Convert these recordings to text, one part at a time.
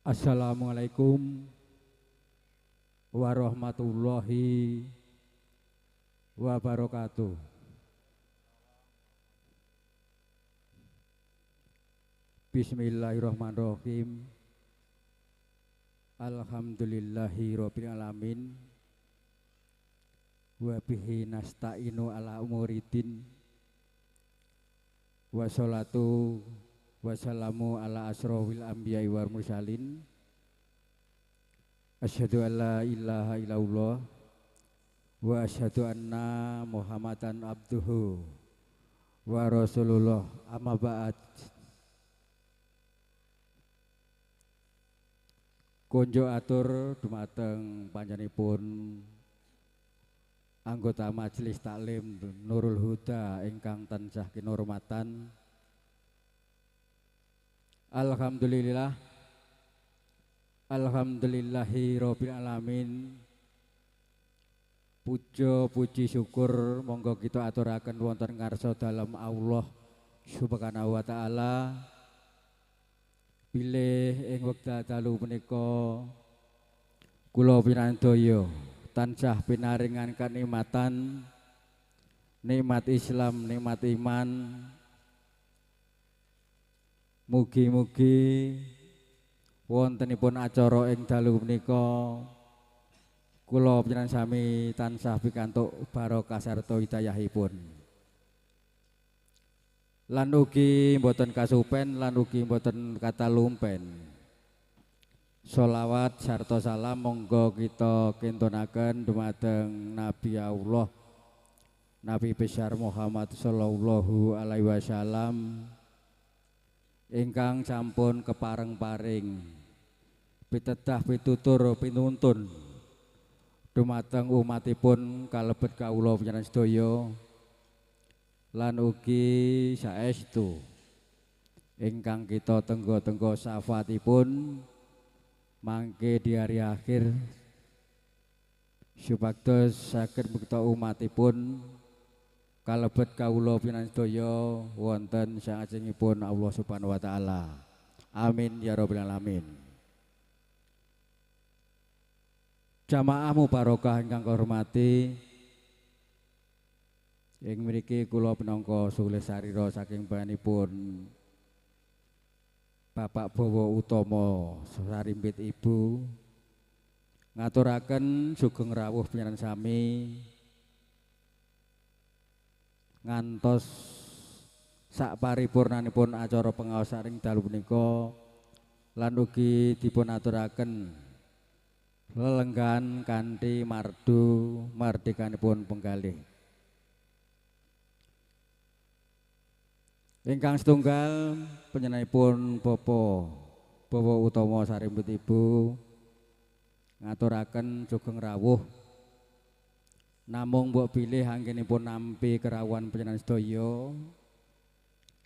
Assalamualaikum warahmatullahi wabarakatuh. Bismillahirrahmanirrahim. Alhamdulillahi rabbil alamin. Wa bihi nasta'inu ala umuridin. Wassalatu wassalamu ala asrofil anbiya'i wal mursalin. Asyhadu an la ilaha illallah wa asyhadu anna Muhammadan abduhu wa rasulullah, amma ba'd. Kunjuk atur dumateng panjenenganipun anggota Majelis Taklim Nurul Huda ingkang tansah kinurmatan. Alhamdulillah, alhamdulillahi rabbil alamin. Puja puji syukur monggo kita aturaken wonten ngarsa dalem Allah Subhanahu wa taala. Bilih ing wekdal dalu menika kula pinandaya tansah pinaringan kanikmatan, nikmat Islam, nikmat iman. Mugi-mugi wontenipun acara ing dalu menika kula panjenengan sami tansah pikantuk barokah sarta hidayahipun. Lan ugi mboten kasupen, lan ugi mboten katalumpen. Sholawat sarta salam monggo kita kintunaken dumateng Nabi Allah, Nabi besar Muhammad sallallahu alaihi wasallam ingkang sampun kepareng-paring pitedah pitutur pinuntun dumateng umatipun kalebet kawula panjenengan sedaya lan ugi saestu ingkang kita tenggo-tenggo syafaatipun mangke di hari akhir supados saged mbekta umatipun kalebet kawula panjenengan sedaya wonten saajengipun Allah Subhanahu wa taala. Amin ya rabbal alamin. Jamaah mubarokah ingkang hormati, ing mriki kula pinangka sulih sarira saking panjenenganipun Bapak Bowo Utomo Sarimbit Ibu ngaturaken sugeng rawuh panjenengan sami ngantos sak paripurnanipun acara pengaosan ing dalu punika lan ugi dipun aturaken lelenggan kanthi mardu mardikanipun penggalih. Ingkang setunggal panjenenganipun Bapak Bowo Utomo Sarimbit Ibu ngaturaken sugeng rawuh. Namung mbok bilih anggenipun nampi kerawuhan panjenengan sedaya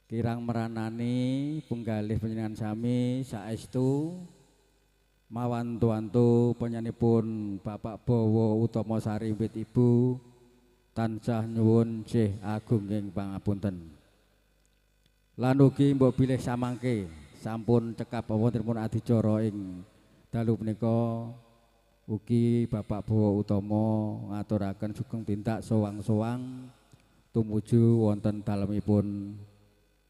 kirang meranani penggalih panjenengan sami saestu mawantu-wantu panjenenganipun Bapak Bowo Utomo Sarimbit Ibu tansah nyuwun sih agung ing pangapunten. Lan ugi mbok bilih samangke sampun cekap wontenipun adicara ing dalu punika ugi Bapak Bowo Utomo ngaturaken sugeng tindak sowang-sowang tumuju wonten dalemipun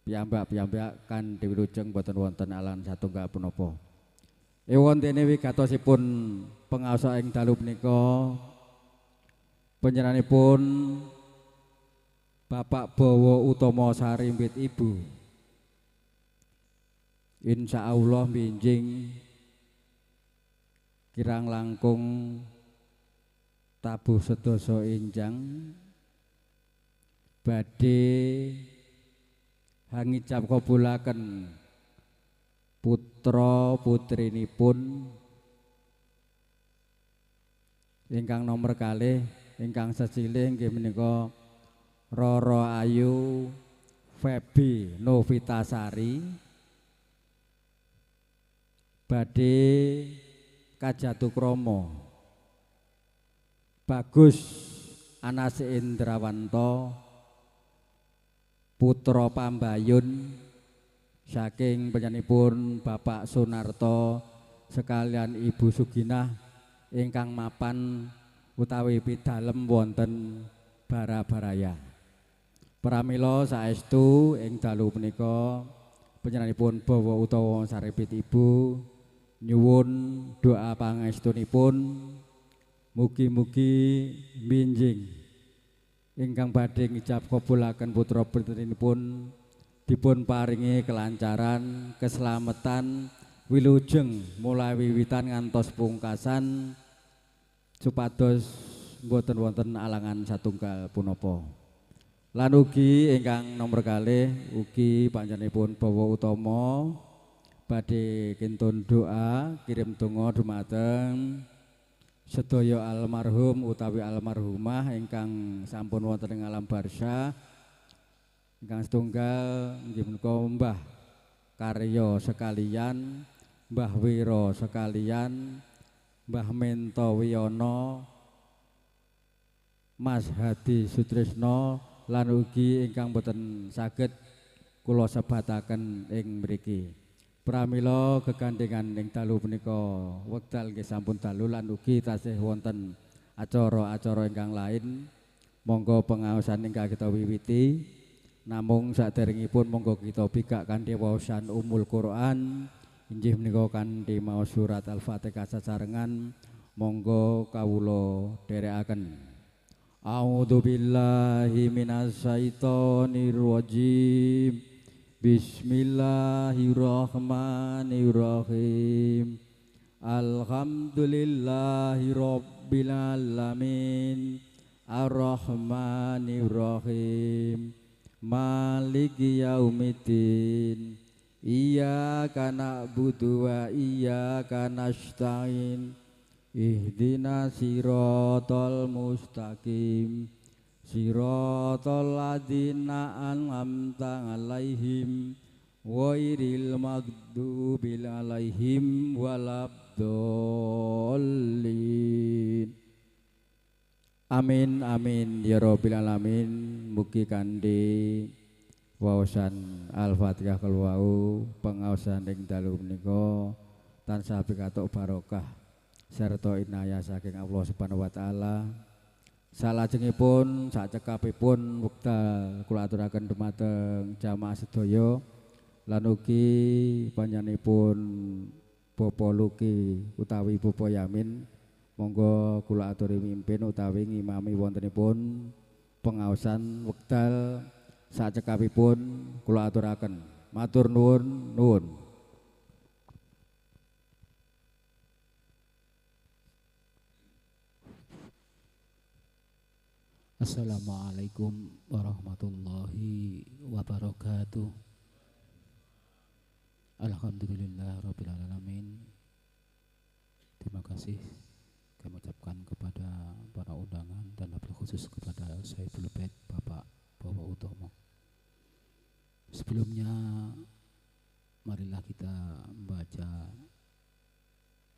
piyambak-piyambak kanthi wilujeng boten wonten alan satunggal punapa. Ewontene wigatosipun pengaosa ing dalu punika panjenenganipun Bapak Bowo Utomo Sarimbit Ibu insyaallah binjing kirang langkung tabuh sedasa injang badhe hangicap kabulaken putra putrinipun ingkang nomer kalih ingkang sesilih inggih menika Roro Ayu Febi Novitasari badhe kajatukrama Bagus Anas Indrawanto putra Pambayun saking panjenenganipun Bapak Sunarto sekalian Ibu Suginah ingkang mapan utawi pidalem wonten Barabaraya. Pramila saestu ing dalu punika panjenenganipun Bawa utawa Saripit Ibu nyuwun doa pangestunipun mugi-mugi minjing ingkang badhe ngijab kabulaken putra putrinipun dipun paringi kelancaran, keselamatan, wilujeng mulai wiwitan ngantos pungkasan supados mboten wonten alangan satunggal punapa. Lan ugi ingkang nomor kalih ugi panjenenganipun Bawa Utama badhe kintun doa kirim donga dumateng sedaya almarhum utawi almarhumah ingkang sampun wonten ing alam barzah. Ingkang setunggal inggih menika Mbah Karyo sekalian, Mbah Wiro sekalian, Mbah Mento Wiyono, Mas Hadi Sutrisno lan ugi ingkang boten saged kula sebataken ing mriki. Pramila gegandhengan ing dalu punika wekdal nggih sampun dalu lan ugi tasih wonten acara-acara ingkang lain. Monggo pengaosan ingkang kita wiwiti. Namung saderengipun monggo kita bikak kanthi waosan Ummul Quran inggih menika kanthi maos surat Al-Fatihah sasarengan. Monggo kawula dherekaken. A'udzu billahi minasyaitonir rajim. Bismillahirrahmanirrahim. Alhamdulillahi rabbil alamin. Arrahmanirrahim. Maliki yaumiddin. Iyyaka na'budu wa iyyaka nasta'in. Ihdina siratal mustaqim. Siratal ladzina an'amta 'alaihim ghairil maghdubi 'alaihim waladdallin. Amin amin ya rabbil alamin. Mugi kanthi waosan Al-Fatihah kelwau pengaosan ing dalu menika tansah pikatuk barokah serta inayah saking Allah Subhanahu wa taala. Salajengipun sacekapipun wekdal kula aturaken dumateng jamaah sedaya lan ugi panjenenganipun Bapak Luki utawi Bapak Yamin, monggo kula aturi mimpin utawi ngimami wontenipun pengaosan wekdal sacekapipun kula aturaken. Matur nuwun nuwun. Assalamualaikum warahmatullahi wabarakatuh. Alhamdulillah rabbil alamin. Terima kasih kami ucapkan kepada para undangan dan lebih khusus kepada Saiful Bait Bapak Bawa Utomo. Sebelumnya marilah kita membaca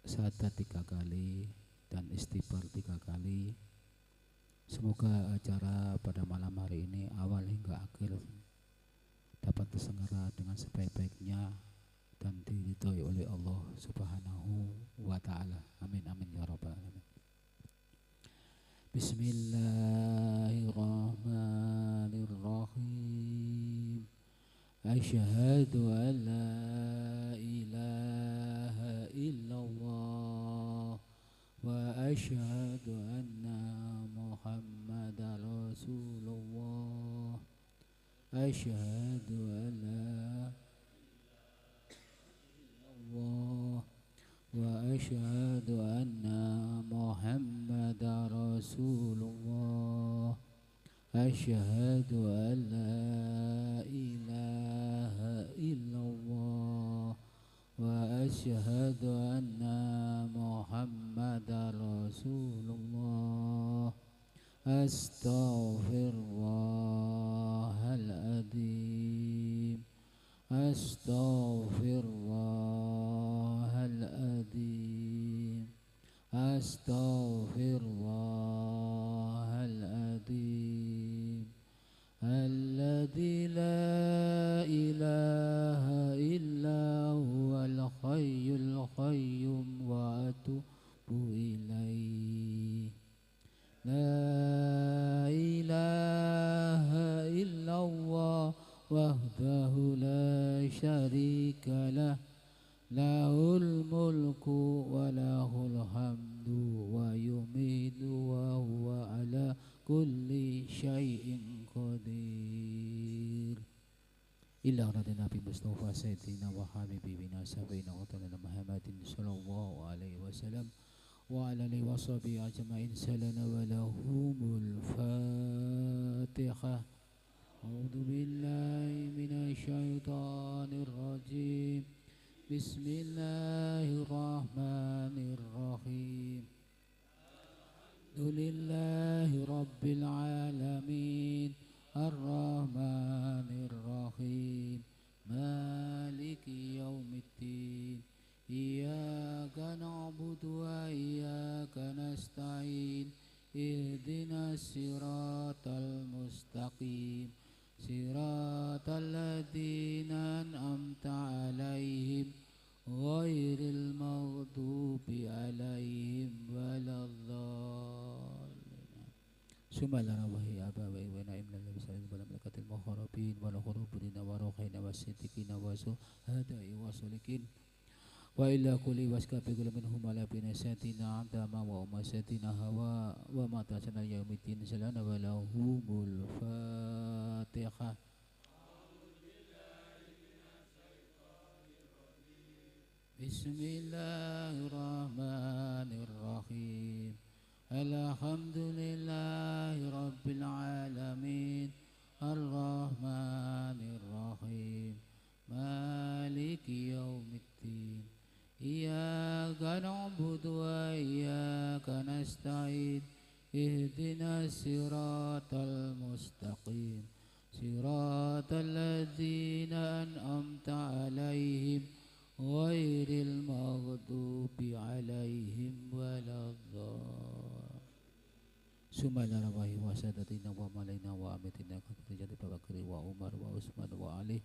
syahadat 3 kali dan istighfar 3 kali. Semoga acara pada malam hari ini awal hingga akhir dapat terselenggara dengan sebaik-baiknya dan diridhoi oleh Allah Subhanahu wa taala. Amin amin ya rabbal alamin. Bismillahirrahmanirrahim. Asyhadu an la ilaha illallah wa asyhadu anna Muhammadar Rasulullah. Asyhadu an la illallah wa asyhadu anna Muhammadar Rasulullah. Asyhadu an la ilaha illallah wa asyhadu anna Muhammadar Rasulullah. Astaghfirullahal azim. Astaghfirullahal azim. Astaghfirullahal azim. Alladzi la ilaha illa huwal hayyul qayyum. وحده لا شريك له له الملك وله الحمد ويميت وهو على كل شيء قدير. إلا رضي النبي مصطفى سيدنا وحبيبنا سيدنا وطننا محمد صلى الله عليه وسلم وعلى آله وصحبه أجمعين. سلنا ولهم الفاتحة. أعوذ بالله من الشيطان الرجيم. بسم الله الرحمن الرحيم. الحمد لله رب العالمين الرحمن الرحيم مالك يوم الدين إياك نعبد وإياك نستعين اهدنا الصراط المستقيم صراط الذين أنعمت عليهم غير المغضوب عليهم ولا الضالين. ثم لنا وهي أبا وإنا إمنا المسلمين والملائكة المقربين والقربين والروحين والصديقين والشهداء والصالحين وإلى كل واسكب كل منهم على بنساتنا عندما وأمساتنا هوا وما تسنى يوم الدين. سلام ولهم الفاتحة. بسم الله الرحمن الرحيم. الحمد لله رب العالمين الرحمن الرحيم مالك يوم الدين إياك نعبد وإياك نستعين اهدنا الصراط المستقيم صراط الذين أنعمت عليهم غير المغضوب عليهم ولا الضالين. ثم إلى رواه وسادتنا ومالينا وأمتنا كتجد بكر وعمر وعثمان وعلي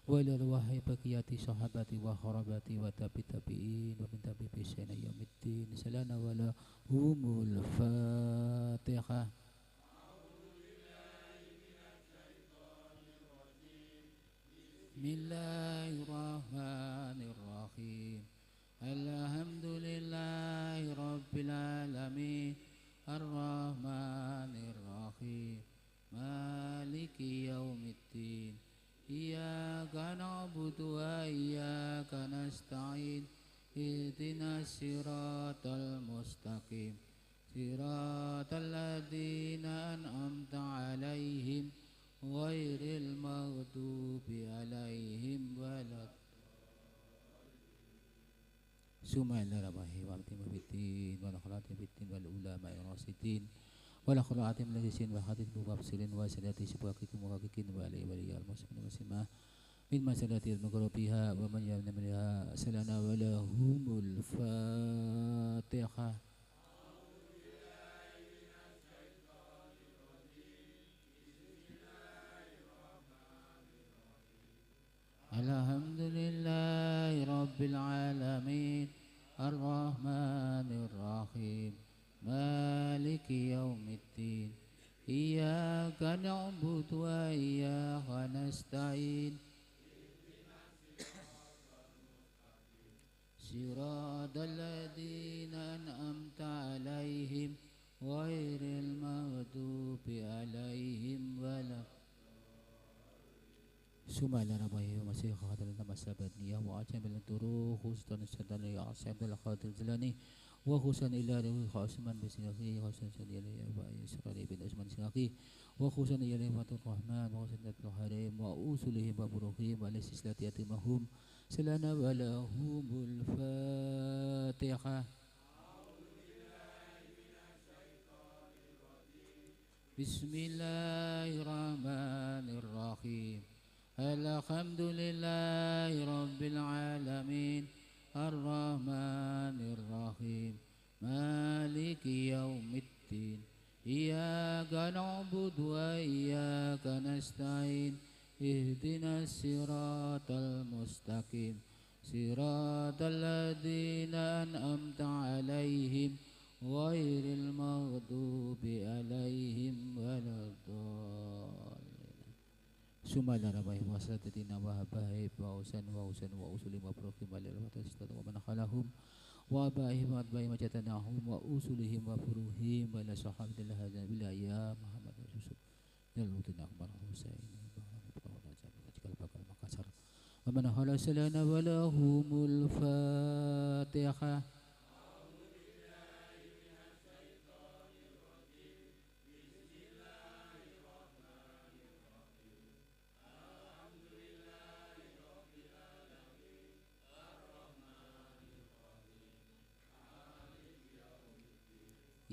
وإلى أرواح بقية صحابة وخرابة وتابع تابعين ومن تابع بإحسان يوم الدين. سلام ولهم الفاتحة. بسم الله الرحمن الرحيم. الحمد لله رب العالمين الرحمن الرحيم مالك يوم الدين إياك نعبد وإياك نستعين اهدنا الصراط المستقيم صراط الذين أنعمت عليهم غير المغضوب عليهم ولا ثم إلى ربه وأمتهم بالدين والأخلاق بالدين والعلماء الراشدين والأخلاق المجلسين وحديث المبصرين وسادة سباقكم وراكين وعلي ولي المسلمين والمسلمات من مسألة المغربها ومن يمن منها. سلنا ولهم الفاتحة. الحمد لله رب العالمين الرحمن الرحيم مالك يوم الدين إياك نعبد وإياك نستعين صراط الذين أنعمت عليهم غير المغضوب عليهم ولا ثم إلى ربه ومسيح خاطر مسابتنية وأجمل الطرق خصوصا السلطان يعصم الخاطر الزلاني وخصوصا إلى روح عثمان بن وخصوصا إلى إسرائيل بن عثمان سناقي وخصوصا إلى فاتح الرحمن وخصوصا الحريم وأصولهم وبروحهم وعلى سلسلة يتيمهم سلنا ولهم الفاتحة. بسم الله الرحمن الرحيم. الحمد لله رب العالمين الرحمن الرحيم مالك يوم الدين إياك نعبد وإياك نستعين اهدنا الصراط المستقيم صراط الذين أنعمت عليهم غير المغضوب عليهم ولا الضالين. Summa la rabahi wa sadatina wa habahi wa usan wa usan wa usuli wa furuhim wa lil wa man khalahum wa abaihim wa atbaihim wa jatanahum wa usulihim wa furuhim wa ila sahabatil hadzal bila ya Muhammad Yusuf Jaluddin Akbar Husain bakal Makassar wa man hala salana wa lahumul Fatihah.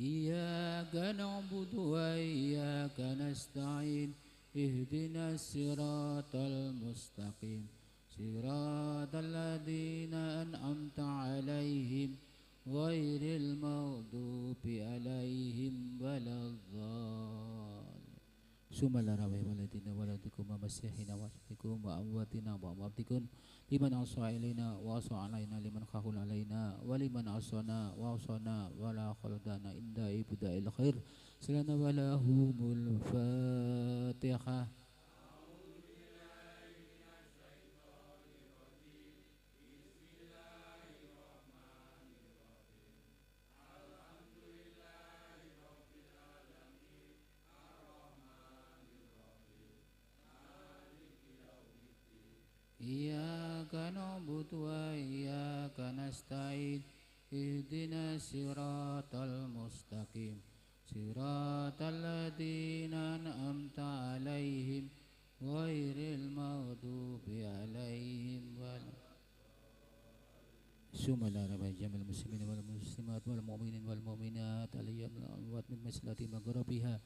إياك نعبد وإياك نستعين اهدنا الصراط المستقيم صراط الذين أنعمت عليهم غير المغضوب عليهم ولا الضالين. ثم لا روي ولدنا ولدكم ومسيحنا وأشهدكم وأمواتنا وأمواتكم لمن عصى إلينا وعصى علينا لمن خاف علينا ولمن عصانا وعصانا ولا خلدنا عند إبداء الخير سلنا ولهم الفاتحة. إياك نعبد وإياك نستعين اهدنا الصراط المستقيم صراط الذين أنعمت عليهم غير المغضوب عليهم ولا ثم لا رب جميع المسلمين والمسلمات والمؤمنين والمؤمنات الأيام الأموات من مسلة مغربها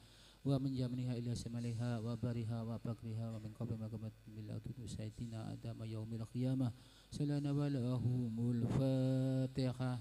ومن يمنها إلى شمالها وبرها وبكرها ومن قبل ما قامت بالأرض سيدنا آدم يوم القيامة سلنا ولهم الفاتحة.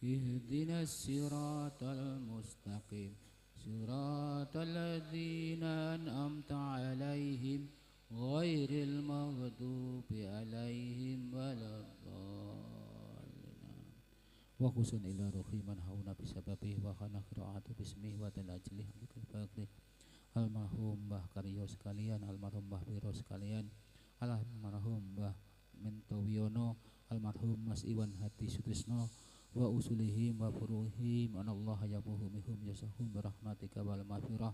اهدنا الصراط المستقيم صراط الذين أنعمت عليهم غير المغضوب عليهم ولا الضالين. وخصوصا إلى روحي من هون بسببه وخنا قراءته باسمه وتلاجله الباقي almarhum Mbah Karyo sekalian, almarhum Mbah Wiro sekalian, almarhum Mbah Mentowiono, almarhum Mas Iwan Hadi Sutrisno wa usulihim wa furuhim anallaha yabuhumihum yasahum birahmatika wal maghfirah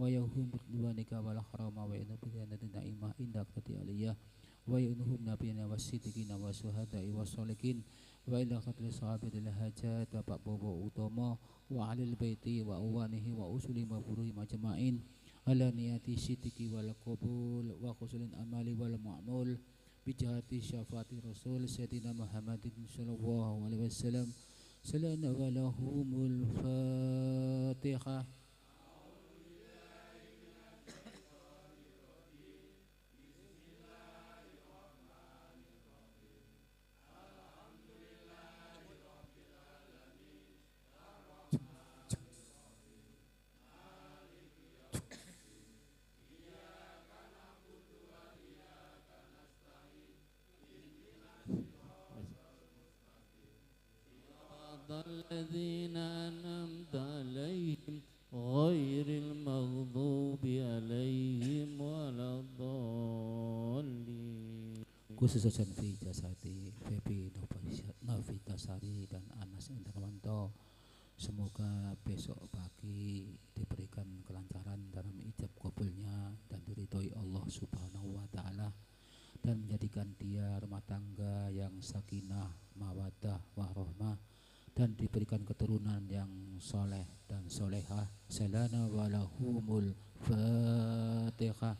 wa yahum bidwanika wal harama wa inna bi jannatin naimah indak tati aliyah wa yunuhum nabiyana wasiddiqina wa syuhada'i wa sholihin wa ila qatli sahabatil hajat Bapak Bobo Utomo wa alil baiti wa uwanihi wa usulihim wa furuhim ajma'in ala niyati siddiqi wal qabul wa khusulin amali wal ma'mul bijahati syafaati Rasul Sayyidina Muhammadin sallallahu alaihi wasallam salana wa lahumul Fatihah. الذين أنعمت عليهم غير المغضوب عليهم ولا الضالين. Khususnya fi jasadi Febi Novitasari dan Anas Indrawanto, semoga besok pagi diberikan kelancaran dalam ijab kabulnya dan diridhoi Allah Subhanahu wa taala dan menjadikan dia rumah tangga yang sakinah, mawaddah, warahmah dan diberikan keturunan yang soleh dan solehah. Salana walahumul Fatihah.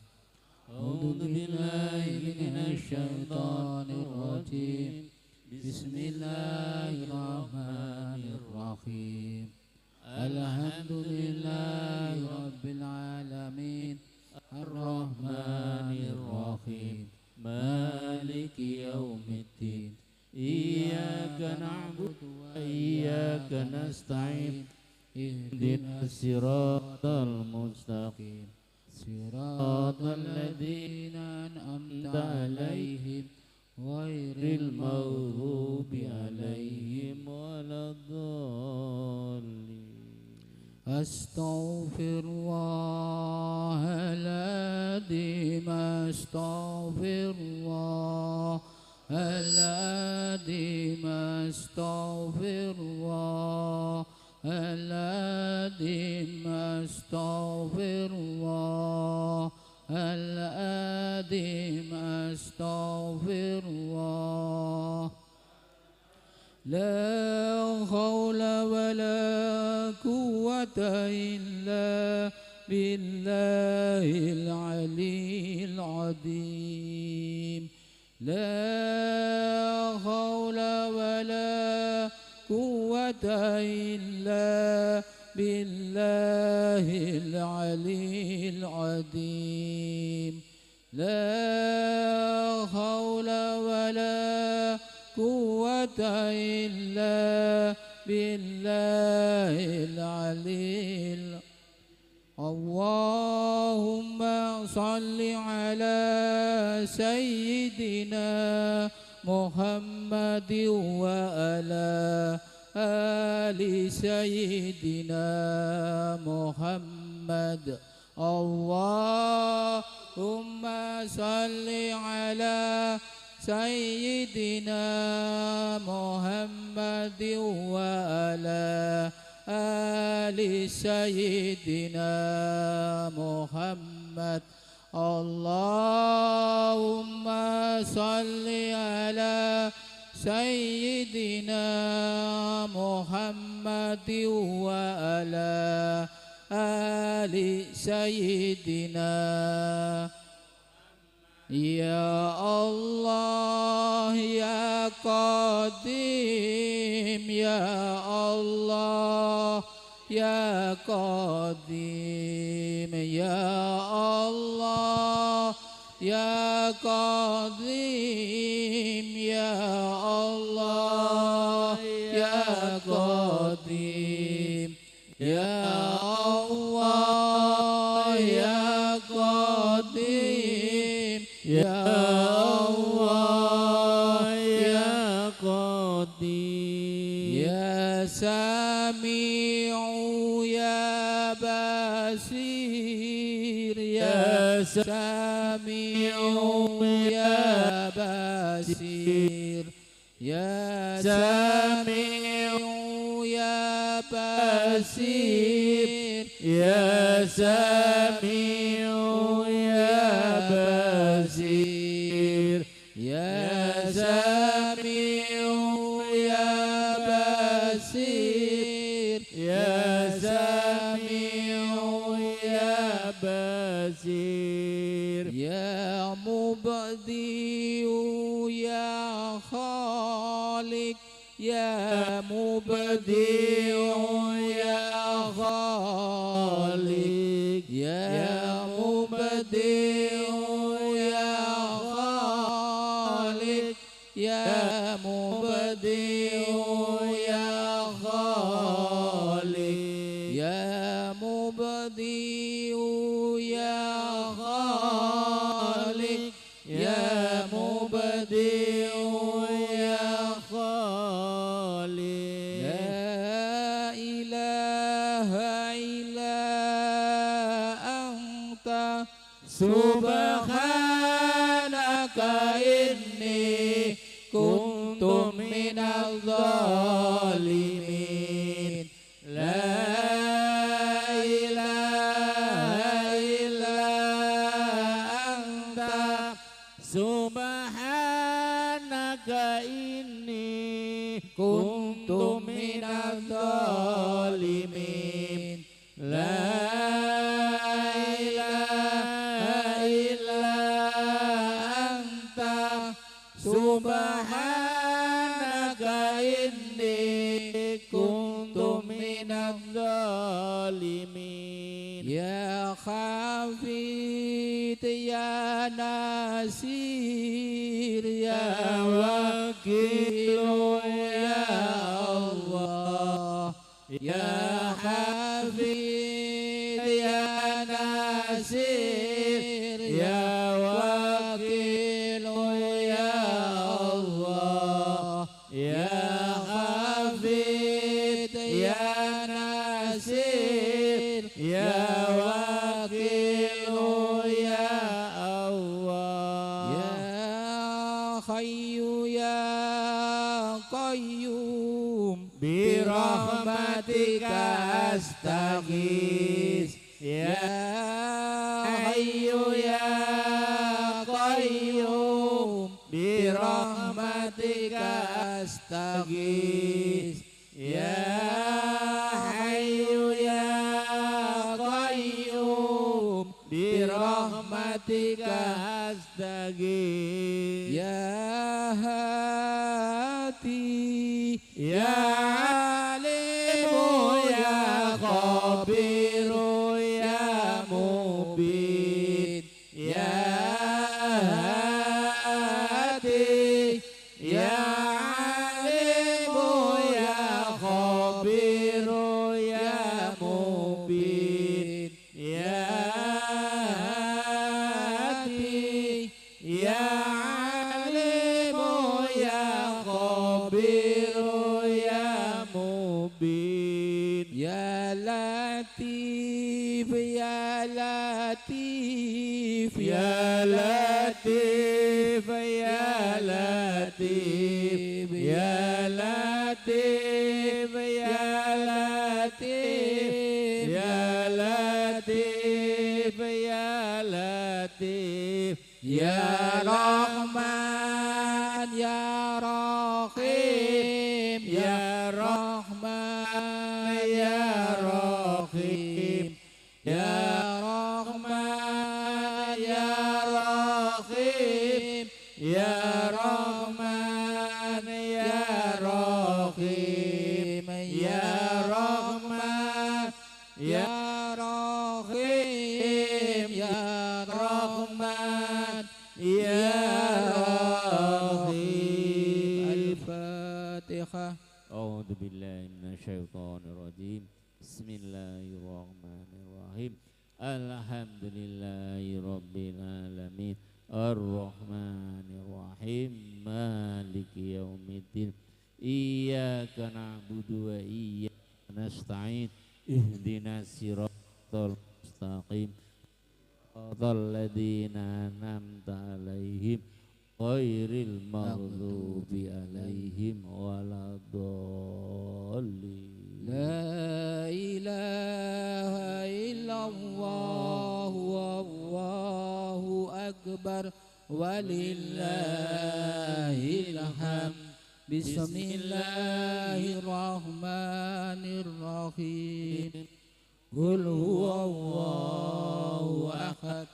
A'udzu billahi minasy syaithanir rajim. Bismillahirrahmanirrahim. Alhamdulillahi rabbil alamin. Arrahmanir rahim. Maliki yaumiddin. Iyyaka Iyyaka na'budu wa iyyaka nasta'in. Ihdinas siratal mustaqim. Siratal ladzina an'amta 'alaihim ghairil maghdubi 'alaihim waladdallin. Astaghfirullahaladzim, astaghfirullahaladzim, astaghfirullahaladzim, astaghfirullahaladzim, astaghfirullah. La hawla wa la quwwata illa billahil aliyil azim. La hawla wa la quwwata illa billahil aliyil azim. La hawla wa la quwwata illa billahil aliyil. Allahumma salli ala sayyidina Muhammadin wa ala ali sayyidina Muhammad. Allahumma salli ala sayyidina Muhammadin wa ala ali sayyidina Muhammad. Allahumma salli ala sayyidina Muhammadin wa ala ali sayyidina. Ya Allah ya Qadim, ya Allah ya Qadim, ya Allah ya Qadim, ya Allah ya Qadim, ya Allah ya Qadim, ya Allah ya Qadim. Ya Sami'u ya Basir, ya Sami'u ya Basir, ya Sami'u ya Basir, ya Sami'u ya Basir, ya Sami'u ya Basir, ya Sami'u ya Basir, ya Mubdi'u ya Khaliq, ya Mubdi'u ya Khaliq, ya Mubdi'u ya Khaliq, ya Mubdi'u ya Khaliq, ya Mubdi'u ya Khaliq, ya Mubdi'u ya Khaliq. La ilaha illa anta subhanaka inni kuntu minal zalimin. La ilaha illa anta subhanaka inni kuntu minal zalimin. La ilaha illa anta subhanaka inni kuntu minal zalimin. Ya Khafid ya Nasir, ya Wakil ya Qayyum برحمتك أستغيث يا حي يا قيوم برحمتك أستغيث يا حي يا قيوم برحمتك أستغيث يا هادي يا عليم يا خبير يا مبين يا هادي يا عليم يا خبير يا مبين يا هادي يا عليم يا خبير يا مبين يا لطيف يا لطيف يا لطيف يا لطيف يا لطيف يا لطيف يا لطيف يا لطيف يا رحمن يا رحيم يا رحمن يا رحيم يا رحمن يا رحيم يا رحمن يا رحيم يا رحمن يا رحيم يا رحمن يا رحيم. الفاتحة. أعوذ بالله من الشيطان الرجيم. بسم الله الرحمن الرحيم. الحمد لله رب العالمين الرحمن الرحيم مالك يوم الدين إياك نعبد وإياك نستعين اهدنا الصراط المستقيم صراط الذين أنعمت عليهم غير المغضوب عليهم ولا الضالين. لا إله إلا الله والله أكبر ولله الحمد. بسم الله الرحمن الرحيم. قل هو الله أحد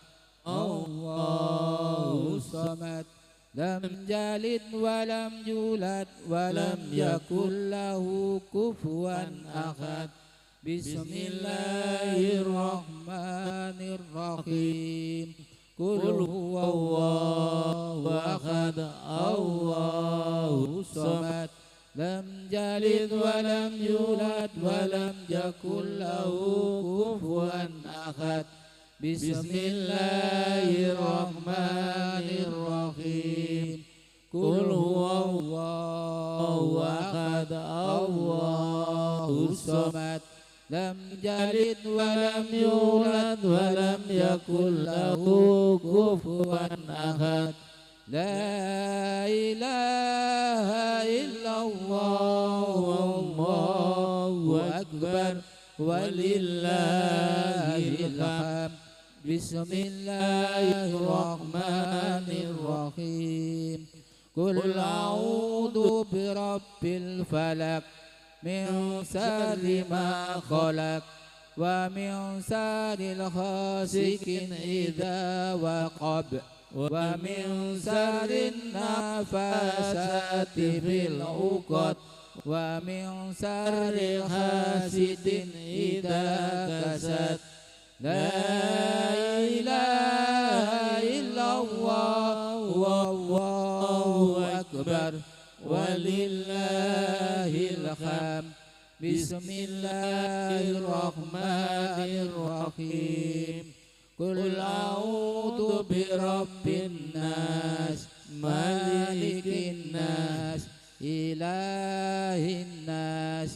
الله الصمد لم يلد ولم يولد ولم يكن له كفوا أحد. بسم الله الرحمن الرحيم. قل هو الله أحد الله الصمد لم يلد ولم يولد ولم يكن له كفوا أحد. بسم الله الرحمن الرحيم. قل هو الله أحد الله الصمد لم يلد ولم يولد ولم يكن له كفوا أحد. لا إله إلا الله والله أكبر ولله الحمد. بسم الله الرحمن الرحيم. قل أعوذ برب الفلق من شر ما خلق ومن شر الغاسق إذا وقب ومن شر النفاثات في العقد ومن شر حاسد إذا حسد. لا إله إلا الله والله أكبر ولله الحمد. بسم الله الرحمن الرحيم. قل أعوذ برب الناس ملك الناس إله الناس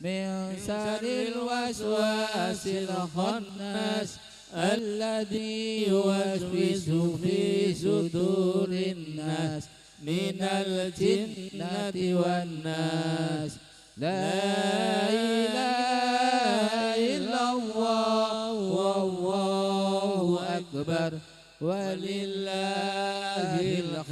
من شر الوسواس الخناس الذي يوسوس في صدور الناس minal jinnati wan nas. La ilaha illallah wallahu akbar walillahil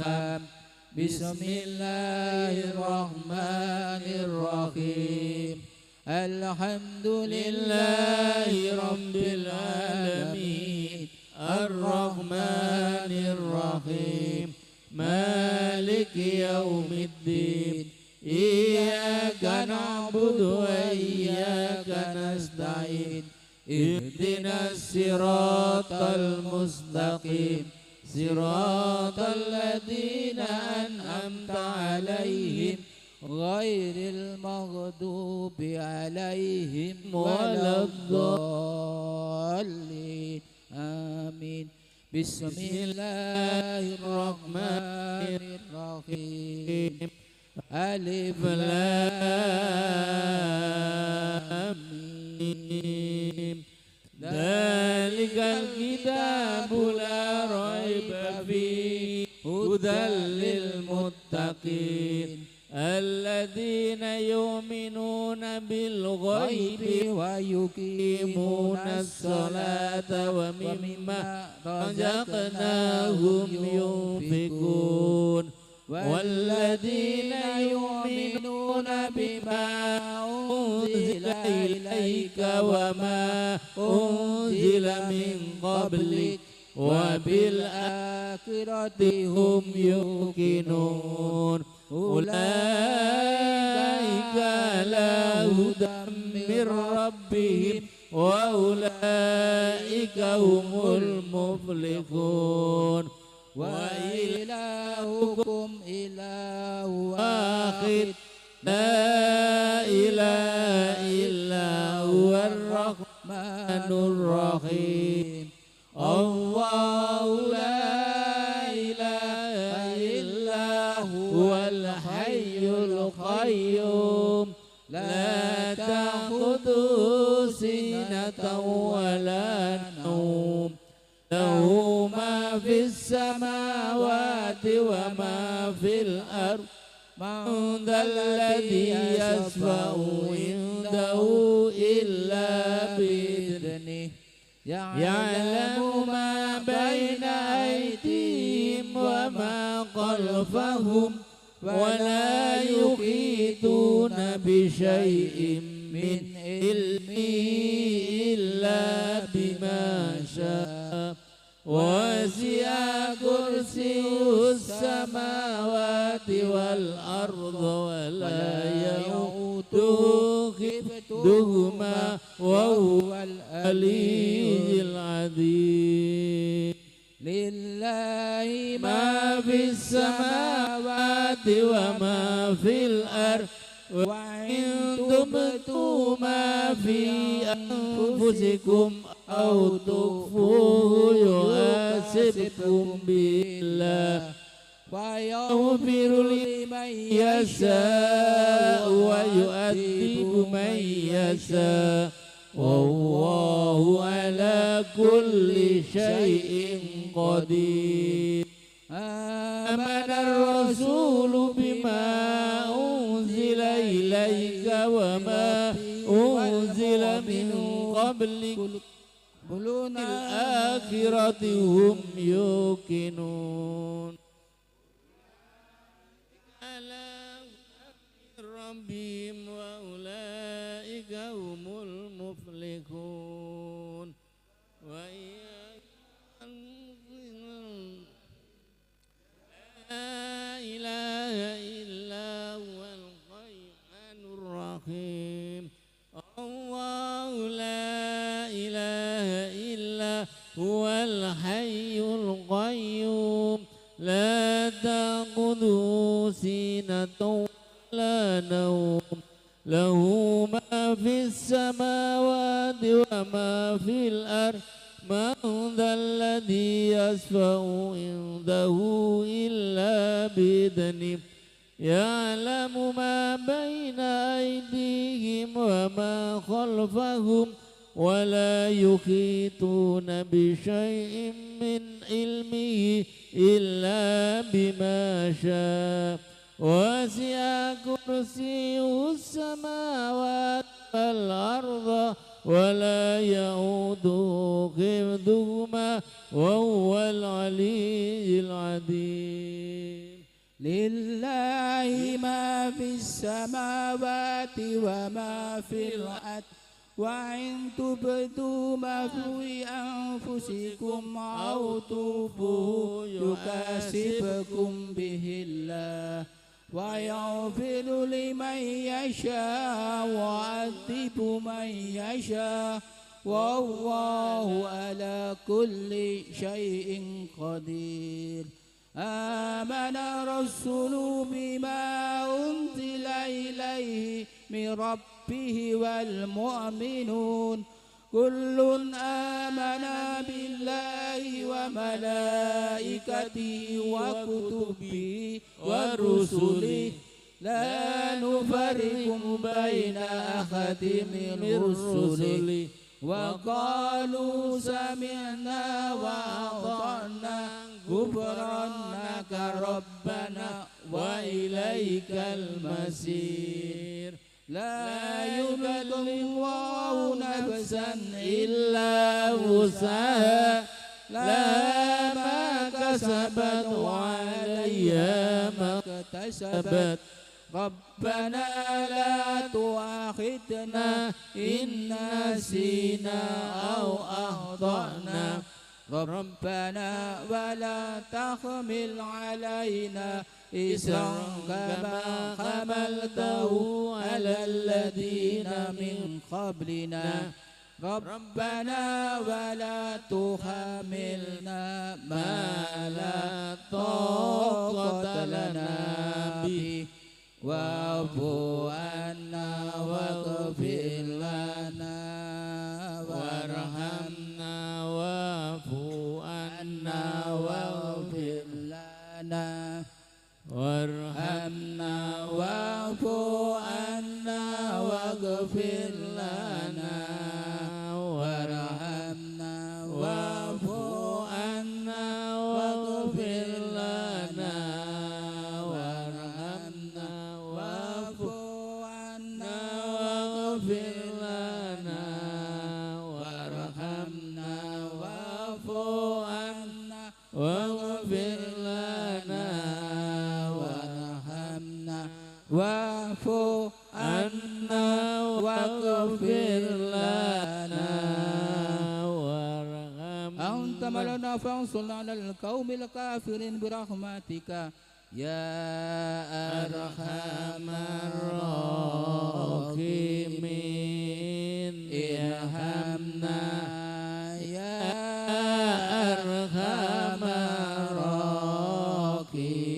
hamd. Bismillahirrahmanirrahim. Alhamdulillahi rabbil alamin. Arrahmanir rahim. Maliki yaumiddin. Iyyaka na'budu wa iyyaka nasta'in. Ihdinas siratal mustaqim. Siratal ladzina an'amta 'alaihim ghairil maghdubi 'alaihim waladdallin. Amin. Bismillahirrahmanirrahim. Alif Lam Mim. Dzalikal kitabu la raiba fihi hudal lil muttaqin alladzina yu'minuna bil ghaibi wa yuqimuna as-salata wa mimma razaqnahum yunfiqun. Walladzina yu'minuna bima unzila ilaika wa ma unzila min qablik wa bil akhirati hum yuqinun. Ulaika ala hudan min rabbihim wa ulaika humul muflihun. Wa ilahukum ilahu wahid la ilaha illa huwar rahmanur rahim. Allahu la ilaha illa huwal hayyul qayyum. La ta'khudhuhu sinatan wa la nawm. Lahu ma fis samawati wa ma fil ard. Man dzal ladzi yashfa'u indahu illa bi'idhnih. Ya'lamu ma baina aydihim wa ma khalfahum wa la yuhituna bi syai'in min ilmihi illa bima syaa. Wasi'a kursiyyuhus samawati wal arda wa la ya'uduhu hifdhuhuma wa huwal aliyyul azim. Lillahi ma fis samawati wa ma fil ard. Wa in tubdu ma fi anfusikum aw tukhfuhu yuhasibkum billah wa yaghfiru liman yasha'u wa yu'adzibu man yasha'u wallahu ala kulli syai'in qadir. Amana ar-rasulu bima unzila ilaika wa ma unzila min qablik bil akhirati hum yuqinun. Ala rabbihim wa ulaika humul muflihun. Wa la ilaha illa huwal rahmanur rahim. Allahu la ilaha illa huwal hayyul qayyum. La ta'khudhuhu sinatun wa la nawm. Lahu ma fis samawati wa ma fil ard. Man dzal ladzi yashfa'u indahu illa bi'idhnih. Ya'lamu ma baina aydihim wa ma khalfahum wa la yuhituna bi syai'in من علمه إلا بما شاء وسع كرسيه السماوات والأرض ولا يؤوده حفظهما وهو العلي العظيم. لله ما في السماوات وما في الأرض وإن تبدوا ما في أنفسكم أو تخفوه يحاسبكم به الله ويغفر لمن يشاء ويعذب من يشاء والله على كل شيء قدير. آمن الرسول بما أنزل إليه من ربه والمؤمنون كل آمن بالله وملائكته وكتبه ورسله لا نفرق بين أحد من رسله وقالوا سمعنا وأطعنا غفرانك ربنا وإليك المصير. لا يكلف الله نفسا إلا وسعها لها ما كسبت وعليها ما اكتسبت. ربنا لا تؤاخذنا إن نسينا أو أخطأنا. ربنا ولا تحمل علينا إصرا كما حملته على الذين من قبلنا. ربنا ولا تحملنا ما لا طاقة لنا به واعف عنا واغفر لنا وارحمنا واعف عنا واغفر لنا وارحمنا واعف عنا واغفر لنا وارحمنا واعف عنا واغفر لنا وارحمنا واعف عنا واغفر لنا وارحمنا واعف عنا واغفر لنا وارحمنا واعف عنا واغفر لنا وارحمنا. أنت مولانا فانصرنا على القوم الكافرين برحمتك يا أرحم الراحمين. ارحمنا يا أرحم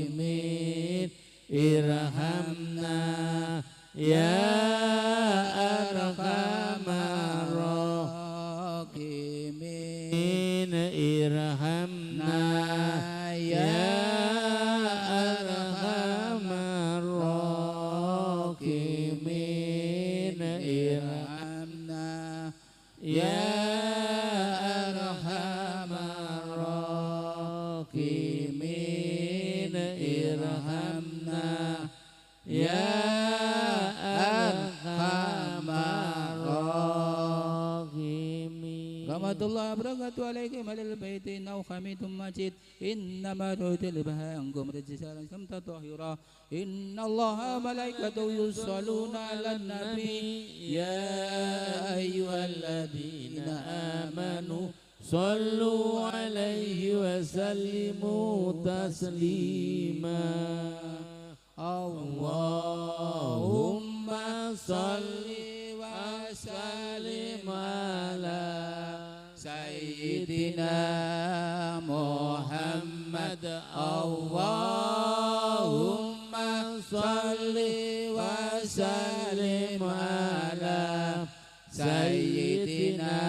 الراحمين. ارحمنا يا أرحم الراحمين. ارحمنا يا أرحم الراحمين. ارحمنا يا أرحم الراحمين. ارحمنا يا أرحم الراحمين. رحمة الله وبركاته عليكم أهل البيت إنه حميد مجيد. إنما نريد بهاءكم رجسا لم تطهرا. إن الله وملائكته يصلون على النبي يا أيها الذين آمنوا صلوا عليه وسلموا تسليما. اللهم صل وسلم على سيدنا محمد. اللهم صل وسلم على سيدنا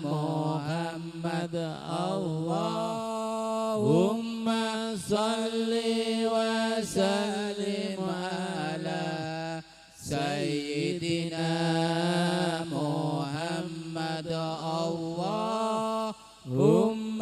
محمد. اللهم صل وسلم على سيدنا محمد. اللهم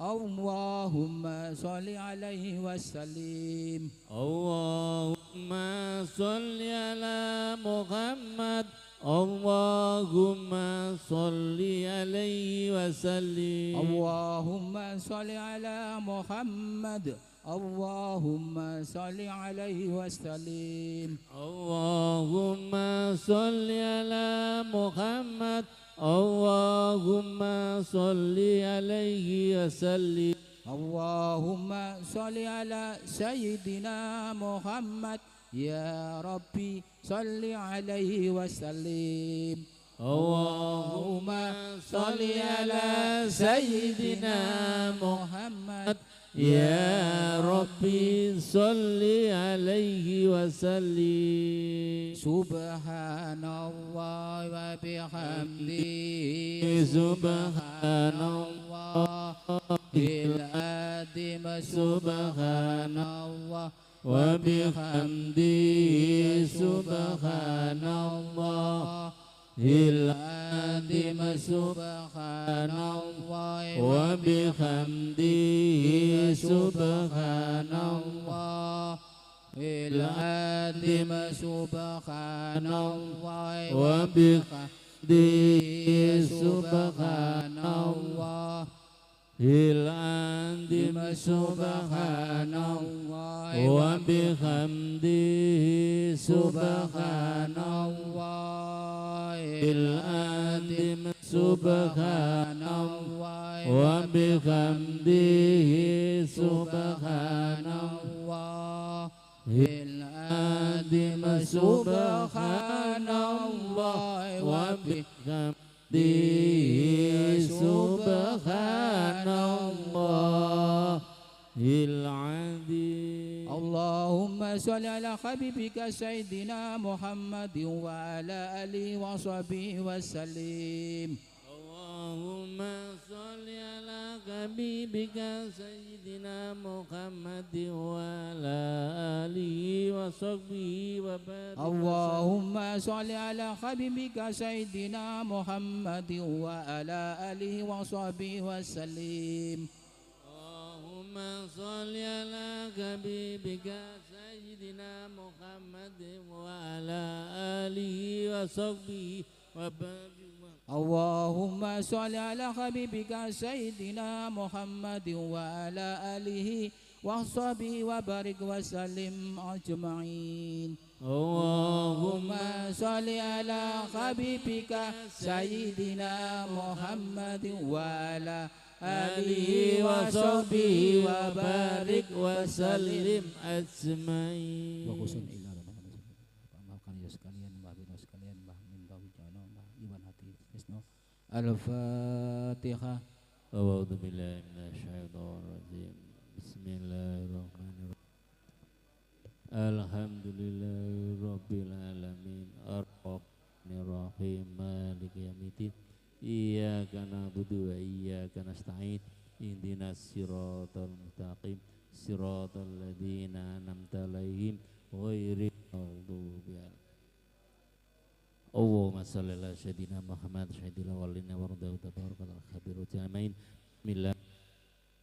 Allahumma sholli alaihi wasallim. Allahumma sholli ala Muhammad. Allahumma sholli alaihi wasallim. Allahumma sholli ala Muhammad. Allahumma sholli alaihi wasallim. Allahumma sholli ala Muhammad. Allahumma sholli alaihi wasallim. Allahumma sholli ala sayyidina Muhammad. Ya Rabbi sholli alaihi wasallim. Allahumma sholli ala sayyidina Muhammad. Ya Rabbi sholli alaihi wasallim. Subhanallah wa bihamdihi. Subhanallah il azim. Subhanallah wa bihamdihi. Subhanallah il azim. Subhanallah wa bihamdihi. Subhanallah il azim. Subhanallah wa bihamdihi. Subhanallah il azim. Subhanallah wa bihamdihi. Subhanallah il azim. Subhanallah wa bihamdihi. Subhanallah il azim. Subhanallah wa bihamdihi. Subhanallah il azim. Allahumma sholli ala habibika sayyidina Muhammad wa ala alihi wa sahbihi wasallim. Allahumma sholli ala habibika sayyidina Muhammad wa ala alihi wa sahbihi wa barik. Allahumma sholli ala habibika sayyidina Muhammad wa ala alihi wa sahbihi wasallim. Allahumma sholli ala habibika sayyidina Muhammad wa ala alihi wa sahbihi wa barik. Allahumma sholli ala habibika sayyidina Muhammad wa ala alihi wa sahbihi wa barik wa sallim ajma'in. Allahumma sholli ala habibika sayyidina Muhammad wa ala alihi wa sahbihi wa barik wa sallim ajma'in. Wa khusun ila Bapak Mbah sekalian, Mbah Bino sekalian, Mbah Minto Wijono, Mbah Iwan Hati Trisno. Al-Fatihah. A'udzu billahi minasyaitonir rajim. Bismillahirrahmanirrahim. Alhamdulillahi rabbil alamin. Arrahmanir rahim. Maliki yaumiddin. Iyyaka na'budu wa iyyaka nasta'in. Ihdinas siratal mustaqim. Siratal ladzina an'amta 'alaihim ghairil maghdubi 'alaihim. Allahumma shalli ala sayyidina Muhammad sayyidil awwalina wa radahu tabaraka al khabirul jamain. Bismillah.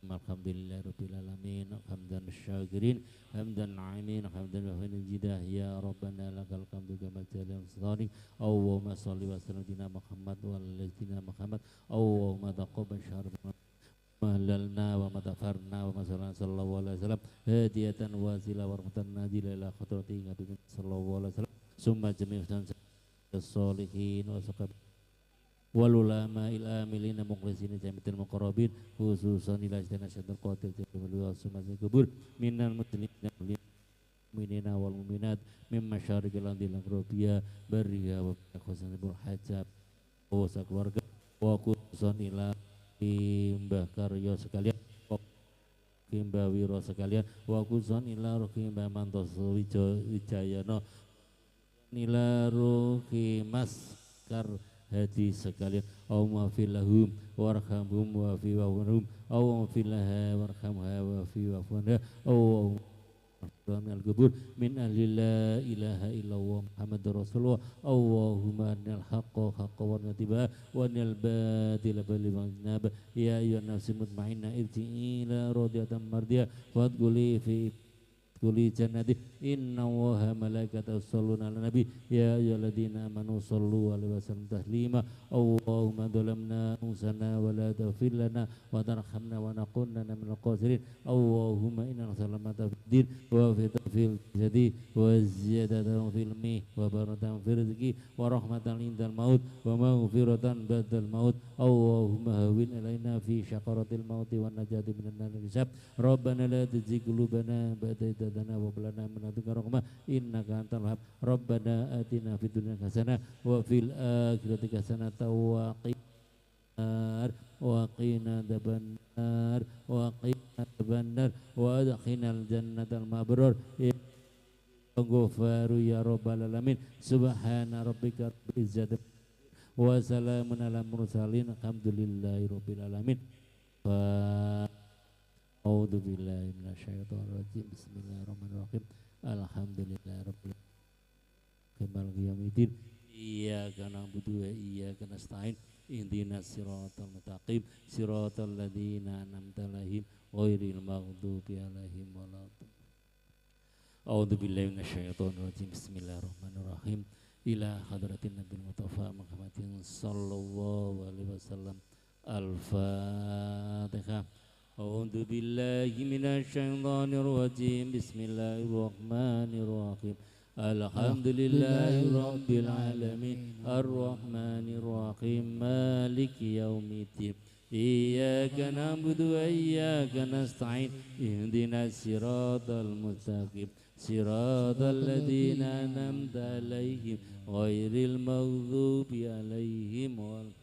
Alhamdulillahi rabbil alamin, hamdan syakirin, hamdan amin, hamdan wa jidah ya rabbana lakal hamdu kama jalla sultanik. Allahumma shalli wa sallim ala Muhammad wa ala sayyidina Muhammad. Allahumma taqabbal syarfa mahlalna wa matafarna wa sallallahu alaihi wasallam hadiyatan wasila wa rahmatan najila ila khatrati nabi sallallahu alaihi wasallam summa jami'an as-solihin wa saqab wal ulama il amilina mukhlisina jami'il muqarrabin khususan ila sayyidina syaitan qatil jamil wa sumatil kubur minal muslimin mu'minina wal mu'minat mim masyariqil ardi wal maghribiya barriha wa khususan ibul hajab wa keluarga wa khususan ila Mbah Karyo sekalian, Mbah Wiro sekalian, wa khususan ila ruhi Mbah Mantoso Wijayana ila ruhi Mas Kar Hadi sekalian. Allahumma fil lahum warhamhum wa fi wahum. Allahumma fil laha warhamha wa fi wahum. Allahumma minal kubur min ahli la ilaha illallah Muhammadur Rasulullah. Allahumma arinal haqqa haqqa warna tiba wa anil batila batila ya ayyuhan nafsul mutmainnah irji'i ila radiyatan mardiyah wadkhuli fi kuli jannati inna waha malaikatahu yusholluna ala nabi ya ayyuhalladzina amanu shollu alaihi wa sallimu taslima. Allahumma dhalamna anfusana wa la taghfir lana wa tarhamna wa nakunna minal khasirin. Allahumma inna salamata fid din wa fi fil jadi wa ziyadatan fil ilmi wa barakatan fil rizqi wa rahmatan indal maut wa maghfiratan ba'dal maut. Allahumma hawwin alaina fi syakaratil mauti wan najati minan nar hisab. Rabbana la tuzigh qulubana ba'da idh hadaytana wa hab lana min ladunka rahmah innaka antal wahhab. Rabbana atina fid dunya hasanah wa fil akhirati hasanah wa qina adzaban nar wa qina adzaban nar wa adkhilnal jannatal mabrur ya Ghafaru ya rabbal alamin. Subhana rabbika rabbil izzati wa salamun alal mursalin alhamdulillahi rabbil alamin. A'udzu billahi minasyaitonir rajim. Bismillahirrahmanirrahim. Alhamdulillahirabbil alamin. Maliki yaumiddin. Iyyaka na'budu wa iyyaka nasta'in. Ihdinas siratal mustaqim. Siratal ladzina an'amta 'alaihim ghairil maghdubi 'alaihim waladdallin. A'udzu billahi minasyaitonir rajim. Bismillahirrahmanirrahim. Ila hadratin Nabil Mustafa Muhammadin sallallahu alaihi wasallam. Al-Fatihah. A'udzu billahi minasyaitonir rajim. Bismillahirrahmanirrahim. Alhamdulillahi rabbil alamin. Arrahmanir rahim. Maliki yaumiddin. Iyyaka na'budu wa iyyaka nasta'in. Ihdinas siratal mustaqim. Siratal ladzina an'amta 'alaihim ghairil maghdubi 'alaihim wal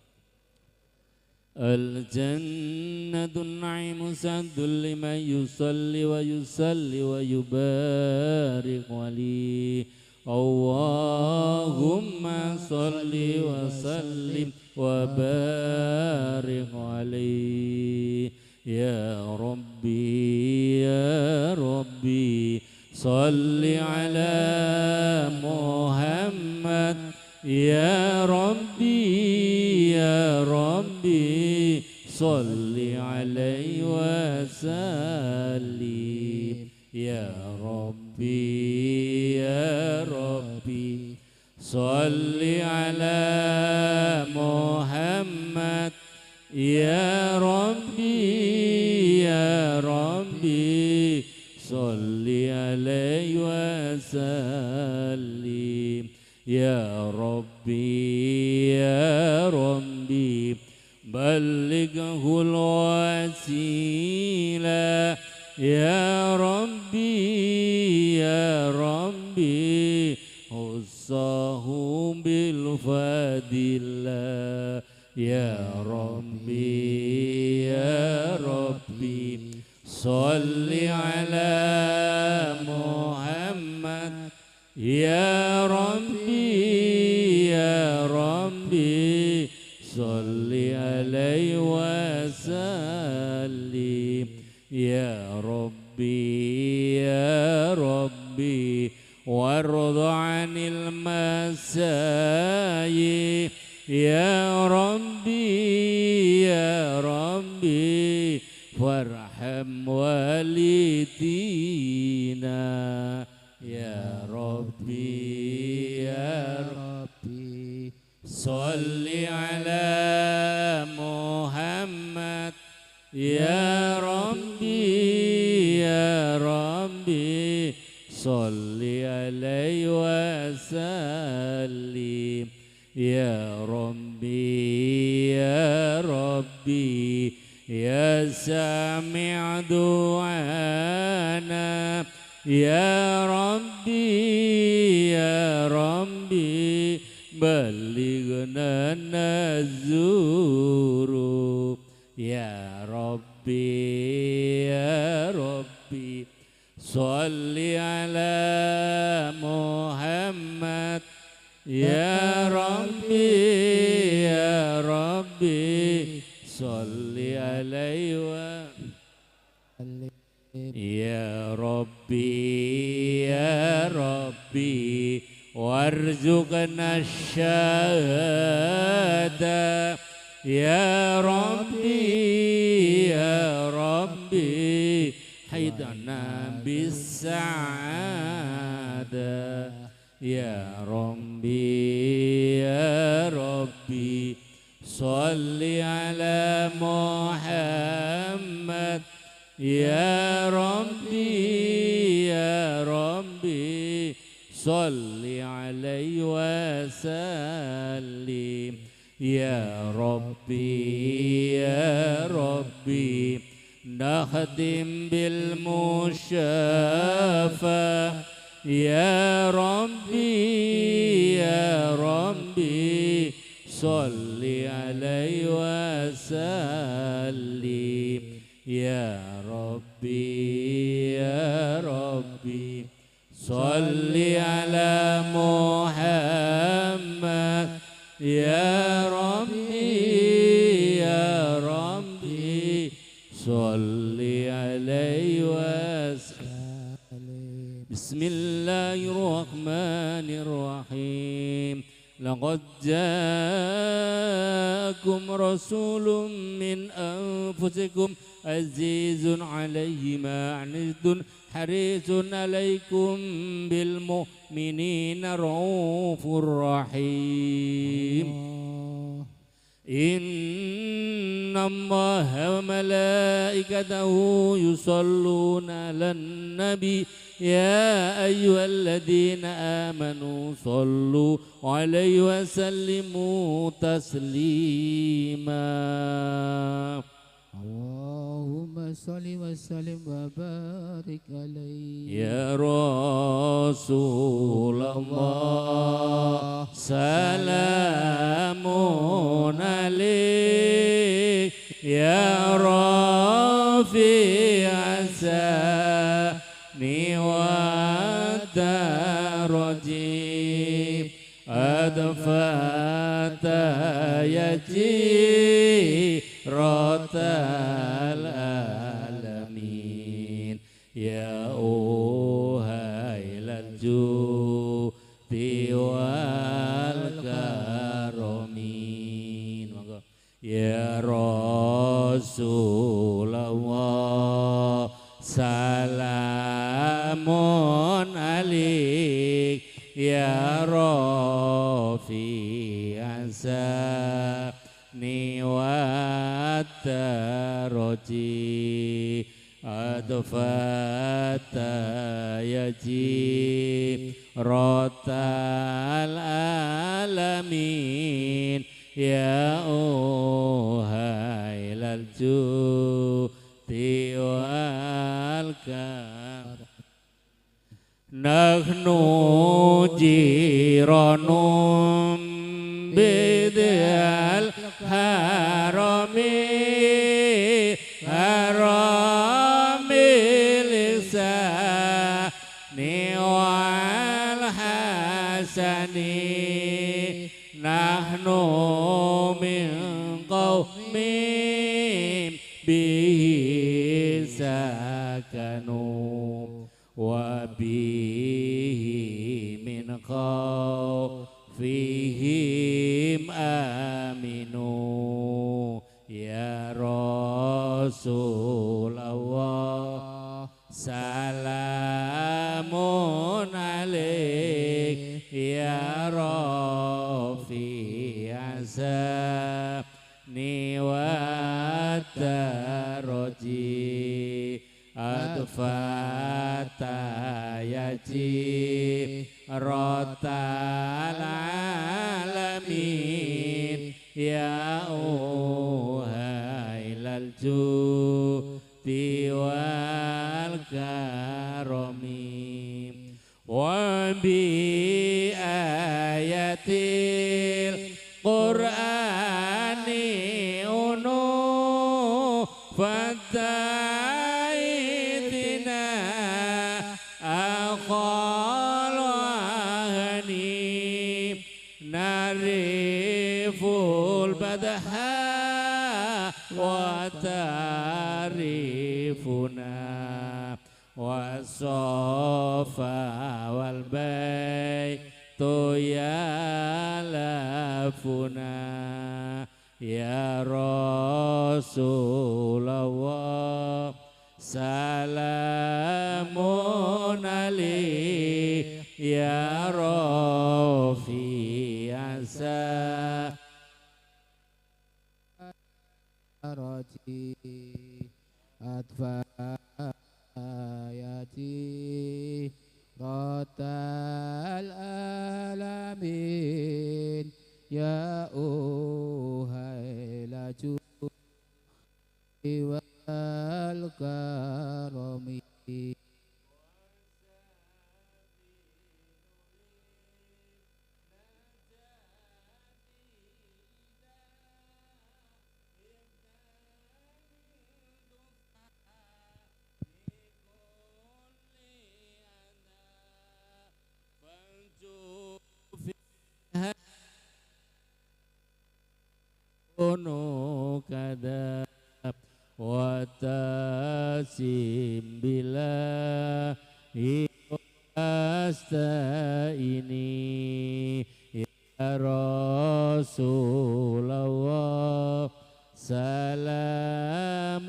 Al-jannatu na'imu saddul liman yusalli wa yusalli wa yubarik wali. Allahumma salli wa sallim wa barik alaihi. Ya Rabbi ya Rabbi salli ala Muhammad. Ya Rabbi ya Rabbi salli alaihi wa sallim. Ya Rabbi ya Rabbi salli ala Muhammad. Ya Rabbi ya Rabbi salli alaihi wa sallim. Ya Rabbi ya Rabbi ballighul wasila. Ya Rabbi ya Rabbi hussahum bil fadillah. Ya Rabbi ya Rabbi salli ala Muhammad. Ya Rabbi ya Rabbi salli alaihi wa sallim. Ya Rabbi ya Rabbi warda 'anil masayyi. Ya Rabbi ya Rabbi warham walidina. Ya Rabbi ya Rabbi salli ala Muhammad. Ya Rabbi ya Rabbi salli alaihi wa sallim. Ya Rabbi ya Rabbi ya sami' du'ana. Ya Rabbi ya Rabbi ballighna nazuru. Ya Rabbi ya Rabbi salli ala Muhammad. Ya Rabbi ya Rabbi salli alaihi wa Ya Rabbi ربي وارزقنا الشهادة يا ربي يا ربي حيدنا بالسعادة يا ربي يا ربي صل على محمد يا ربي يا ربي صل عليه وسلم يا ربي يا ربي نخدم بالمشافى يا ربي يا ربي صل عليه وسلم يا ربي يا ربي صل على محمد يا ربي يا ربي صل عليه وسلم. بسم الله الرحمن الرحيم. لقد جاءكم رسول من أنفسكم عزيز عليه ما عنتم حريص عليكم بالمؤمنين رؤوف رحيم. إن الله وملائكته يصلون على النبي يا أيها الذين آمنوا صلوا عليه وسلموا تسليما. اللهم صل وسلم وبارك عليه. يا رسول الله سلام عليك يا رفيع السان والدرج أدفعت يجيرة العالمين يا أهل الجود والكرم يا رسول الله سلام عليك يا رفيع السان والدرج أدفعت يجيرة العالمين يا أهل الجود والكرم. نحن جيران بذي الحرم حرم لسان والحسن نحن من قوم به سكنوا وبه من خوفهم آمنوا يا رسول الله سلام عليك يا رفيع السان والدرج أدفعت يجيرة العالمين يا أهل الجود والكرم. وبآية القرآن أنو فتايتنا أخال وهني نعرف البدحاء وتعرفنا والصفا والبيت ya lafuna ya Rasulullah salamun alaihi ya Rafi asa raji adfayati rotal alamin ya uhailaju wal karami. Kada wa tasim bila ini ya Rasulullah salamun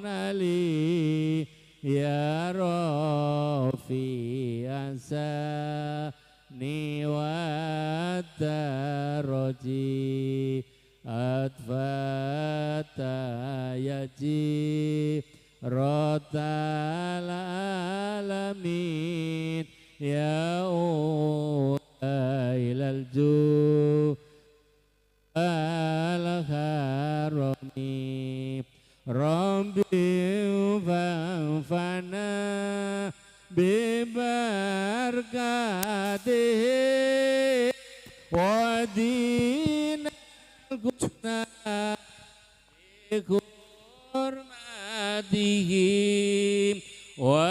alaihi ya Rafi asani wa taraji adfata yaji rotal alamin ya ilal ju al harami rabbi fanfana bibarkatihi wa dina hurmatihi wa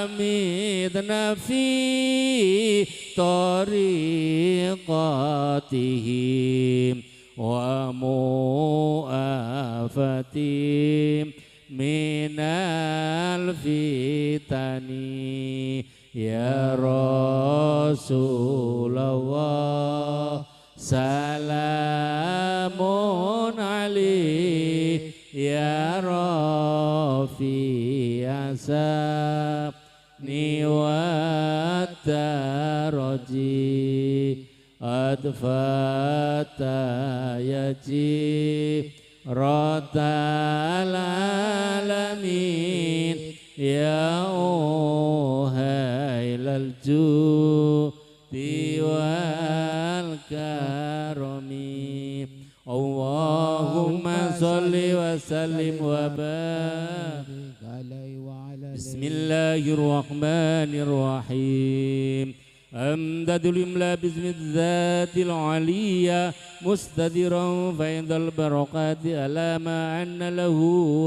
amidna fi tariqatihim wa mu'afatihim minal fitani ya Rasulullah salamun alaihi ya Rafi asani wa taraji adfata yaji rotal alamin ya uhailal judi wal karami. Allahumma salli wa sallim wa barik alaihi. Bismillahirrahmanirrahim. أمدد الإملا باسم الذات العلية مستدرا فإن البركات ألا ما أن له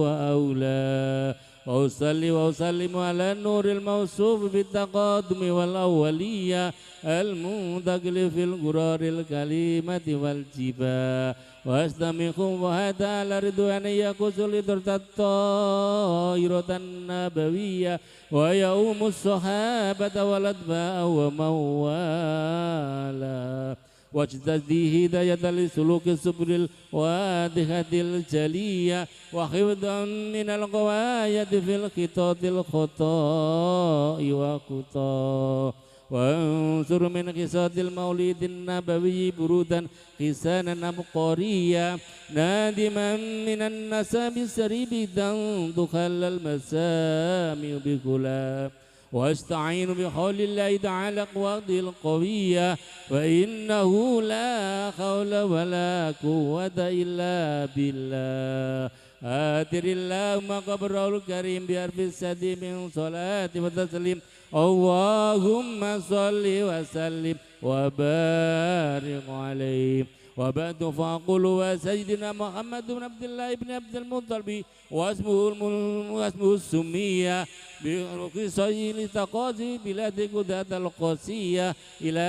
وأولى. وأصلي وأسلم على النور الموصوف بالتقادم والأولية المنتقل في القرار الكلمة والجبال وأستمخ وهذا على رضوان يقص لدرة الطائرة النبوية ويؤم الصحابة والأتباع ومن والاه واجتزي هداية لسلوك السبل الواضحة الجلية وحفظا من الغواية في الخطط الخطاء وخطاء وانصر من خصات المولد النبوي برودا خسانا عبقريا نادما من النسب سريبا دخل المسامع بكلا واستعين بحول الله تعالى قوته القوية وإنه لا حول ولا قوة إلا بالله. آتر اللهم قبره الكريم بحرف السدي من صلاة وتسليم. اللهم صل وسلم وبارك عليه. وبعد فأقول وسيدنا محمد بن عبد الله بن عبد المطلب واسمه السمية برقصي لتقاضي بلاد قدات القاسية إلى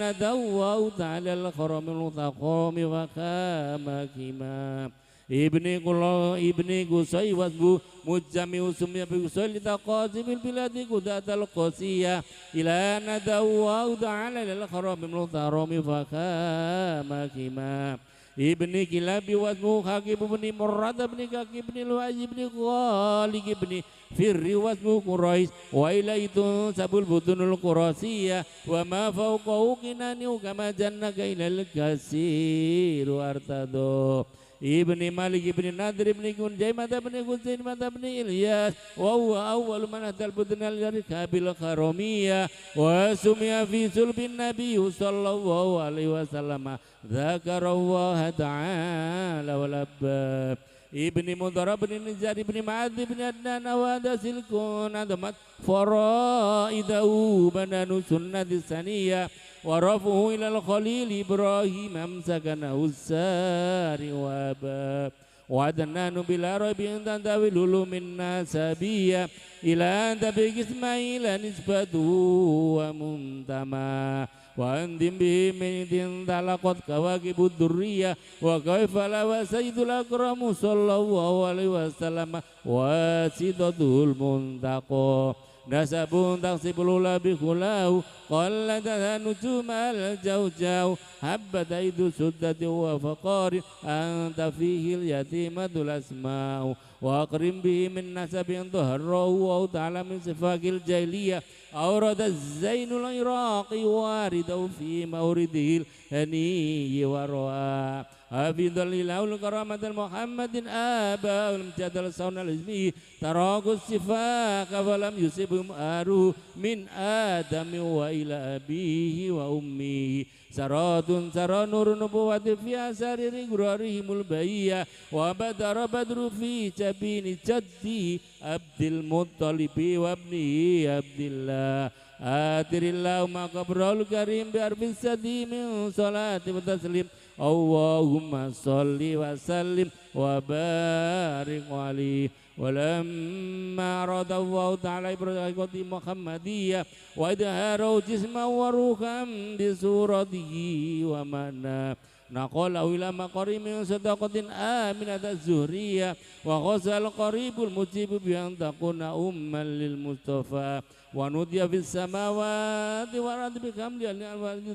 ندوه تعالى الخرم المتقام وخامكما Ibni Kula Ibni Qusay wasbu mujami usumya bi Qusay litaqasimil biladi qudatal qasiyah ila nadawu ta'ala lil kharami mutarami fakama kima Ibni Kilabi wasmu Hakib ibni Murrad ibni Kaki ibni Lu'ay ibni Ghalib ibni Firri wasmu Quraish wa ilaitu sabul butunul Qurasiyah wa ma fawqahu kinani kama jannaka ilal kasiru artado Ibni Malik ibni Nadr ibni Kunjaimah ibni Husain ibni Ilyas wa huwa awwalu man hadal budnal rikabil karamiyah wa sumiya fi sulbin nabi sallallahu alaihi wasallam dzakarallaha ta'ala wal abab Ibni Mudhar ibni Nizar ibni Ma'ad ibni Adnan wa dasilkun adamat faraidahu bananu sunnati saniyah wa rafuhu ilal khalil Ibrahim amsakanahu sari wa abab wa adnanu bila raibin tantawil ulumin nasabiyah ila tabi Ismaila nisbatuhu wa muntama wa andim bihi min din talaqat kawakibud durriyah wa kaifa la wa sayyidul akramu sallallahu alaihi wasallam wa sidatul muntaqa nasabun taksibul ula bi khulau qallatha nujumal jawjaw habbat aidu suddati wa faqari anta fihi al yatimatul asma'u wa aqrim bihi min nasabin taharrahu wa ta'ala min sifakil jahiliyah awrada zainul iraqi waridahu fi mawridihil haniyyi wa ra'a hafidhal ilahul karamatal muhammadin abaul jadal saunal ismi tarakus sifaka falam yusibhum aru min adami wa ila abihi wa ummihi saratun saranur nubuwati fi asariri gurarihimul bahiyah wa badara badru fi jabini jaddi Abdul Muttalibi wa ibnihi Abdillah atirillahumma qabrul karim bi arfis sadi min salati wa taslim Allahumma salli wa sallim wa barik alaihi walamma radallahu ta'ala ibrahimati Muhammadiyah wa idharu jisma wa ruham bi suratihi wa mana naqalahu ila maqari min sadaqatin aminat az-zuhriyah wa ghasal qaribul mujib bi an takuna umman lil mustafa wa nudiya fis samawati wal ardi bi kamli al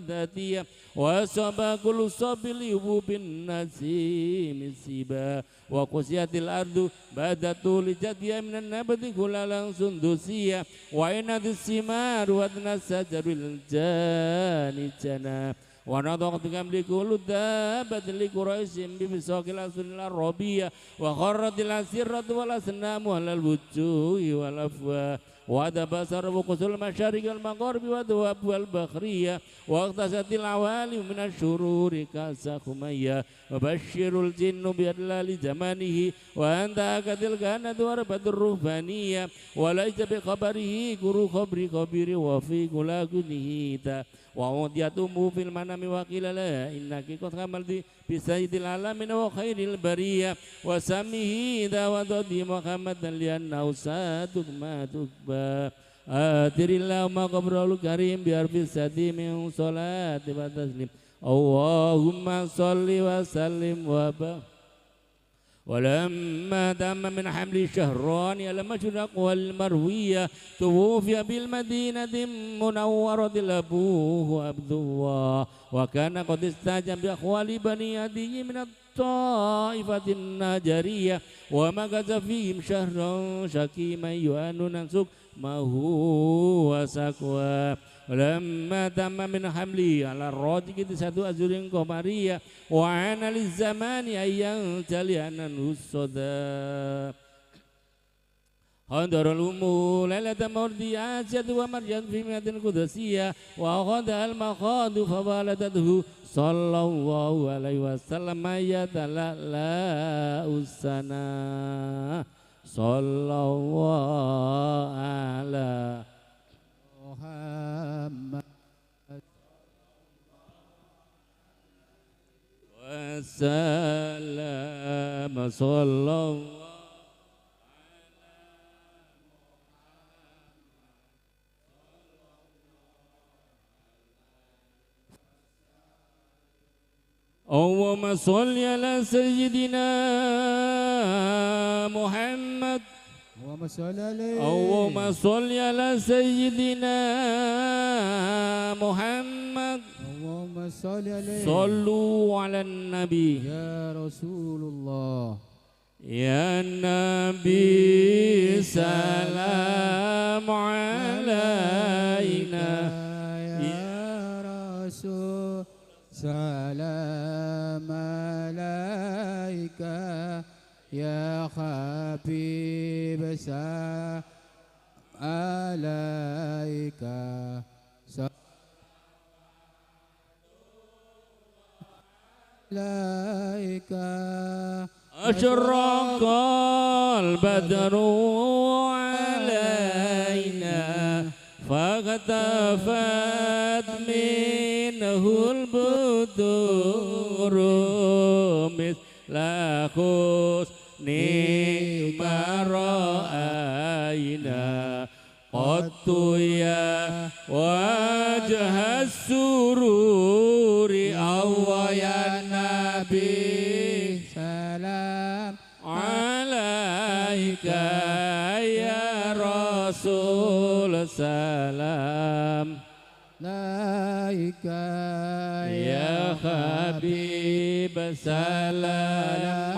dzatiyah wa saba kullu sabili bin nasim siba wa qusiyatil ardu badatu li jadiya minan nabati kulalan sundusiyah wa inadis simar wa adna sajaril jani jana wa nadaqat kamli kullu dabbatin li quraisyin bi misaqil asunil arabiyah wa kharratil asiratu wal asnamu alal wujuhi wal afwa wa dabasar wa qusul masyariq wal magharibi wa dawab wal bakhriyah wa iqtasatil awali min asyururi kasa khumayya wa basyirul jinnu bi adlali zamanihi wa anta akatil kanat wa rabatur ruhbaniyah wa laisa bi khabarihi guru khabri khabiri wa fi kulagunihi ta wa udiyatumu fil manami wa qila la innaki qad hamalti bi sayyidil alamin wa khairil bariyah wa samihi dawadati Muhammadan liannahu saduk ma tukba atirillahumma qabrul karim bi arfis sadi min salati wa taslim Allahumma salli wa sallim wa barik ولما تم من حمل شهران على المشرق والمروية توفي بالمدينة المنورة أبوه عبد الله وكان قد استجاب بأخوال بني عدي من الطائفة النجارية ومكث فيهم شهرا شكيما يؤن نسك ما هو سكوى ولما تم من حمله على الراجح تسعة أشهر قمرية وعان للزمان أن ينتلي أنه الصدى حضر الأم ليلة مولد آسية ومريم في مئة قدسية وأخذها المخاض فولدته صلى الله عليه وسلم يتلألأ السنة صلى الله على محمد وسلم صلى الله Allahumma sholli ala sayyidina Muhammad. Allahumma sholli alaihi. Allahumma sholli ala sayyidina Muhammad. Allahumma sholli alaihi. Sallu ala nabi. Ya Rasulullah. Ya Nabi salam alaina. Ya Rasul salam alaika. Ya Habib salam alaika. Alaika. Asyraqal badru alaina faghtafat minhul buduru mithla husni ma ra'ayna qattu ya wajhas sururi. Allah ya Nabi salam alaika ya Rasul salam alaika ya Habib salam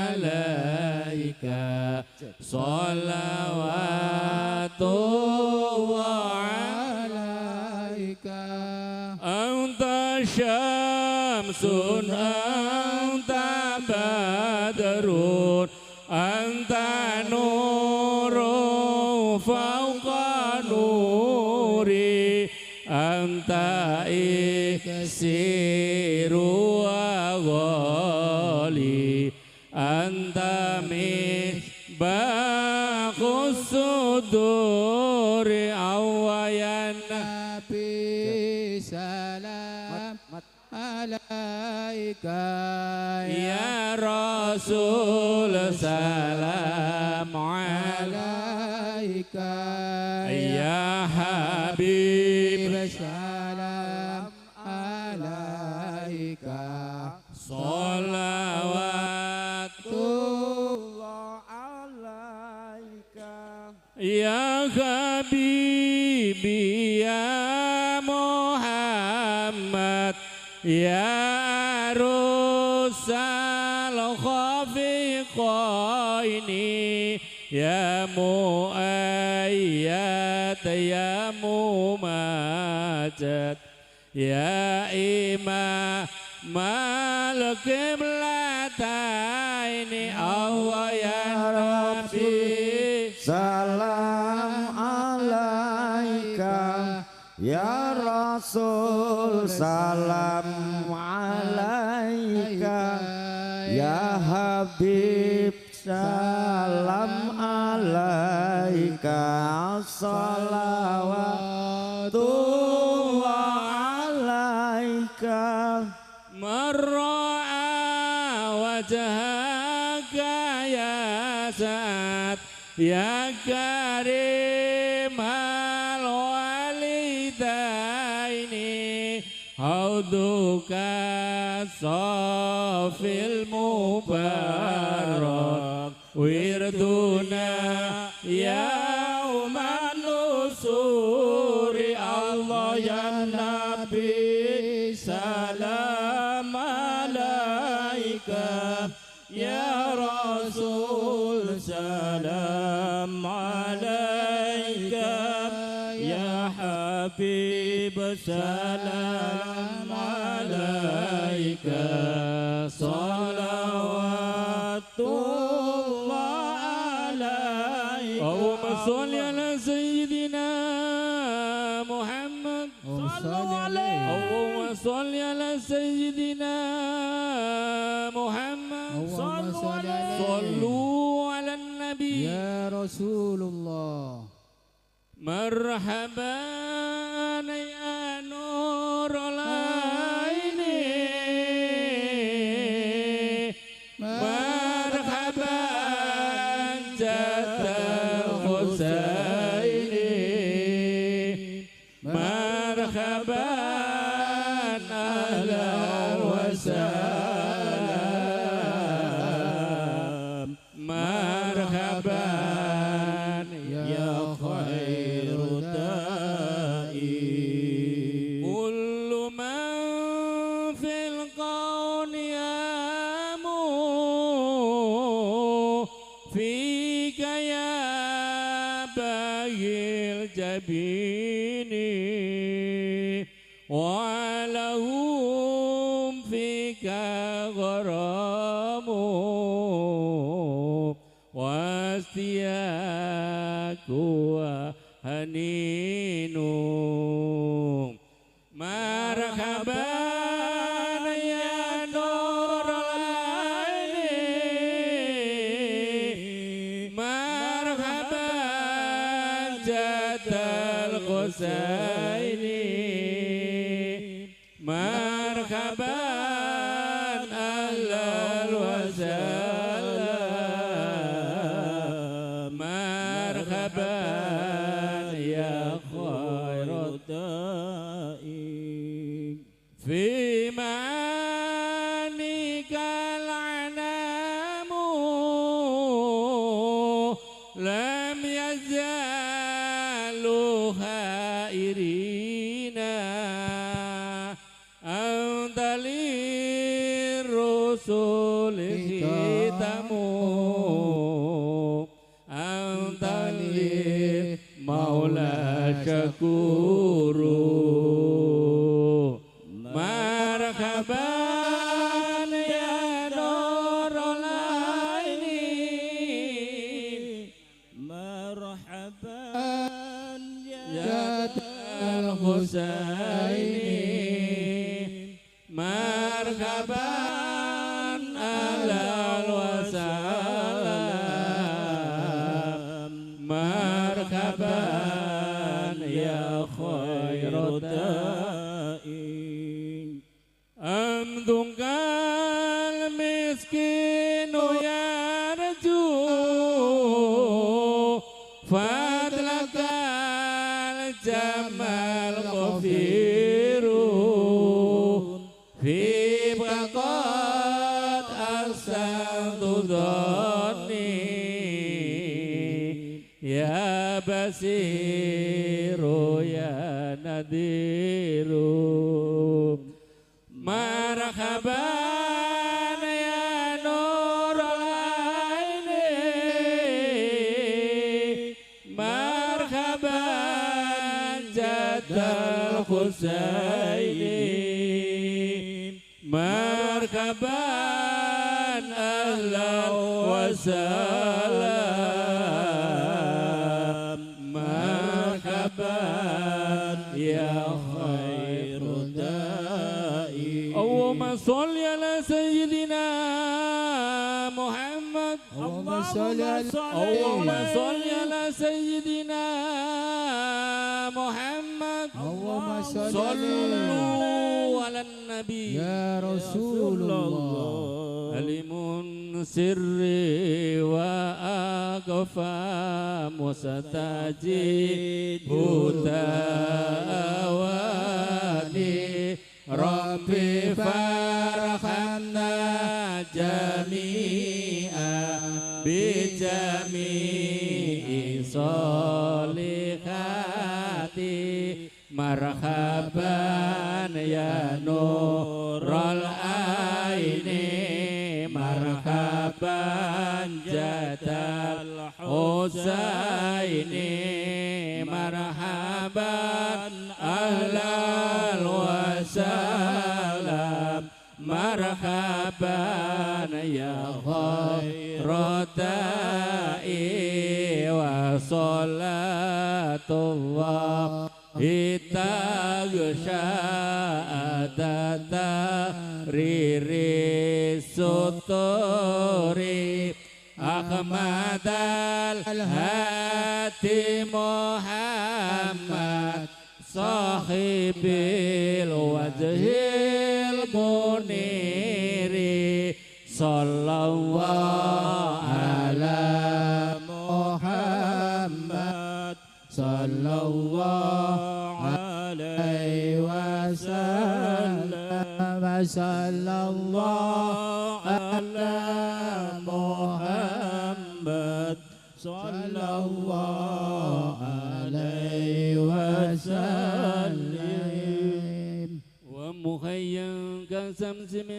alaika. Salawatullah alaika. Anta syamsun anta badrun anta nurun fawqa nuri anta iksiru wa ghali anta misbahus suduri. Awayan Nabi salam alaika ya Rasul salam alaika ya Habib salam alaika. Salawatullah alaika ya Habibi ya Muhammad ya arusal khafiqaini ya muayyad ya mumajad ya imam al-qiblataini. Allah ya Rabbi salam alaika ya Rasul salam alaika ya Habib salam alaika. Salawatullah alaika. Marra'a wajhaka ya Sa'ad ya Karim al-walidaini hauduka safil mubarak wirduna yauman nusuri. Allah ya Nabi salam alaika ya Rasul salam alaika ya Habib salam alaika. Salawatullah alaika. Allahumma sholli ala sayyidina Muhammad. Allahumma sholli ala sayyidina Muhammad. Sallu ala nabi ya Rasulullah. Marhaban ya nurul aini marhaban jadal Husaini marhaban ahlan wa sahlan. الجبين ولهم فيك غرام واستياك وحنين مرحبا يا نور العين مرحبا جد الحسين مرحبا أهلا وسهلا مرحبا يا خير الدائم في معانيك العنام لم يزالوا خائرين أنت للرسل ختم أنت للمولى شكور مرحبا يا نور العين مرحبا يا الحسين مرحبا أهلا وسهلا مرحبا يا خير الدائم أمدك المسكين يرجو فضلك الجمال الغفير في قد أحسنت ظني يا بصير يا نذير مرحبا يا نور العين مرحبا جد الحسين مرحبا أهلا وسهلا مرحبا يا خير دائم اللهم صل على سيدنا محمد اللهم صل اللهم صل على سيدنا محمد اللهم صل صلوا على النبي يا رسول الله علم سري وأقفى مستجيب دعواني ربي فارحمنا جميعا بجميع صالحاتي مرحبا يا نور العين مرحبا جد الحسين مرحبا أهلا وسهلا مرحبا يا خير داعي وصلاة الله تغشى ترير السطور أحمد الهادي محمد صاحب الوجه المنير صلى الله على محمد صلى الله عليه وسلم صلى الله على محمد صلى الله عليه وسلم ومخيا كسمسم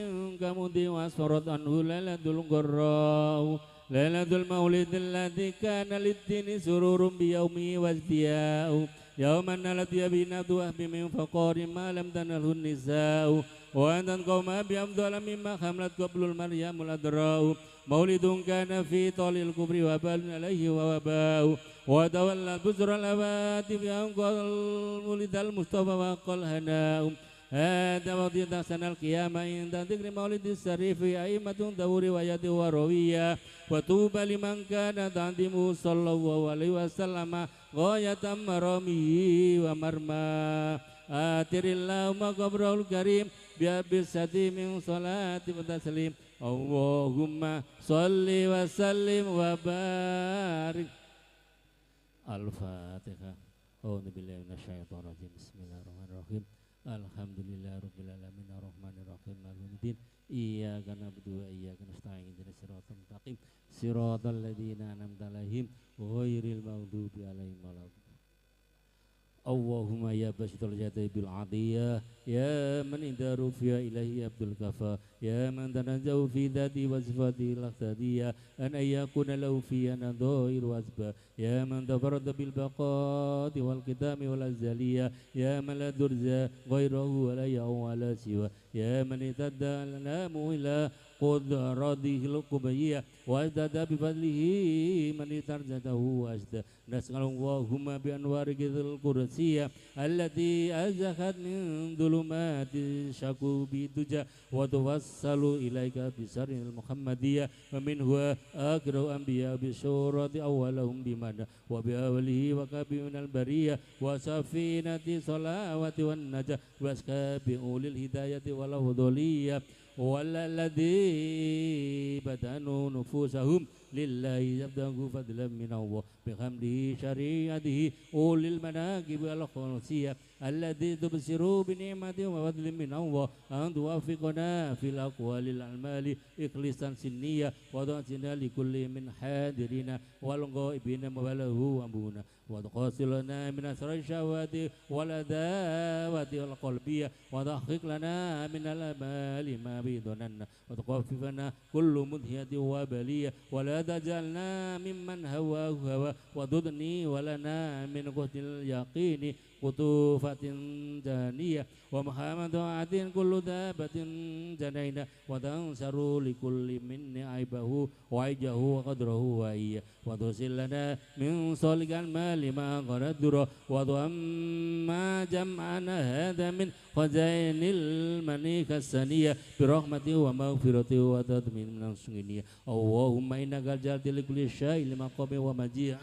كمدي واسفرت عنه ليلة الغراء ليلة المولد الذي كان للدين سرور بيومه وازدياء يوما نالت يبينا وهب من فقار ما لم تنله النساء وأن قوم بأفضل مما حملت قبل المريم الأدراء مولد كان في طول الكبر وبال عليه ووباء وتولى بزر الأواتف أنقل ولد المصطفى وقال هناء هذا وضيط سنة القيامة عند ذكر مولد الشريف أئمة ذو رواية وروية وطوبى لمن كان تعظيمه صلى الله عليه وسلم غاية مرامه ومرمى آتر اللهم قبره الكريم بأبسة من صلاة وتسليم اللهم صل وسلم وبارك. الفاتحة. أعوذ بالله من الشيطان الرجيم. بسم الله الرحمن الرحيم. Alhamdulillah rabbil alamin arrahmanir rahim maliki yaumiddin iyyaka na'budu wa iyyaka nasta'in ihdinas siratal mustaqim siratal ladzina an'amta 'alaihim ghairil maghdubi 'alaihim waladdallin. Allahumma ya basitul jati bil adiyah ya man inda rufiya ilahi abdul kafa ya man tanazzahu fi dhati wa sifati al-aqdiyah an ayyakuna lahu fi nadhair wasba ya man tafarrada bil baqati wal qidami wal azaliyah ya man la durza ghairahu wa la ya'u ala siwa ya man itadda lanamu ila qudratihi al-qubayyah wa izdada bi fadlihi man itarjatahu wa azda. Nas'alullahumma bi anwarikil qudsiyah allati azakhat min dhulumati syakubi duja wa tuwassalu ilaika bi saril muhammadiyah wa minhu akhiru anbiya bi surati awwalahum bimana wa bi awlihi wa kabi minal bariyah wa safinati salawati wan najah wa askabi ulil hidayati wal afdhaliyah والذي بدنوا نفوسهم لله يبتغوا فضلا من الله بحمده شريعته أولي المناقب الخلصية الذي تبصروا بنعمته وفضل من الله أن توافقنا في الأقوال الأعمال إخلاصا سنية وتعطينا لكل من حاضرين والغائبين وله أبونا وتقاصلنا من أسر الشهوات والأداوات والقلبية وتحقق لنا من الأمال ما بيضننا وتخففنا كل مدهية وبلية ولا تجعلنا ممن هواه هوى وتدني ولنا من قوة اليقين قطوفة جانية ومحمد عدن كل دابة جنينة وتنصر لكل من عيبه وعجه وقدره وإياه وترسل لنا من صالح المال ما قدره وضم جمعنا هذا من خزائن المنيك السنية برحمته ومغفرته وتضمين من السنية. اللهم إنك جعلت لكل شيء لمقام ومجيء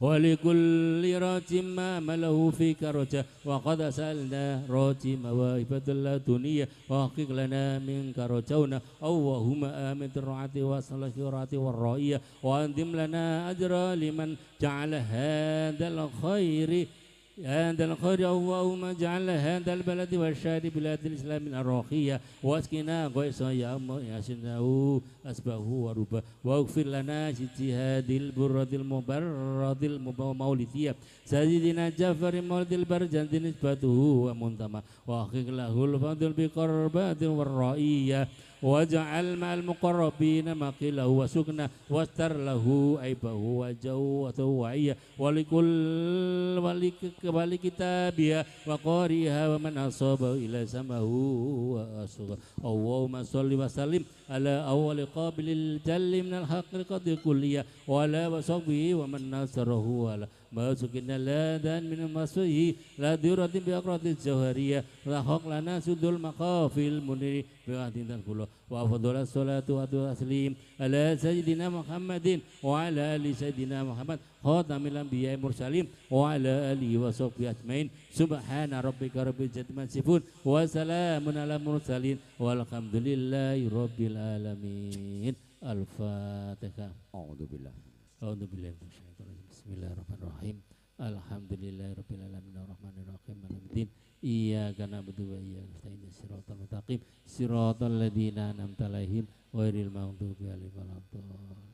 ولكل راج ما مله فيك رجاء وقد سألنا راج مواهب اللدنية وحقق لنا منك رجونا. اللهم آمن الرعاة وصلح الرعاة والرعية وأنتم لنا أجرا لمن جعل هذا الخير هذا الخير. اللهم اجعل هذا البلد والشهر بلاد الإسلام الراخية واسقنا غيثا يا ياسنه أسبه وربا واغفر لنا اجتهاد البرة المبرد المولدية سيدنا جعفر مولد البرجند نسبته ومنتمى واحقق له الفضل بقربات والرائية واجعل مع المقربين مقيله وسكنه واستر له عيبه وجوته وعيه ولكل ولكتابها وقارئها ومن أصابه إلى سمه وأصغر. اللهم صل وسلم على أول قابل الجل من الحقيقة الكلية وعلى وصحبه ومن نصره وعلى ما سكن لا دان من مسوه لا درة بأقراط الجوهرية وحق لنا سد المخافي المنير بعهد الكل. وأفضل الصلاة والتسليم على سيدنا محمد وعلى آل سيدنا محمد خاتم الأنبياء المرسلين وعلى آله وصحبه أجمعين. سبحان ربك رب العزة عما يصفون وسلام على المرسلين والحمد لله رب العالمين. الفاتحة. أعوذ بالله أعوذ بالله من الشيطان الرجيم. بسم الله الرحمن الرحيم. الحمد لله رب العالمين الرحمن الرحيم مالك يوم الدين إياك نعبد وإياك نستعين صراط المستقيم صراط الذين أنعمت عليهم غير المغضوب عليهم ولا الضالين.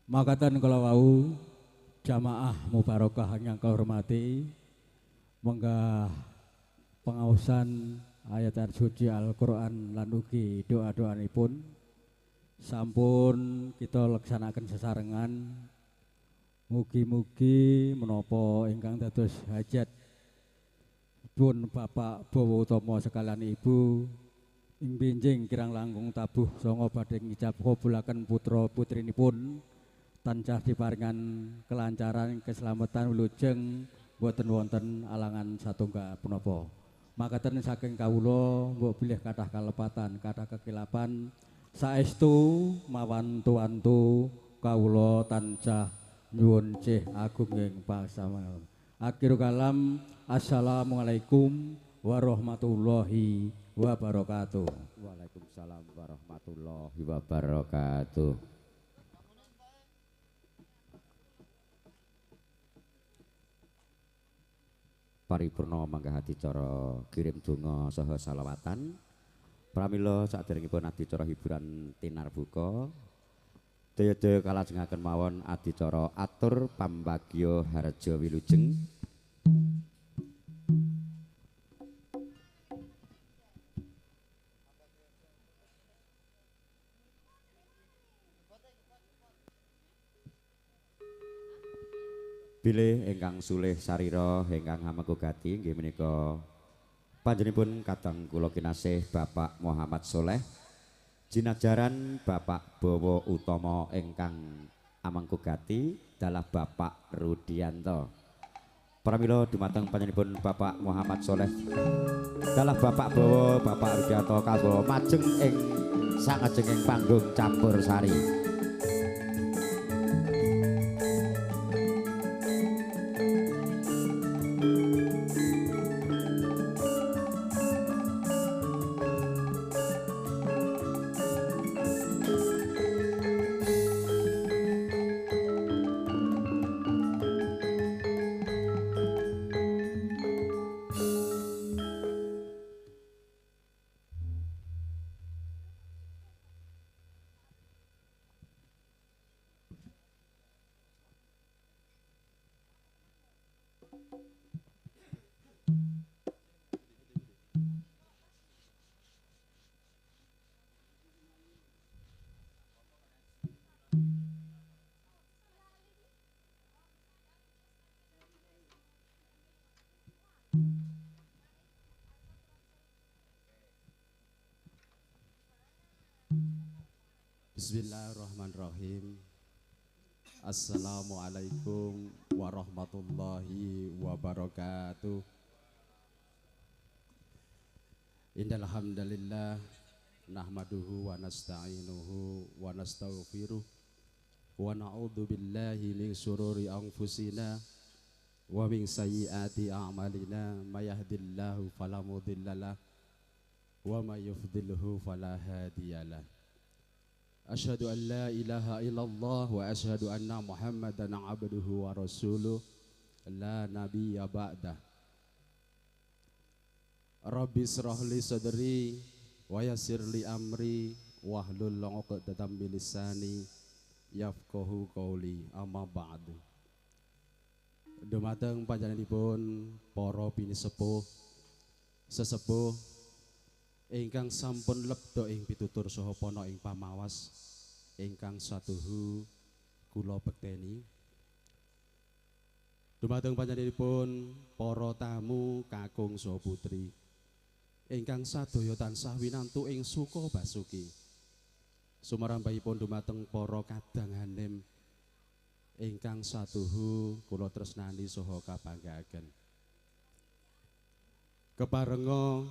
Makatan kala wau jamaah mubarokah yang kau hormati, menggah pengaosan ayat-ayat suci Al-Qur'an lan ugi doa-doanipun sampun kita laksanakan sesarengan. Mugi-mugi menapa ingkang dados hajat pun Bapak Bowo Utama sekalian Ibu ing benjing kirang langkung tabuh sanga badhe ngijab kabulaken putra putrinipun tansah diparingan kelancaran keselamatan wilujeng boten wonten alangan satunggal punapa. Makaten saking kawula mbok bilih kathah kalepatan, kathah kekilapan saestu mawantu-wantu kawula tansah nyuwun cih agunging pasaman. Akhir kalam, assalamualaikum warahmatullahi wabarakatuh. Waalaikumsalam warahmatullahi wabarakatuh. Paripurna manggah adicara kirim donga saha salawatan. Pramila saderengipun adicara hiburan tinarbuka, daya-daya kalajengaken mawon adicara atur pambagya harja wilujeng. Bilih ingkang sulih sarira ingkang hamengku gati inggih menika panjenenganipun kadang kula kinasih Bapak Muhammad Soleh jinajaran Bapak Bowo Utama ingkang amangku gati dalah Bapak Rudianto. Pramila dumateng panjenenganipun Bapak Muhammad Soleh dalah Bapak Bowo Bapak Rudianto kawula majeng ing sangajenging panggung campur sari. Bismillahirrahmanirrahim. Assalamualaikum warahmatullahi wabarakatuh. Innal hamdalillah nahmaduhu wa nasta'inuhu wa nastaghfiruh wa na'udzu billahi min syururi anfusina wa min sayyiati a'malina may yahdihillahu fala mudhillalah wa may yudlilhu fala hadiyalah. Asyhadu an la ilaha illallah wa asyhadu anna Muhammadan abduhu wa rasuluh la nabiyya ba'dah. Rabbi israh li sadri wa yassir li amri wahlul 'uqdatam min lisani yafqahu qawli, amma ba'du. Dumateng panjenenganipun para pinisepuh sesepuh ingkang sampun lebda ing pitutur saha pana ing pamawas ingkang satuhu kula bekteni. Dumateng panjenenganipun para tamu kakung saha putri ingkang sadaya tansah winantu ing suka basuki. Sumarambahipun dumateng para kadang hanim ingkang satuhu kula tresnani saha kabanggaaken. Keparenga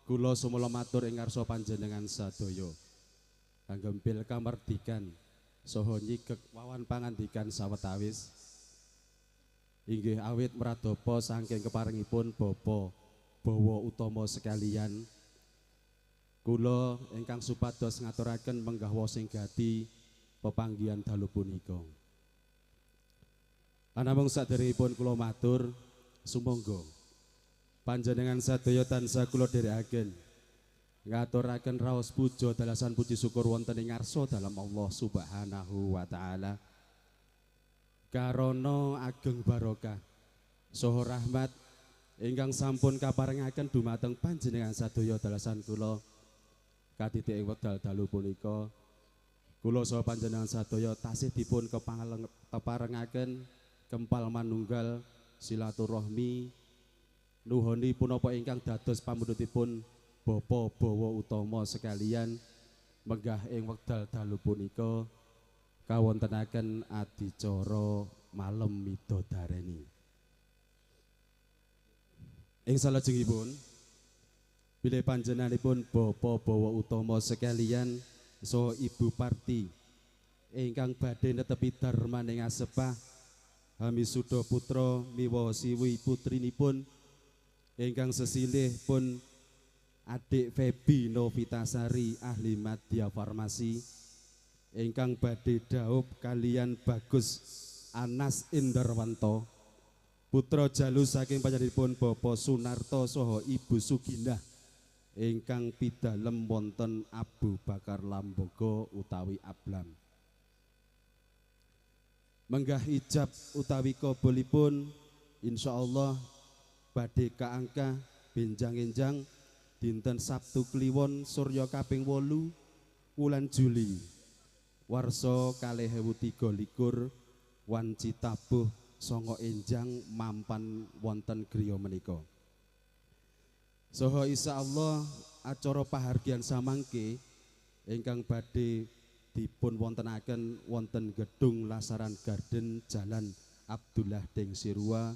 kula sumela matur ing ngarsa panjenengan sadaya anggempil kamardikan saha nyigek wawan pangandikan sawetawis inggih awit mradapa saking keparengipun Bapak Bowo Utama sekalian. Kula ingkang supados ngaturaken menggah sing gati pepanggihan dalu punika. Anamung saderengipun kula matur sumangga panjenengan sadaya tansah kula dherekaken ngaturaken raos puja dalasan puji syukur wonten ing ngarsa dalem Allah Subhanahu wa taala. Karana ageng barokah saha rahmat ingkang sampun kaparengaken dumateng panjenengan sadaya dalasan kula katitik ing wekdal dalu punika kula saha panjenengan sadaya tasih dipun keparengaken kempal manunggal silaturahmi nuhoni punapa ingkang dados pamundhutipun Bapa Bawa Utama sekalian menggah ing wekdal dalu punika kawontenaken adicara malem midodareni. Ing salajengipun bilih panjenenganipun Bapa Bawa Utama sekalian saha Ibu Parti ingkang badhe netepi dharmaning asepah hamisuda putra miwa siwi putrinipun ingkang sesilih pun Adik Febi Novitasari ahli madya farmasi ingkang badhe dhaup kalian Bagus Anas Indarwanto putra jalu saking panjenenganipun Bapak Sunarto saha Ibu Suginah ingkang pidalem wonten Abu Bakar Lamboga utawi Ablam. Menggah ijab utawi kabulipun insyaallah badhe kaangkah benjang-enjang dinten Sabtu Kliwon Surya kaping 8 wulan Juli warsa 2023 wanci tabuh sanga enjang mampan wonten griya menika. Saha insyaallah acara pahargyan samangke ingkang badhe dipun wontenaken wonten gedung Lasaran Garden Jalan Abdullah Deng Sirua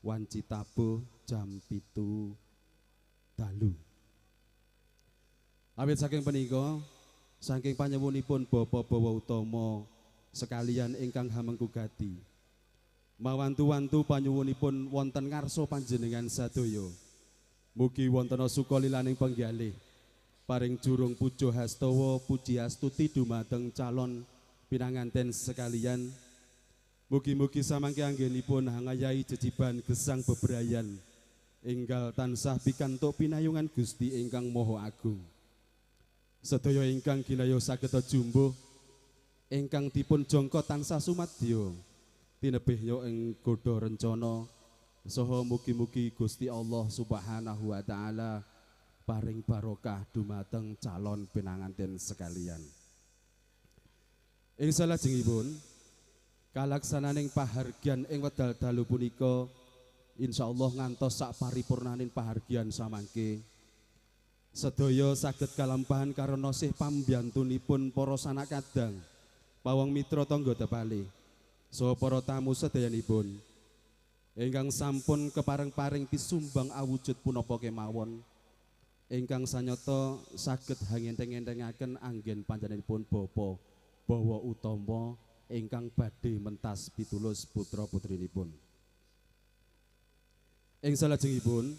wanci tabuh jam 7 dalu. Awit saking punika, saking panyuwunipun Bapa Bawa Utama sekalian ingkang hamengku gati, mawantu-wantu panyuwunipun wonten ngarsa panjenengan sadaya. Mugi wonten suka lilaning penggalih, paring jurung puja hastawa puji astuti dumateng calon pinanganten sekalian. Mugi-mugi samangke anggenipun hangayahi jejiban gesang bebrayan enggal tansah pikantuk pinayungan Gusti ingkang Maha Agung. Sedaya ingkang ginayuh sageta jumbuh ingkang dipun jangka tansah sumadyo tinebihya ing godha rencana saha mugi-mugi Gusti Allah Subhanahu wa taala paring barokah dumateng calon pinanganten sekalian. Ing salajengipun kalaksananing pahargyan ing wekdal dalu punika insyaallah ngantos sak paripurnaning pahargyan samangke sedaya saged kalampahan karena sih pambiyantunipun para sanak kadang pawong mitra tangga tepali saha para tamu sedayanipun ingkang sampun kepareng-paring pisumbang awujud punapa kemawon ingkang sanyata saged hangenteng-entengaken anggen panjenenganipun Bapa Bawa Utama ingkang badhe mentas pitulus putra-putrinipun. Ing salajengipun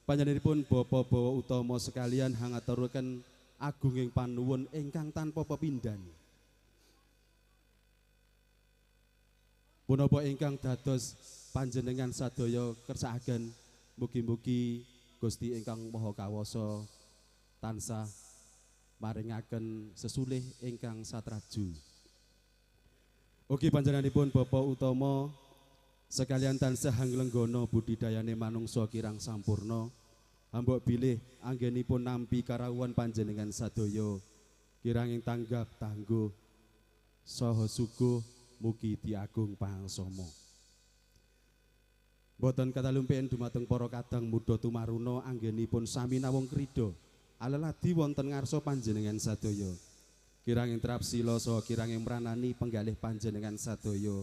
panjenenganipun Bapa Bawa Utama sekalian hangaturaken agunging panuwun ingkang tanpa pepindhan. Punapa ingkang dados panjenengan sadaya kersakaken mugi-mugi Gusti ingkang Maha Kawasa tansah maringaken sesulih ingkang satraju. Ugi panjenenganipun Bapa Utama sekalian tansah hanglenggana budidayane manungsa kirang sampurna, hambok bilih anggenipun nampi karawuhan panjenengan sadaya kiranging tanggap tangguh saha suguh mugi diagung pangsama. Boten katalumpian dumateng para kadang muda tumaruna anggenipun sami nawung krida aleladi wonten ngarsa panjenengan sadaya kiranging trapsila saha kiranging mranani penggalih panjenengan sadaya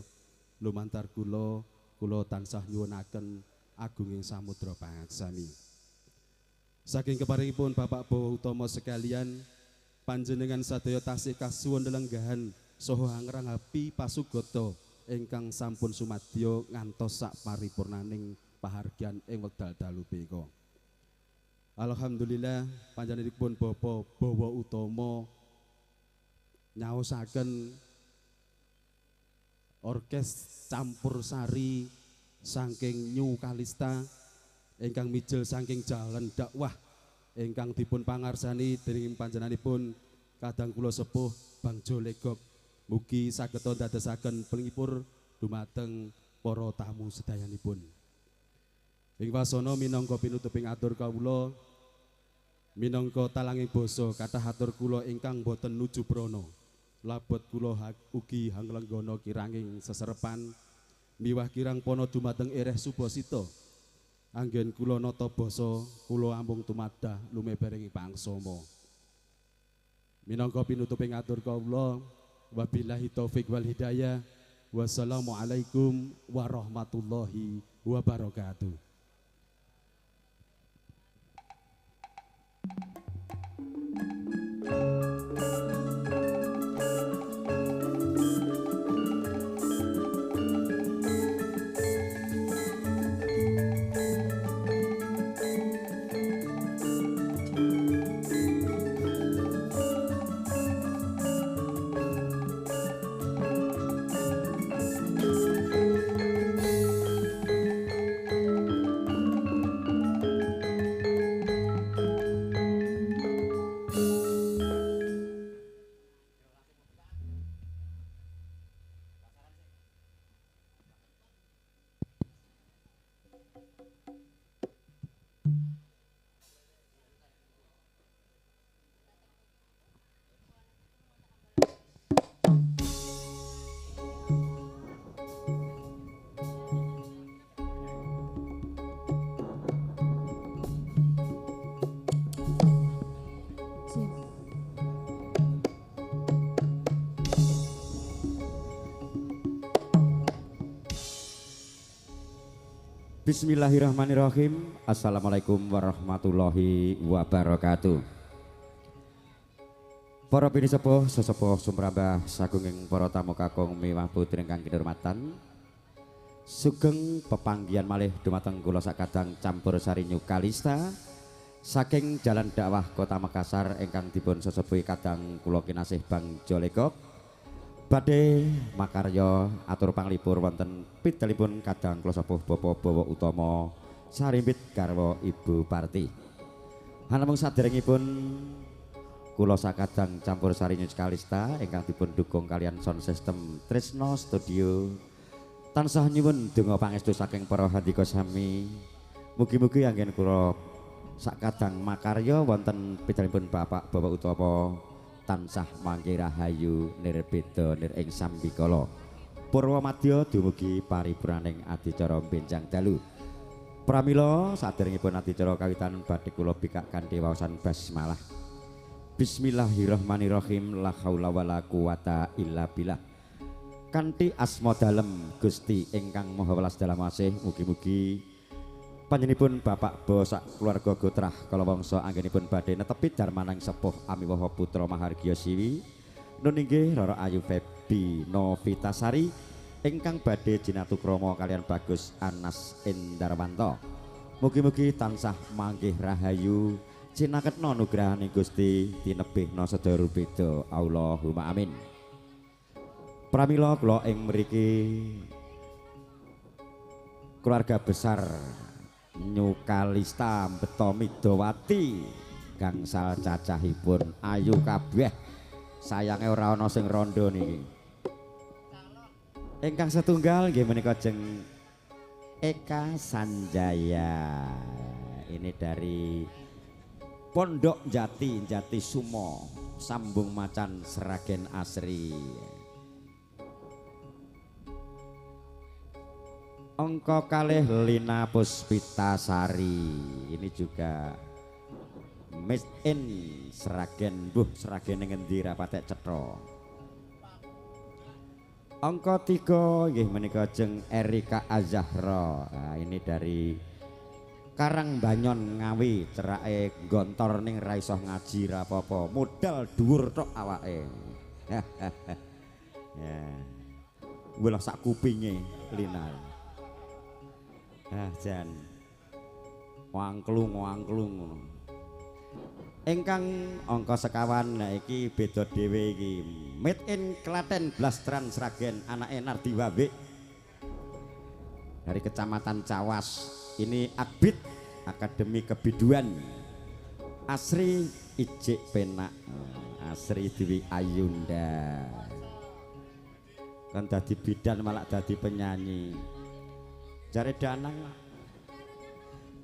lumantar kula kula tansah nyuwunaken agunging samudra pangaksami. Saking keparingipun Bapak Bawa Utama sekalian panjenengan sadaya tasih kasuwun lelenggahan saha angranghapi pasugata ingkang sampun sumadyo ngantos sak paripurnaning pahargyan ing wekdal dalu punika. Alhamdulillah panjenenganipun Bapa Bawa Utama nyaosaken orkes campur sari saking New Kalista ingkang mijil saking jalan dakwah ingkang dipun pangarsani dening panjenenganipun kadang kula sepuh Bang Jo Legok. Mugi saged ndadosaken penglipur dumateng para tamu sedayanipun. Ing wasana minangka pinutuping atur kawula minangka talanging basa kathah atur kula ingkang boten nuju prana. Labot kula ugi hanglenggana kiranging seserepan miwah kirang pana dumateng ereh subasita. Anggen kula nata basa kula amung tumadah lumebering pangsama. Minangka pinutuping atur kawula wabillahi taufik wal hidayah. Wassalamualaikum warahmatullahi wabarakatuh. Bismillahirrahmanirrahim. Assalamualaikum warahmatullahi wabarakatuh. Para pinisepuh, sesepuh sumrambah sagunging para tamu kakung miwah putri ingkang kinurmatan. Sugeng pepanggihan malih dumateng kula sakadang campur sari New Kalista saking Jalan Dakwah Kota Makassar ingkang dipun sesepuhi kadang kula kinasih Bang Jolegok. Badhe makarya atur panglipur wonten pidalipun kadang kula sepuh Bapak Bawa Utama Sarimbit garwa Ibu Parti. Hanamung saderengipun kula sakadang campur sari New Kalista ingkang dipun dukung kalian sound system Tresno Studio tansah nyuwun donga pangestu saking para handika sami. Mugi-mugi anggen kula sakadang makarya wonten pidalipun Bapak Bawa Utama tansah mangke rahayu nirbeda nir ing sambikala. Purwa madya dumugi paripurnaning adicara benjang dalu. Pramila saderengipun adicara kawitan badhe kula bikak kanthi waosan basmalah. Bismillahirrahmanirrahim. La haula wala quwata illa billah. Kanthi asma dalem Gusti ingkang Maha Welas Dalam Asih, mugi-mugi panjenenganipun Bapak Bo sak keluarga gotrah kala wangsa anggenipun badhe netepi darmaning sepuh amiwaha putra mahargya siwi nun inggih Rara Ayu Febi Novitasari ingkang badhe jinatu krama kalian Bagus Anas Endarwanto. Mugi-mugi tansah manggih rahayu cinaketna nugrahaning Gusti tinebihna sedaya rubeda. Allahumma amin. Pramila kula ing mriki keluarga besar New Kalista beto Midowati gangsal cacahipun ayu kabeh, sayange ora ana sing rondo niki. Ingkang setunggal nggih menika jeng Eka Sanjaya. Ini dari Pondok Jati, Jati Sumo, Sambung Macan, Sragen Asri. Angka kalih Lina Puspitasari. Ini juga made in Sragen, buh Sragen ngendi ra patek cetha. Angka 3 nggih menika jeng Erika Azahra. Nah, ini dari Karangbanyon Ngawi, cerake gontor ning ra iso ngaji ra apa-apa, modal dhuwur tok awake. Ya. Welah sak kupinge Lina. Ah jan. Wangklung-wangklung ngono. Ingkang angka sekawan nah iki beda dhewe iki. Made in Klaten Blastran Sragen, anake Nardi Wawik. Dari Kecamatan Cawas. Ini Akbit Akademi Kebiduan. Asri Ijik Penak, Asri Dewi Ayunda. Kan dadi bidan malah dadi penyanyi. Jare Danang.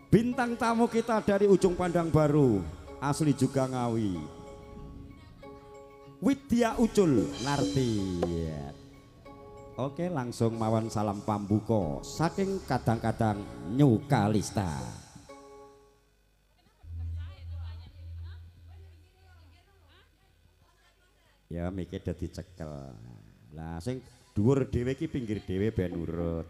Bintang tamu kita dari Ujung Pandang Baru, asli juga Ngawi. Widya Ucul Narti. Oke, langsung mawon salam pambuka saking kadang-kadang New Kalista. Ya mikir dadi cekel. Lah sing dhuwur dhewe iki pinggir dhewe ben urut.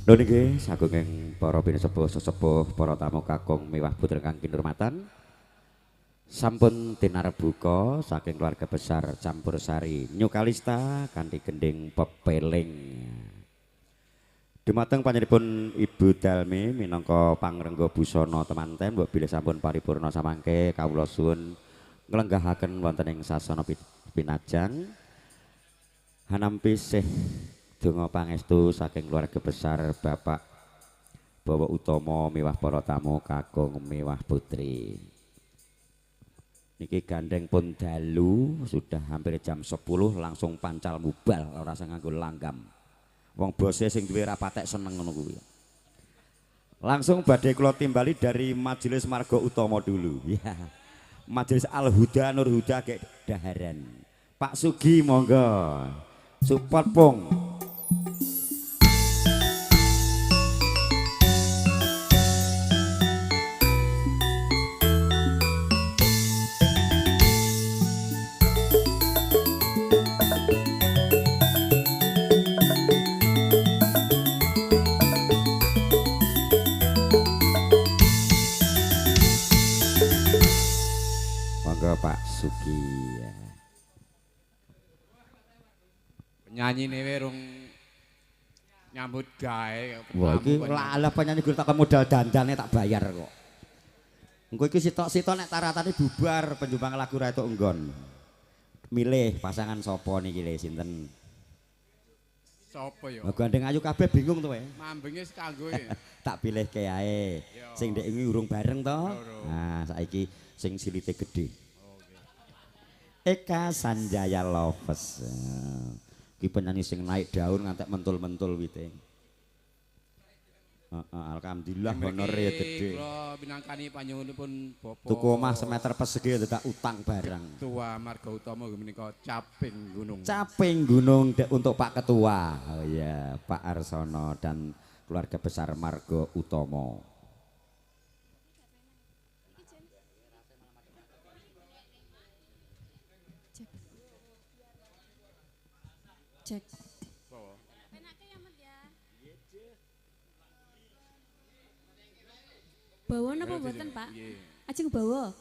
Lho niki sagunging para pinesepuh sesepuh, para tamu kakung miwah putra kang kinurmatan. Sampun tinarbuka saking keluarga besar Campursari New Kalista kanthi gending pepeling. Dumateng panjenenganipun Ibu Dalmi minangka pangrengga busana temanten mbok bilih sampun paripurna samangke kawula suwun nglenggahaken wonten ing sasana pinajang. Hanampi sih donga pangestu saking keluarga besar Bapak Bawa Utomo miwah para tamu kakung miwah putri. Niki gandeng pun dalu, sudah hampir jam 10 langsung pancal mubal ora usah nganggo langgam. Wong bose sing duwe ra patek seneng ngono kuwi. Langsung badhe kula timbali dari Majelis Margo Utomo dulu. Ya. Majelis Al Huda Nur Huda gek daharan. Pak Sugi monggo. Support pung. Monggo Pak Sugi. Penyanyi ne rung nyambut gawe. Wah iki lah penyanyi gur tak modal dandane tak bayar kok. Engko iki sitok-sitok nek taratane bubar penyumbang lagu ra entuk nggon. Milih pasangan sapa niki le sinten? Sapa ya? Gandeng ayu kabeh bingung to kowe. Mambenge wis kanggo e. Tak pilihke ae. Sing ndek wingi urung bareng to. Nah, saiki sing silite gedhe. Eka Sanjaya Loves. Ki penyanyi sing naik daun ngantek mentul-mentul wite. Heeh, alhamdulillah honore ya gede. Kula minangkani panjenenganipun Bapak. Tuku omah semeter persegi dadak utang barang. Ketua Marga Utama menika Caping Gunung. Caping Gunung untuk Pak Ketua. Oh iya, Pak Arsono dan keluarga besar Marga Utomo. Cek. Bawa napa mboten, Pak? Ajeng bawa.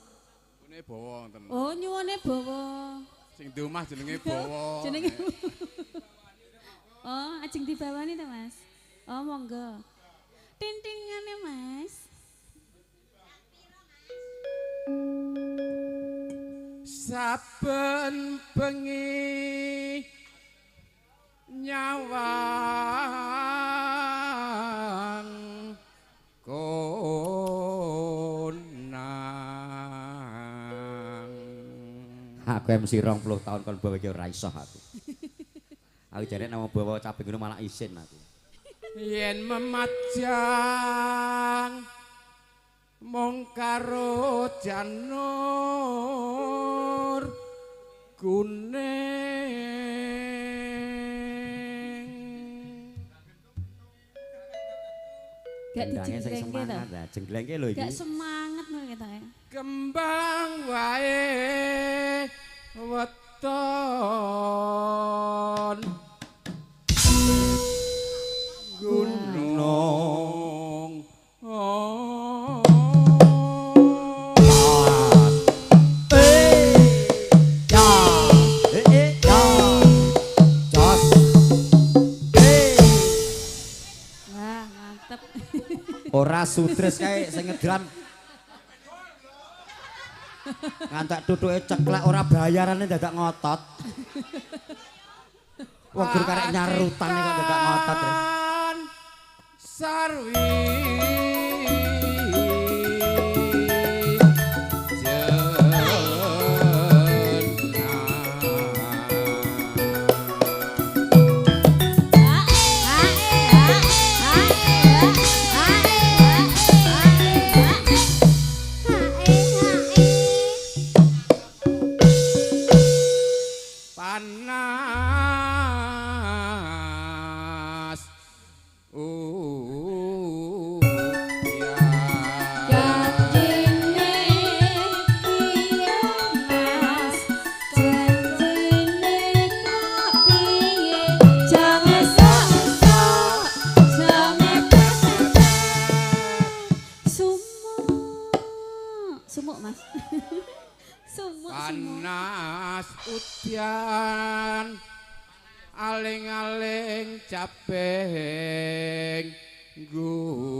Nyuwune bawa wonten. Oh, nyuwune bawa. Sing di omah jenenge bawa. Jenenge. Oh, ajeng dibawani ta, Mas? Oh, monggo. Tintingane, Mas. Saben bengi nyawang konang. Aku MC 20 tahun kon bawa iki ora iso aku. Aku jare nek bawa caping ngono malah isin aku. Yen memajang mung karo janur kuning. Gak dijengklengke to. Jengklengke lho iki. Gak semangat ngono ketoke. Kembang wae weton gunung. Ora sudres kae sing ngedram. Ngantek tutuke ceklek ora bayarane dadak ngotot. Wong gur karek nyarutane kok dadak ngotot. Sarwi panas Jangan sok-sok, jangan Udan aling-aling caping gunung.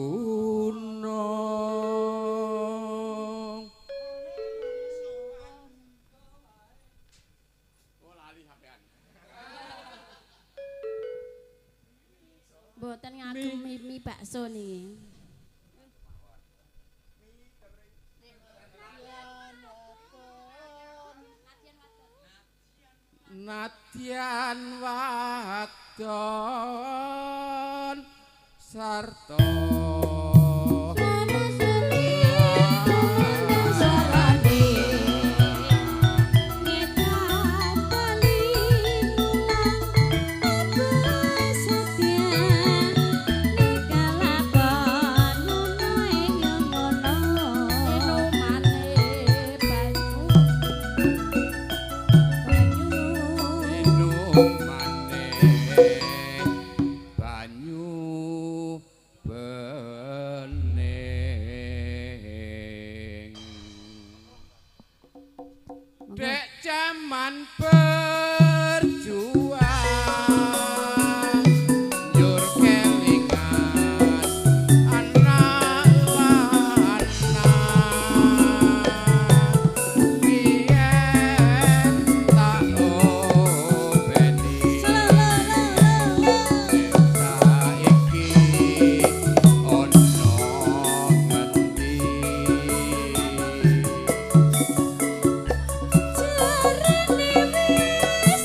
Mboten ngagemi mie bakso niki. Nadyan wadon sarta banyu bening. Dek jaman berjuang njur kelingan anak lanang biyen tak openi saiki ono ngendi. Jarene wis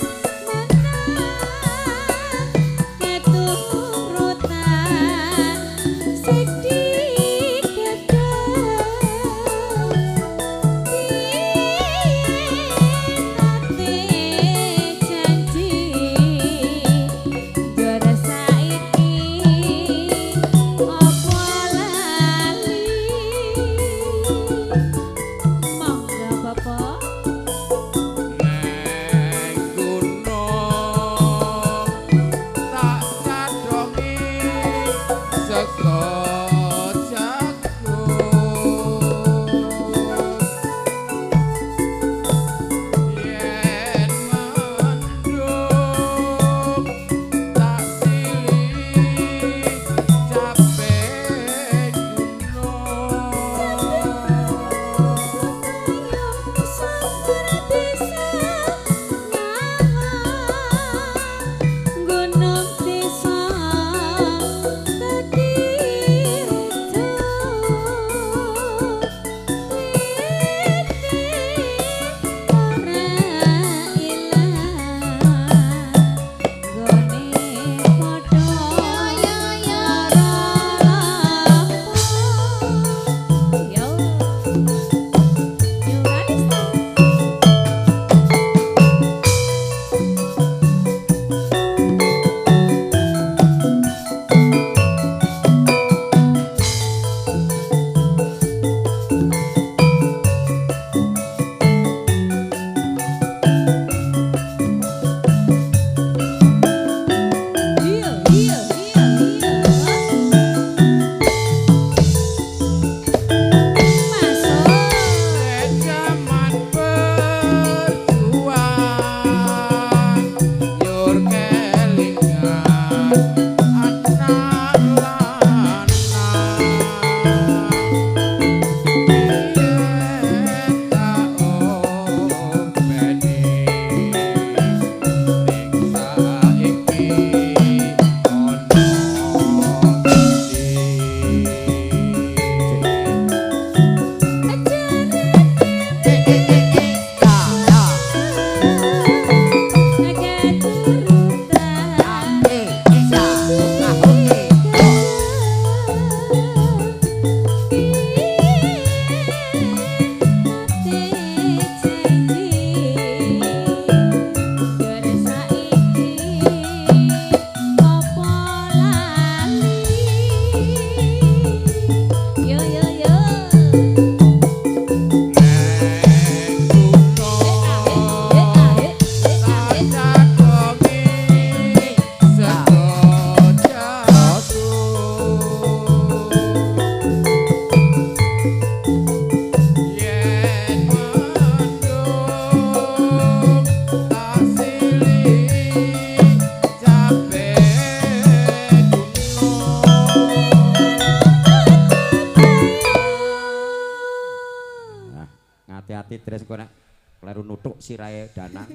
Kuwatir sing nek kleru nuthuk sirahe Danang.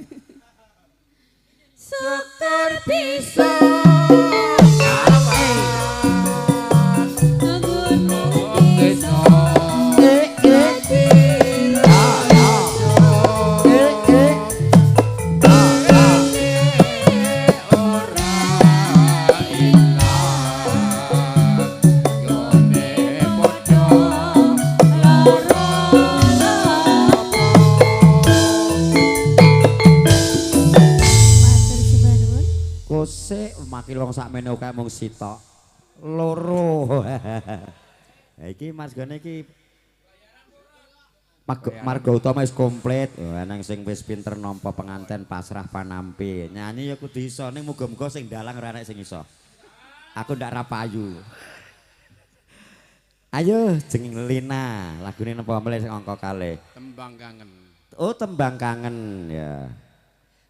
Syukur bisa Maki wong sakmene akeh mung sitok. Loro. Ha iki Mas Gone iki marga utama wis komplit. Nang sing wis pinter nampa penganten pasrah panampi. Nyanyi ya kudu iso ning muga-muga sing dalang ora enek sing iso. Aku ndak ra payu. Ayo jeng Lina, lagune napa melih sing angka kalih? Tembang kangen. Oh, tembang kangen ya.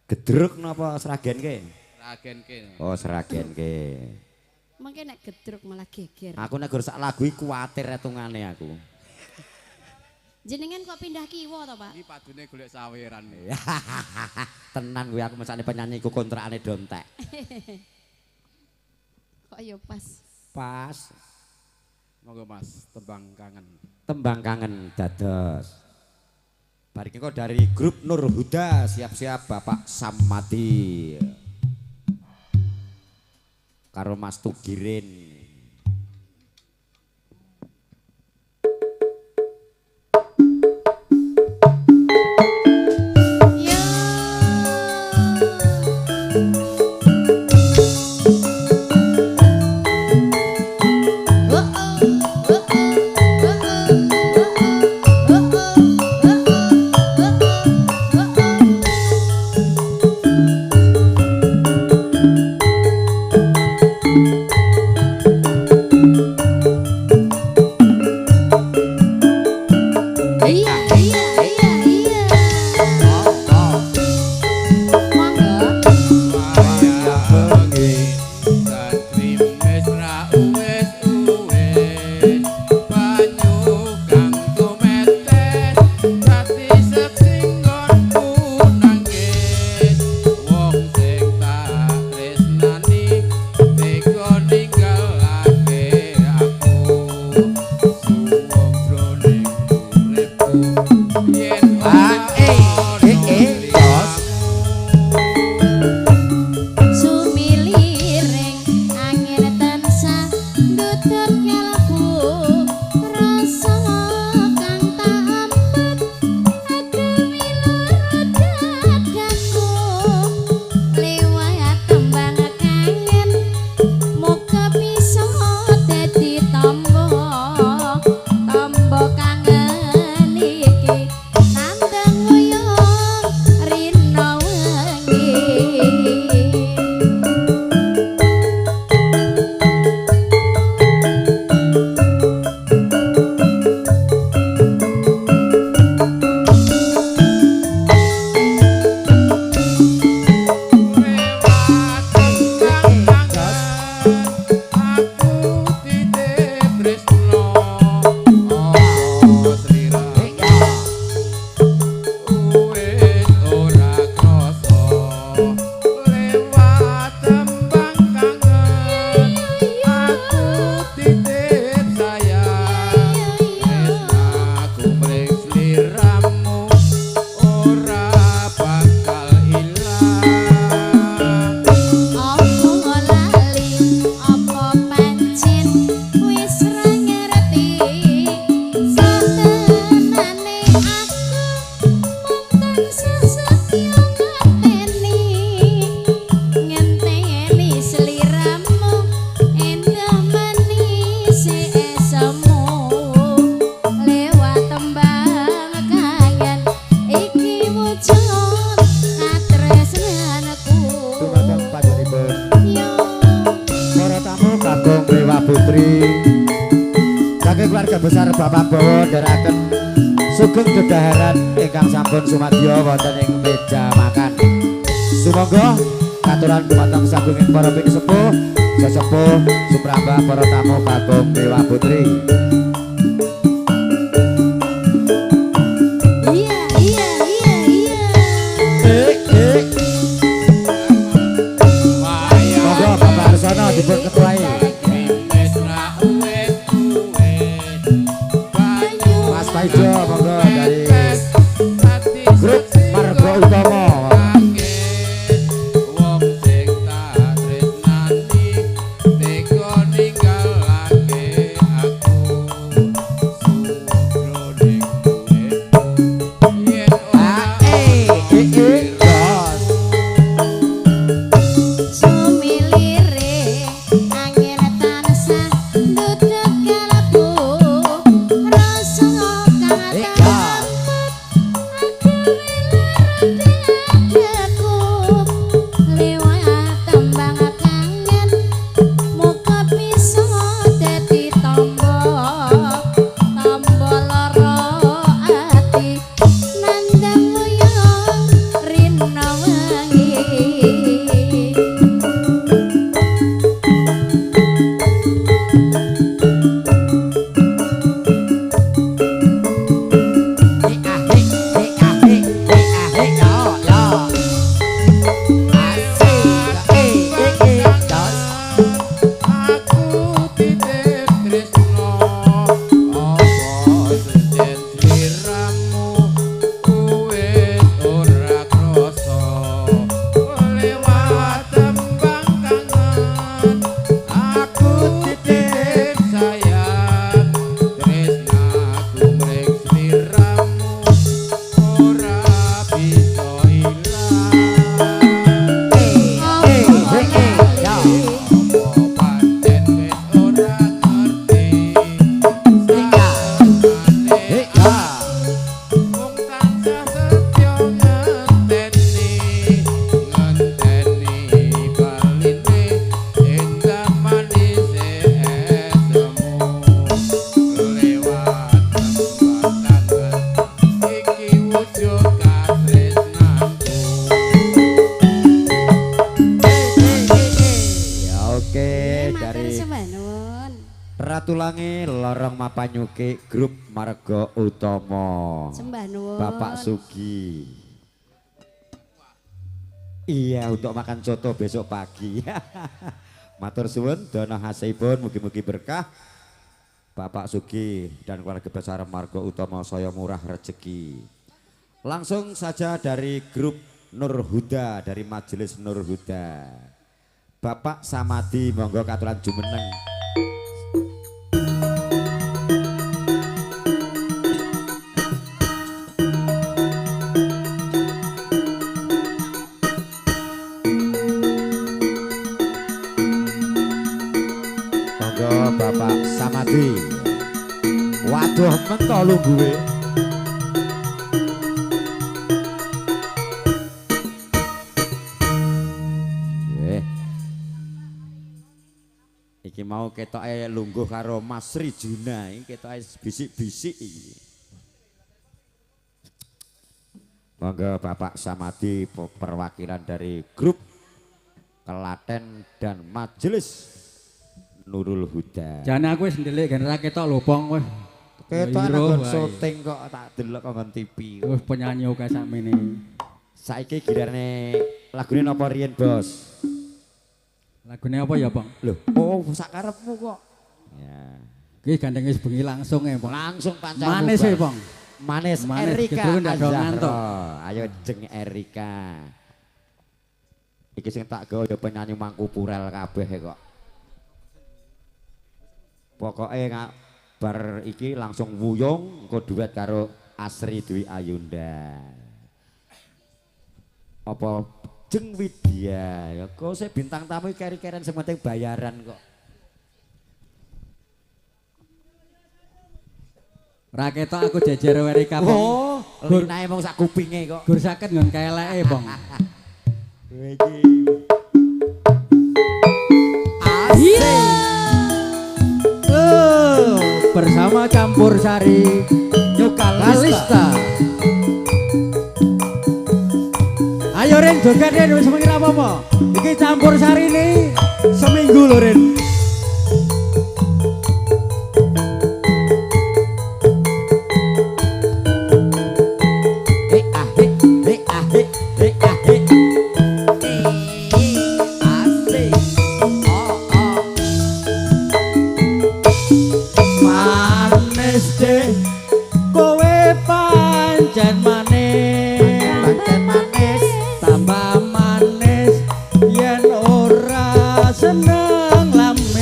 Gedruk napa Sragen ke? Sragen ke. Oh, Sragen ke. Mengke nek gedruk malah geger. Aku nek gur sak lagu iki kuwatir etungane aku. Jenengan kok pindah kiwa to, Pak? Iki padune golek saweran. Tenan kuwi aku mesakne penyanyi iku kontrakane dontek. Kok ya pas. Pas. Monggo Mas, tembang kangen. Tembang kangen dados. Bar iki kok dari grup Nur Huda, siap-siap Bapak Samadi. Karo Mas Tugirin. Besar Bapak Bowo ndherekaken sugeng dedaharan ingkang sampun sumadyo wonten ing meja makan. Sumangga katuran dumateng sagunging para pinisepuh, sesepuh, supraba para tamu kakung dewa putri. Iya, iya. Ratulangi Lorong Mapanyuke Grup Marga Utama. Sembah nuwun. Bapak Sugi. Iya, untuk makan soto besok pagi. Matur suwun dana hasipun mugi-mugi berkah. Bapak Sugi dan keluarga besar Marga Utama saya murah rezeki. Langsung saja dari grup Nur Huda, dari Majelis Nur Huda. Bapak Samadi monggo katuran jumeneng. Monggo Bapak Samadi. Waduh mentol lungguhe. Iki mau ketoke lungguh karo Mas Sri Juna, iki ketoke bisik-bisik iki. Monggo Bapak Samadi perwakilan dari grup Kelaten dan Majelis Nurul Huda. Jane aku wis ndelik gen ra ketok lho, Pong wis. Ketok nang syuting kok tak delok kok nang TV. Wis penyanyi akeh sakmene. Saiki gilirane lagune napa riyen, Bos? Lagune apa ya, Pong? Loh, oh sak karepmu kok. Ya. Iki gandeng wis bengi langsung e, Pong. Langsung pancar. Manis e, Pong. Manis, Manis Erika Azahra. Ayo jeng Erika. Iki sing tak gawe ya penyanyi mangku purel kabeh kok. Pokoke bar iki langsung wuyung engko duet karo Asri Dwi Ayunda. Apa Jeng Widya ya kok sik bintang tamu keri-keren sing penting bayaran kok. Ra ketok aku jejer Erika, Pong. Oh, linae mung sak kupinge kok. Gur saket nggon keleke, Pong. Iki. Asik. Oh, bersama Campur Sari Nyukalista. Ayo Ren joget Ren wis mengira apa-apa. Iki Campur Sari ini seminggu lho Ren. He ah he he ah he he ah he. Asik. Oh oh. Manis deh kowe pancen manis. Pancen manis. Tambah manis yen ora seneng lambe.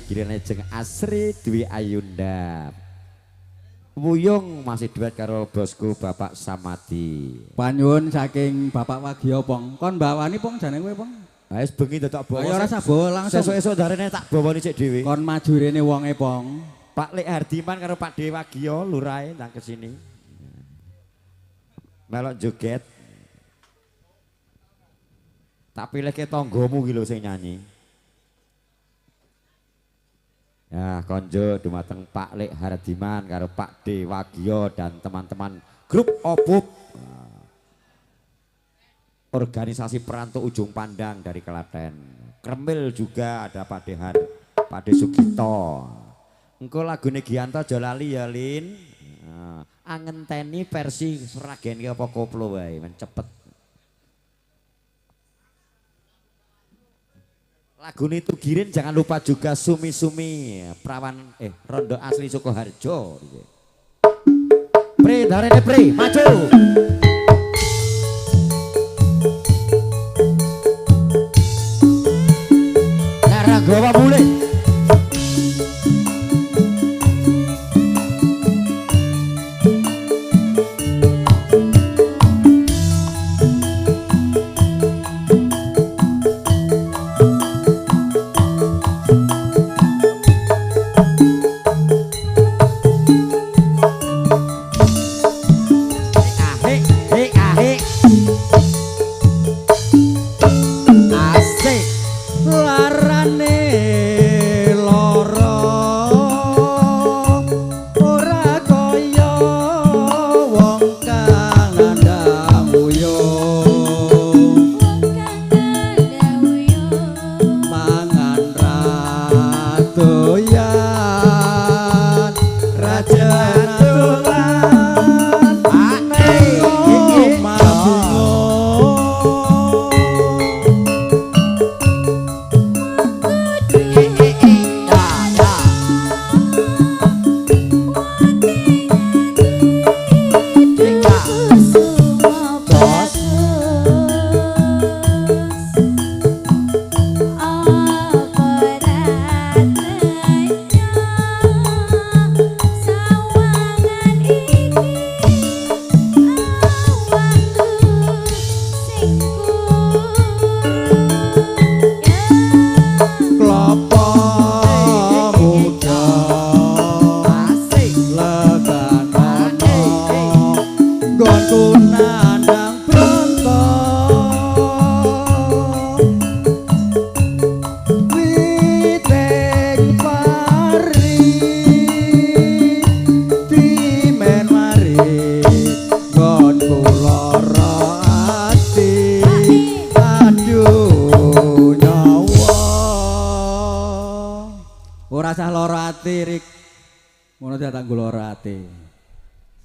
Gigiran Jeng Asri Dwi Ayunda. Wuyung masih duet karo bosku Bapak Samadi. Panyuwun saking Bapak Wagio Pong. Kon bawani Pong jane kowe Pong. Ha wis bengi dadak bawa. Ayo ora usah bawa langsung. Sesuk-esuk darene tak bawani cek dhewe. Kon maju rene wonge Pong. Pak Lek Hardiman karo Pak De Wagio lurahe nang kesini. Melok joget. Tak pilihke tanggamu ki lho sing nyanyi. Ya, konjo dumateng Pak Lek Hardiman karo Pak De Wagio dan teman-teman grup Opup. Organisasi Perantau Ujung Pandang dari Klaten. Kremil juga ada Pak Dehar, Pak De Sugito. Engko lagune Gianto aja lali ya, Lin. Nah, angenteni versi Sragen ki apa koplo wae, men cepet. Lagune Tugirin jangan lupa juga Sumi-Sumi Prawan Rondo asli Sukoharjo. Pre darene pre maju. Lara gowa mulih.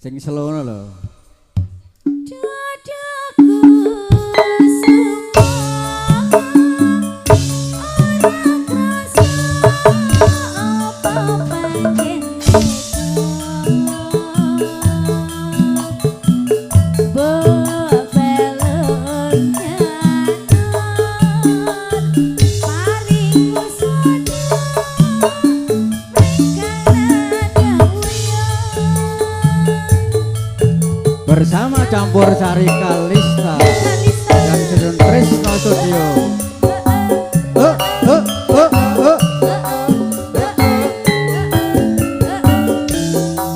Sing selono lho. Dadaku semua ora krasa apa pancen bersama Campur Sari Kalista dan Sedun Tresno Studio.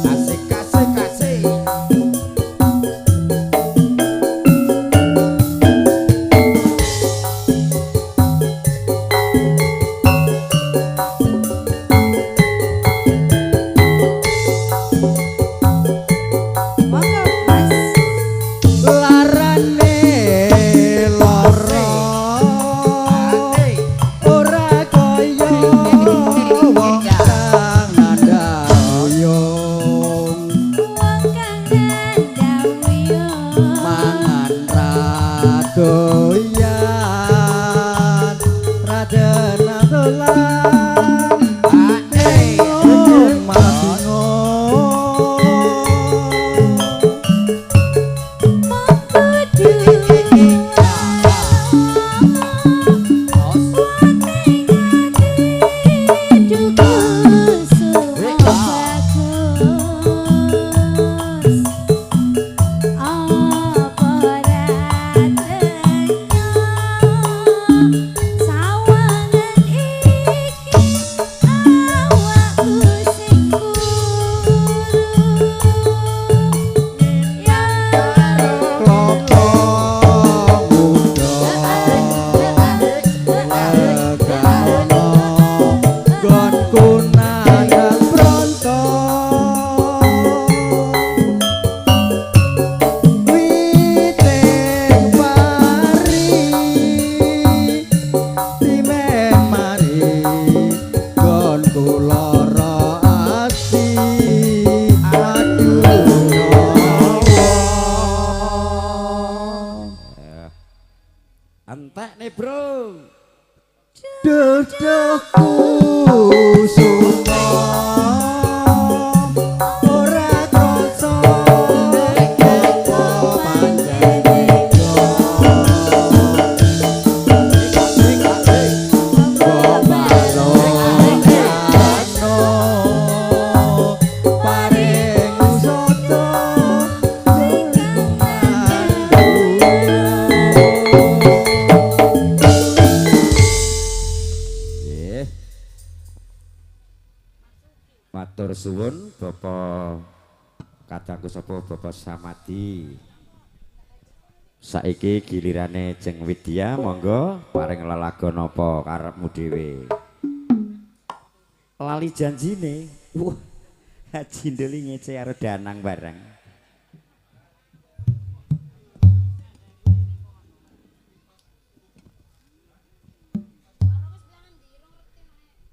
Asik asik asik. Juga. Entek nih bro. Duduhku sumo ora krasa Matur suwun Bapak kadangku sapa Bapak Samadi. Saiki gilirane Jeng Widya, monggo paring lelagon napa karepmu dhewe. Lali janjine. Wah, Haji Nduli ngece karo Danang bareng.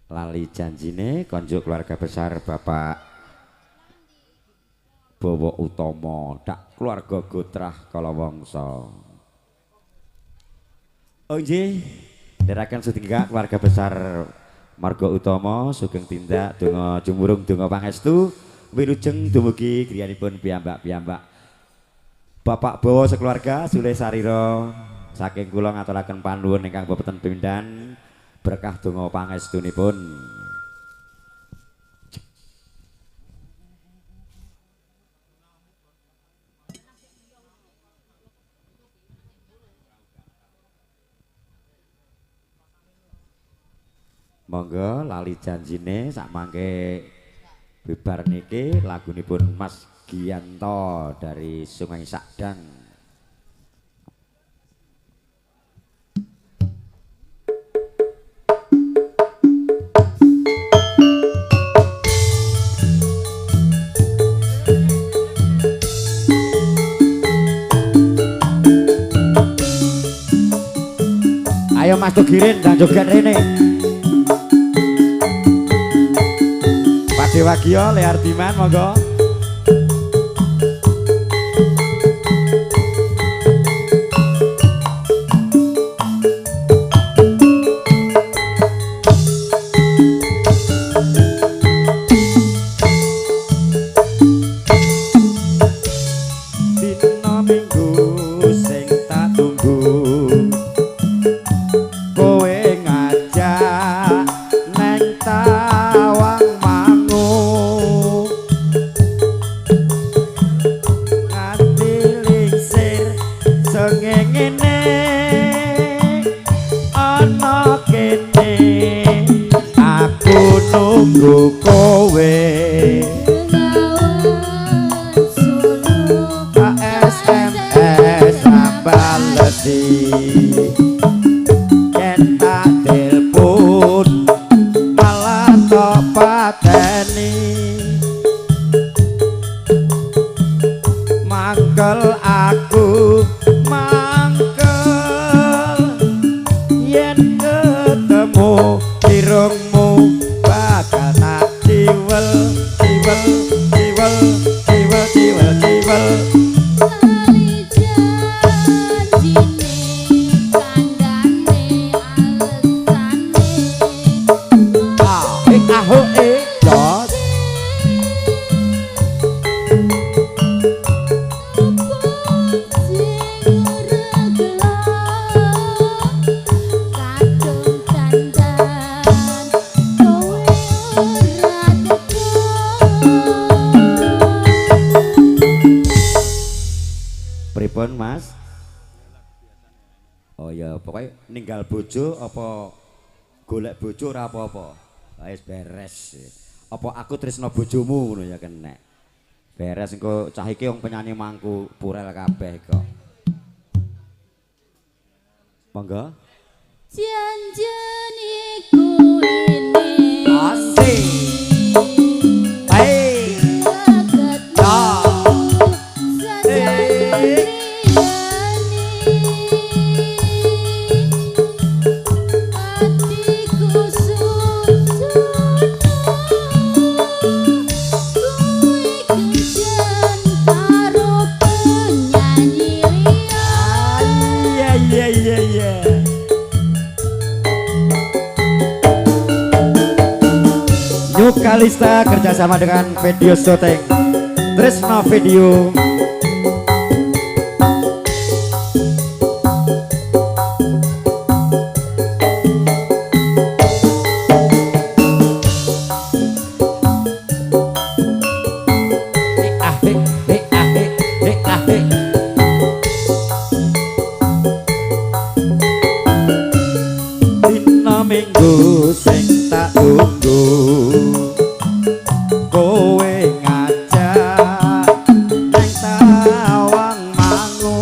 Lali janjine konjuk keluarga besar Bapak Bowo Utomo dak keluarga Gotrah Kalawangsa. Oh nggih, ndherekaken sutingga keluarga besar Marga Utomo sugeng tindak donga jumurung donga pangestu wilujeng dumugi griyanipun piyambak-piyambak. Bapak Bowo sekeluarga Sule Sarira saking kula ngaturaken panuwun ingkang bebeten pimpinan berkah donga pangestunipun. Monggo lali janjine sak mangke bibar niki lagunipun Mas Gianto dari Sungai Sadang. Ayo Mas Tugirin dan joget rene. Pak Dewagio, Leardiman monggo. Dina Minggu sing tak tunggu kowe ngajak neng Tawang Mangu nganti lingsir sengengene ana kene aku nunggu kowe. SMS balesi yen tak telepon malah tok pateni mangkel aku mangkel yen ketemu irungmu bakal tak ciwel ciwel ciwel ciwel ciwel ciwel. Pripun Mas? Oh ya, pokoknya ninggal bojo apa golek bojo ora apa-apa. Wis beres. Apa aku tresno bojomu ngono ya kenek. Beres engko cah iki wong penyanyi mangku purel kabeh kok. Monggo. Janjen iku ini. Asik. Hai. Yeah, yeah, yeah. Kalista kerjasama dengan video syuting Tresno Video. Dina Minggu sing tak tunggu, kowe ngajak nang Tawang Mangu,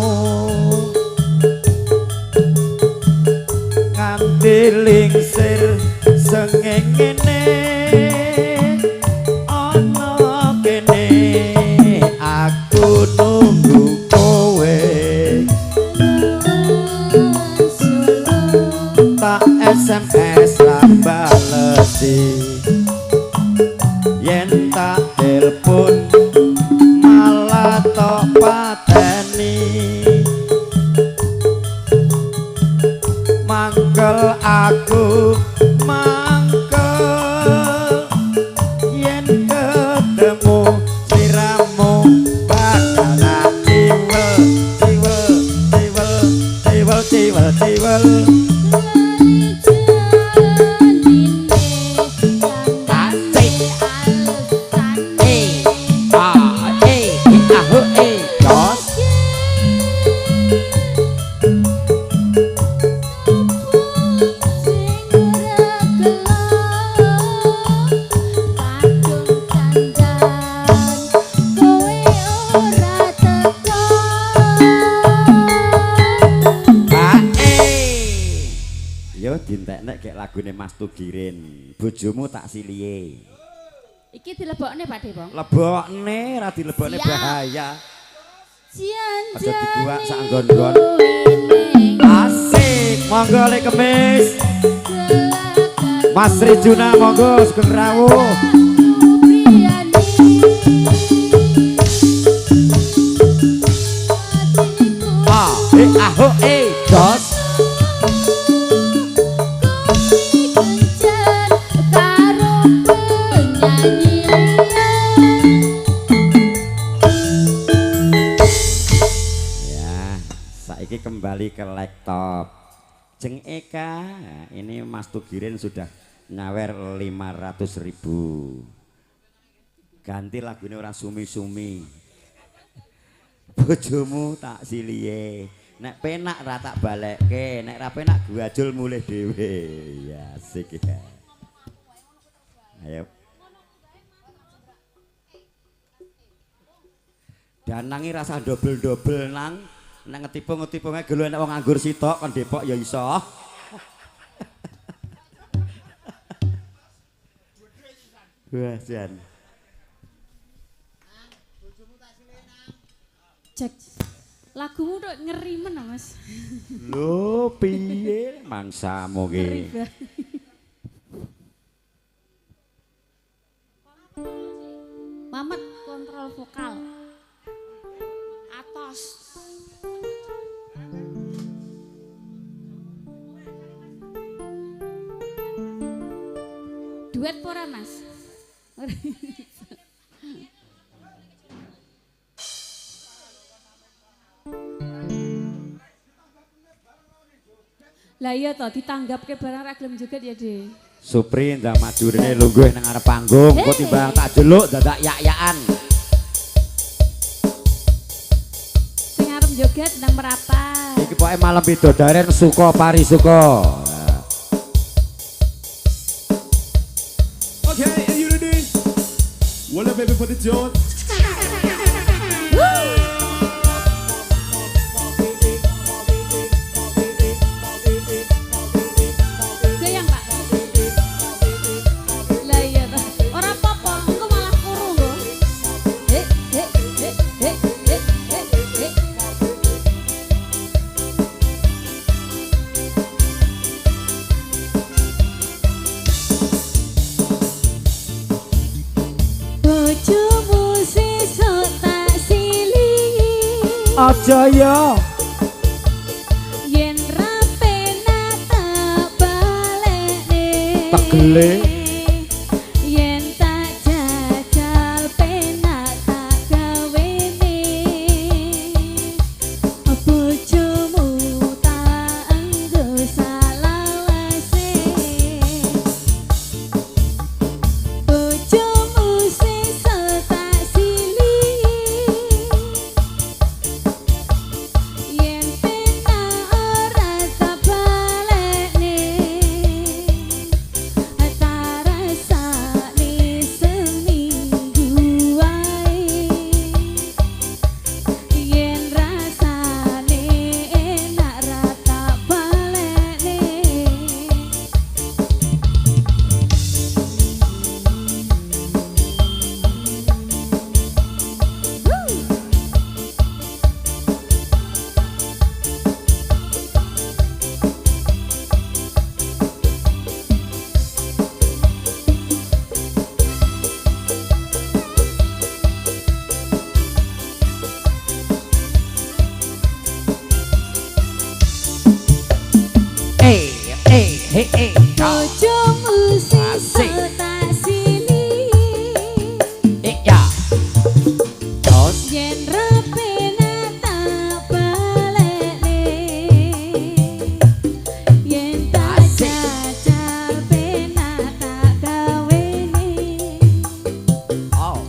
nganti lingsir sengengene ana kene aku nunggu kowe. Tak SMS ra balesi, yen tak telepon malah tok pateni. Mangkel aku mangkel yen ketemu sliramu bakal tak ciwel ciwel ciwel ciwel ciwel ciwel. Dinteknek gek lagune Mas Tugirin, bojomu tak silihe. Iki dilebokne Pak Depong. Lebokne ra dilebokne bahaya. Aja diguwak sak nggon-nggon. Asik, monggo le kemis. Mas Rijuna monggo sugeng rawuh. A e a ho e dos. Kembali ke laptop Jeng Eka, ini Mas Tugirin sudah nyawer 500.000. Ganti lagunya ora sumi-sumi. Bojomu tak silihe, nek penak ra tak balekke, nek ra penak guajul mulih dhewe. Ya asik ya. Ayo. Danangi rasa dobel-dobel nang nek ngetipung-ngetipungnya gelo enek wong nganggur sitok kon Depok ya iso. Wah, jan. Cek. Lagumu tok ngeri men, Mas. Lho, piye mangsamu ki? Mamet kontrol vokal. Atos. Duet pora Mas? Lah iya toh ditanggapke barang ra gelem joget ya, De. Supri ndang maju rene lungguh nang arep panggung, kok timbang tak jeluk dadak yak-yakan. Sing arep joget ndang merapat. Iki pokoke malam bidodaren suka parisuka. Okay, are you ready? Well, baby, put it on. Goyang, Pak. Lah iya, Pak. Ora apa-apa, engko malah kuru lho. He he he he he he. Bojomu sesuk tak silihi, Aja ya. Yen ra penak tak balekne. Tegele. Yen tak he eh. Bojomu sesuk tak sili. Ya. Terus yen ra penak tak balekne. Yen tak jajal penak tak gawene. Oh.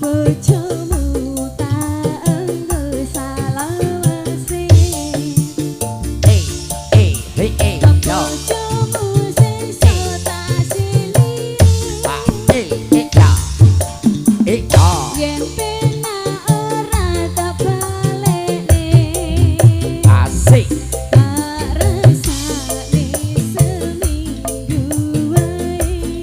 Bojomu tak enggo salawase. Eh eh he eh. Yo. Bojomu sesuk tak sili. Eh eh ya. Eh ya. Yen penak ora tak balekne. Asik. Tak rasane seminggu wae.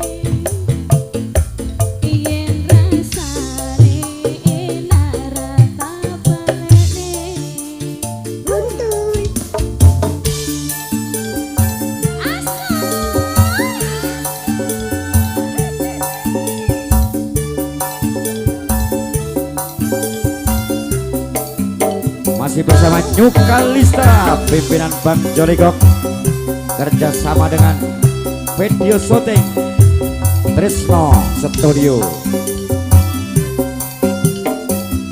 Yen rasane enak ra tak balekne. Untuy. Masih bersama Nyukalista, pimpinan Bang Joligok, kerjasama dengan Video Shooting Trisno Studio.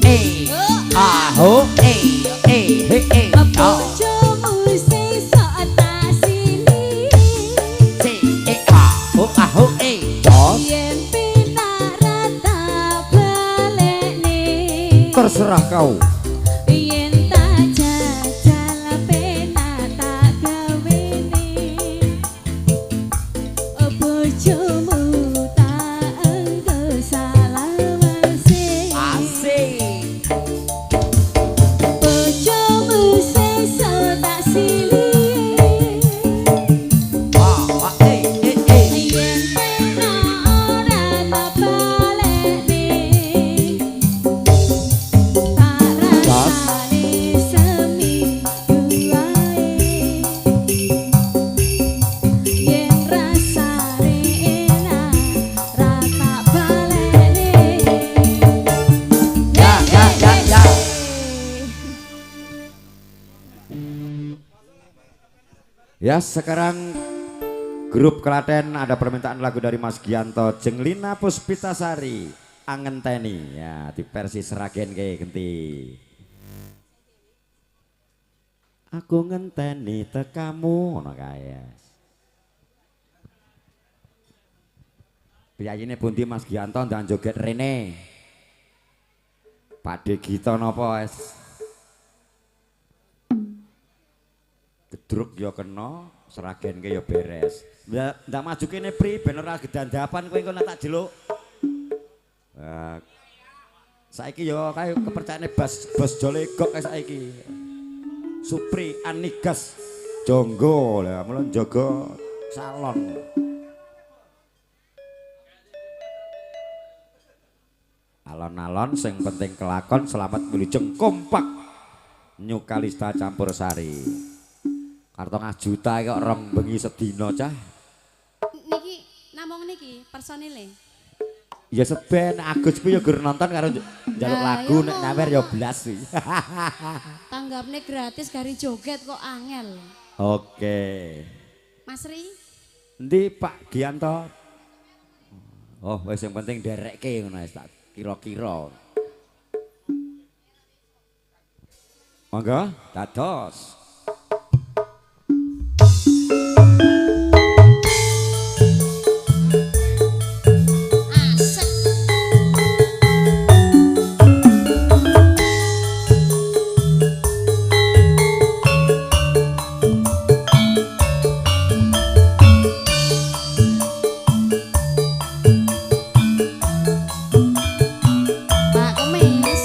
Eh, aho, eh, eh, he, eh, oh, Bojomu sesuk tak sili. C, E, A, ho, aho, eh, jos, Yen penak ra tak balekne. Terserah kau. Yen tak jajal penak tak gawene. Bojomu tak enggo salawase. Asik. Bojomu sesuk tak sili. Wah, wah, eh, eh, eh. Yen penak ora tak balekne. Tak rasane seminggu wae. Yen rasane enak ra tak balekne. Ya, ya, ya, ya. Ya, sekarang grup Klaten ada permintaan lagu dari Mas Gianto Jenglina Puspitasari Angenteni ya di versi Seragen ke genti. Aku ngenteni tekamu ngono kae. Piyayine pundi Mas Gianto ndang joget rene. Pakde Gito napa wis? Gedruk ya kena, Sragen ke ya beres. Ndak maju kene Pri ben ora gedandapan kowe engko nek tak jeluk. Lah saiki ya kae kepercayaane bas bos Jolegok kae saiki. Supri Anigas Jonggo lah mula njaga salon. Alon-alon sing penting kelakon selamat wilujeng kompak Nyukalista campur sari. Kartong juta kok rong bengi sedina cah. Niki namung niki personile. Ya seben Agus ku ya gur nonton karo njaluk lagu nek nyawer ya blas sih. Tanggapne gratis gari joget kok angel. Oke. Mas Ri. Endi Pak Gianto? Oh, wis yang penting derekke ngono wis tak kira-kira. Monggo, dados. Asik. Pak Kemis.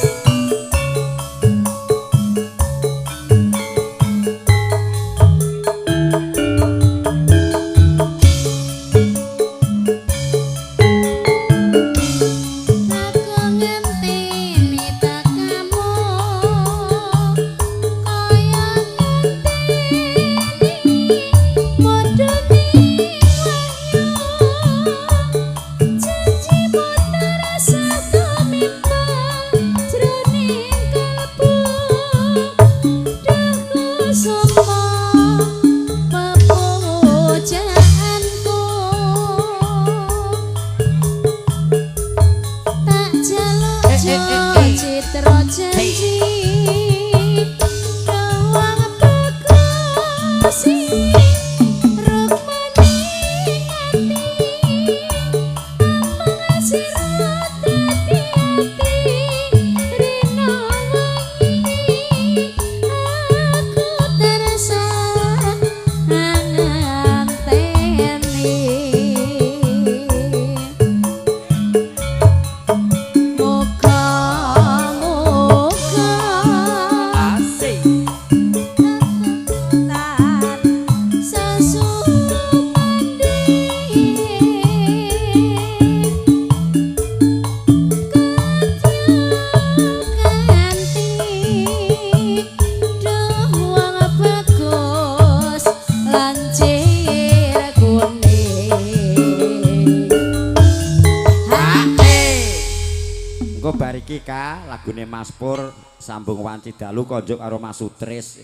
Lagune Mas Pur sambung wanci dalu konjuk karo Mas Sutris.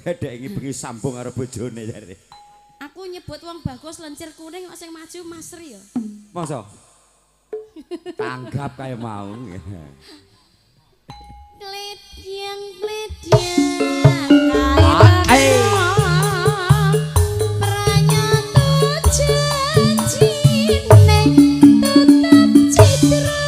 Dek iki bengi sambung karo bojone jare. Aku nyebut wong bagus lencir kuning kok sing maju Mas Sri ya. Masa? Tanggap kaya mau. Kledyang kledyang kae. Pranyata janjine tetep citra.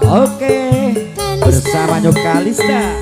Oke, bersama Nyuk Kalista.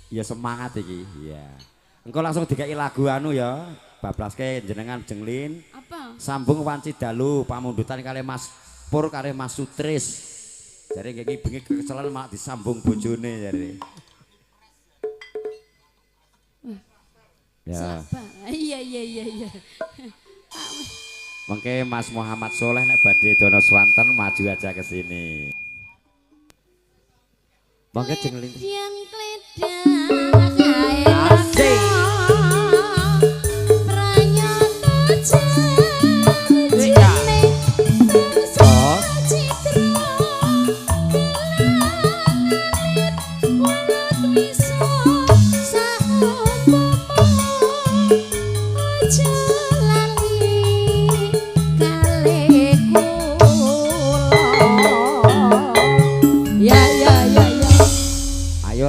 Ya semangat iki. Iya. Engko langsung dikai lagu anu ya, bablaske jenengan Jenglin. Apa? Sambung wanci dalu pamundutan kalih Mas Pur kalih Mas Sutris. Jare iki bengi kekeselan malah disambung bojone jare. Ya. Iya iya iya iya. Mengke Mas Muhammad Soleh nek badhe dono swanten maju aja ke sini. Mangke Jenglin.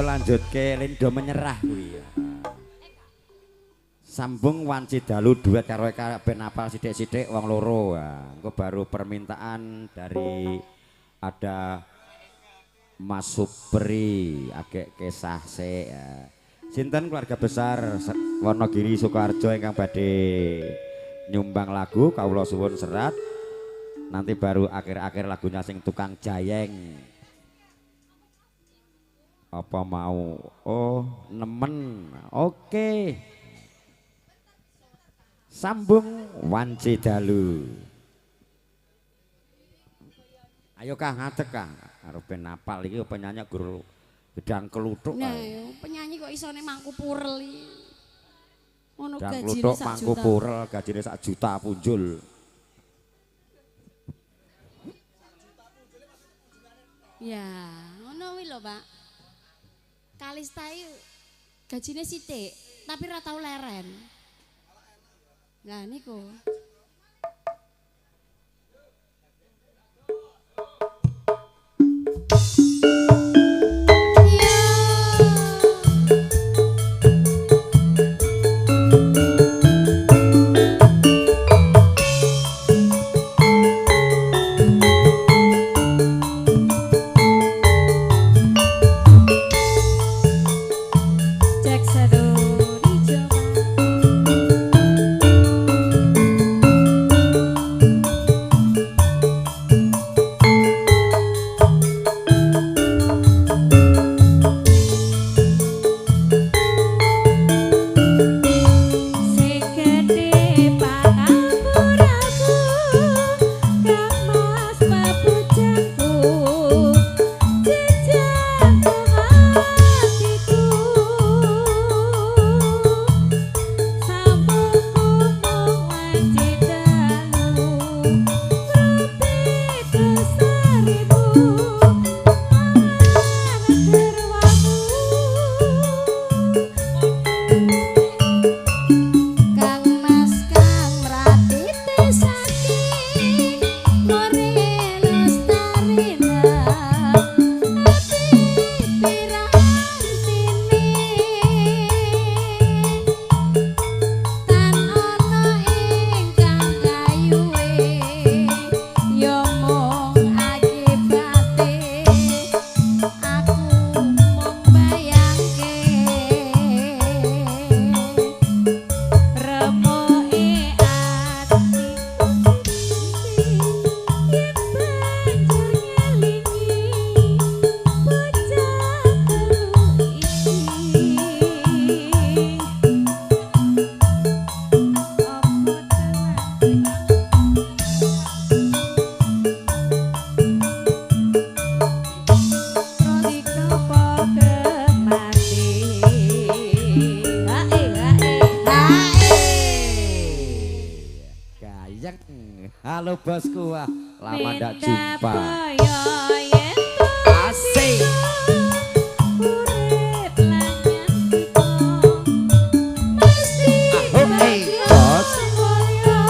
Lanjutke Lindo menyerah kuwi. Sambung wanci dalu duet karo ben apal sithik-sithik wong loro. Engko baru permintaan dari ada Mas Supri agek kesah sik. Sinten keluarga besar Wonogiri Sukoharjo ingkang badhe nyumbang lagu kawula suwun serat. Nanti baru akhir-akhir lagunya sing tukang jayeng. Apa mau? Oh, nemen. Oke. Sambung wanci dalu. Ayo kah ngadeg kah. Arep ben apal iki penyanyi guru gedang keluthuk. Nah, penyanyi kok isone mangku purel iki. Ngono gajine sak mangku juta. Purel gajine sak juta punjul. Ya, ngono kuwi lho, Pak. Kalista iki gajine sithik, tapi ora tau leren. Lah niku. Cek satu dicoba. Halo bosku, wah lama ndak jumpa. Asik. Oke, bos. Asik.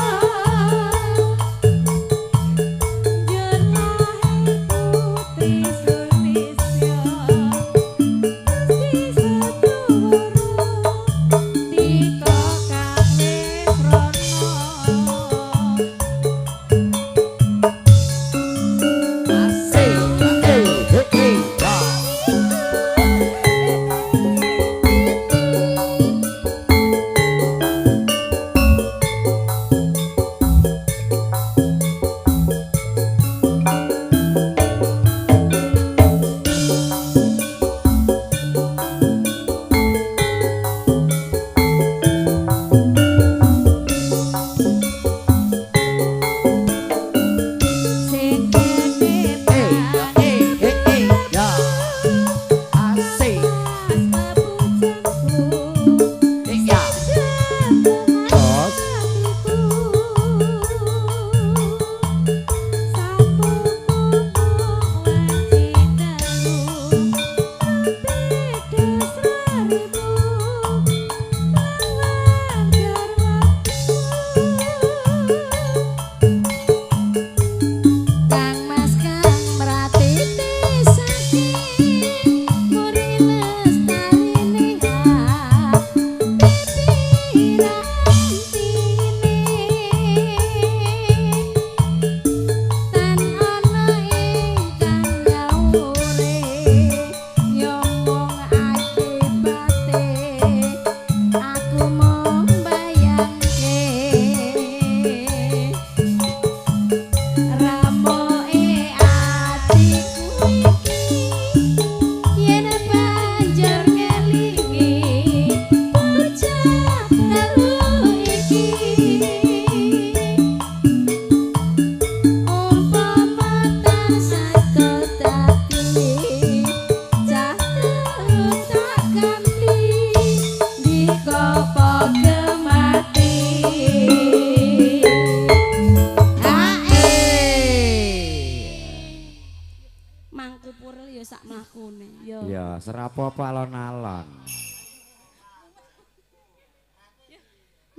serapopo alon-alon.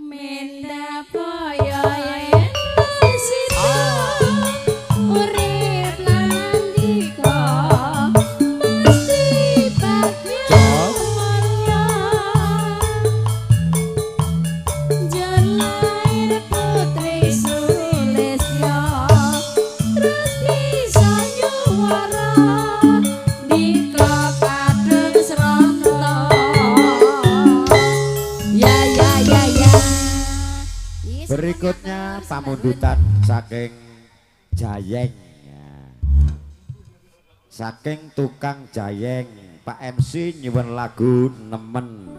Mendapoyo yen sida urip lan andika mesti bagya mulya. Jalair putri Sulistya terus bisa nyuwara dika kadung srana. Ya ya ya ya. Berikutnya pamundutan saking Jayeng. Saking tukang Jayeng, Pak MC nyuwun lagu Nemen.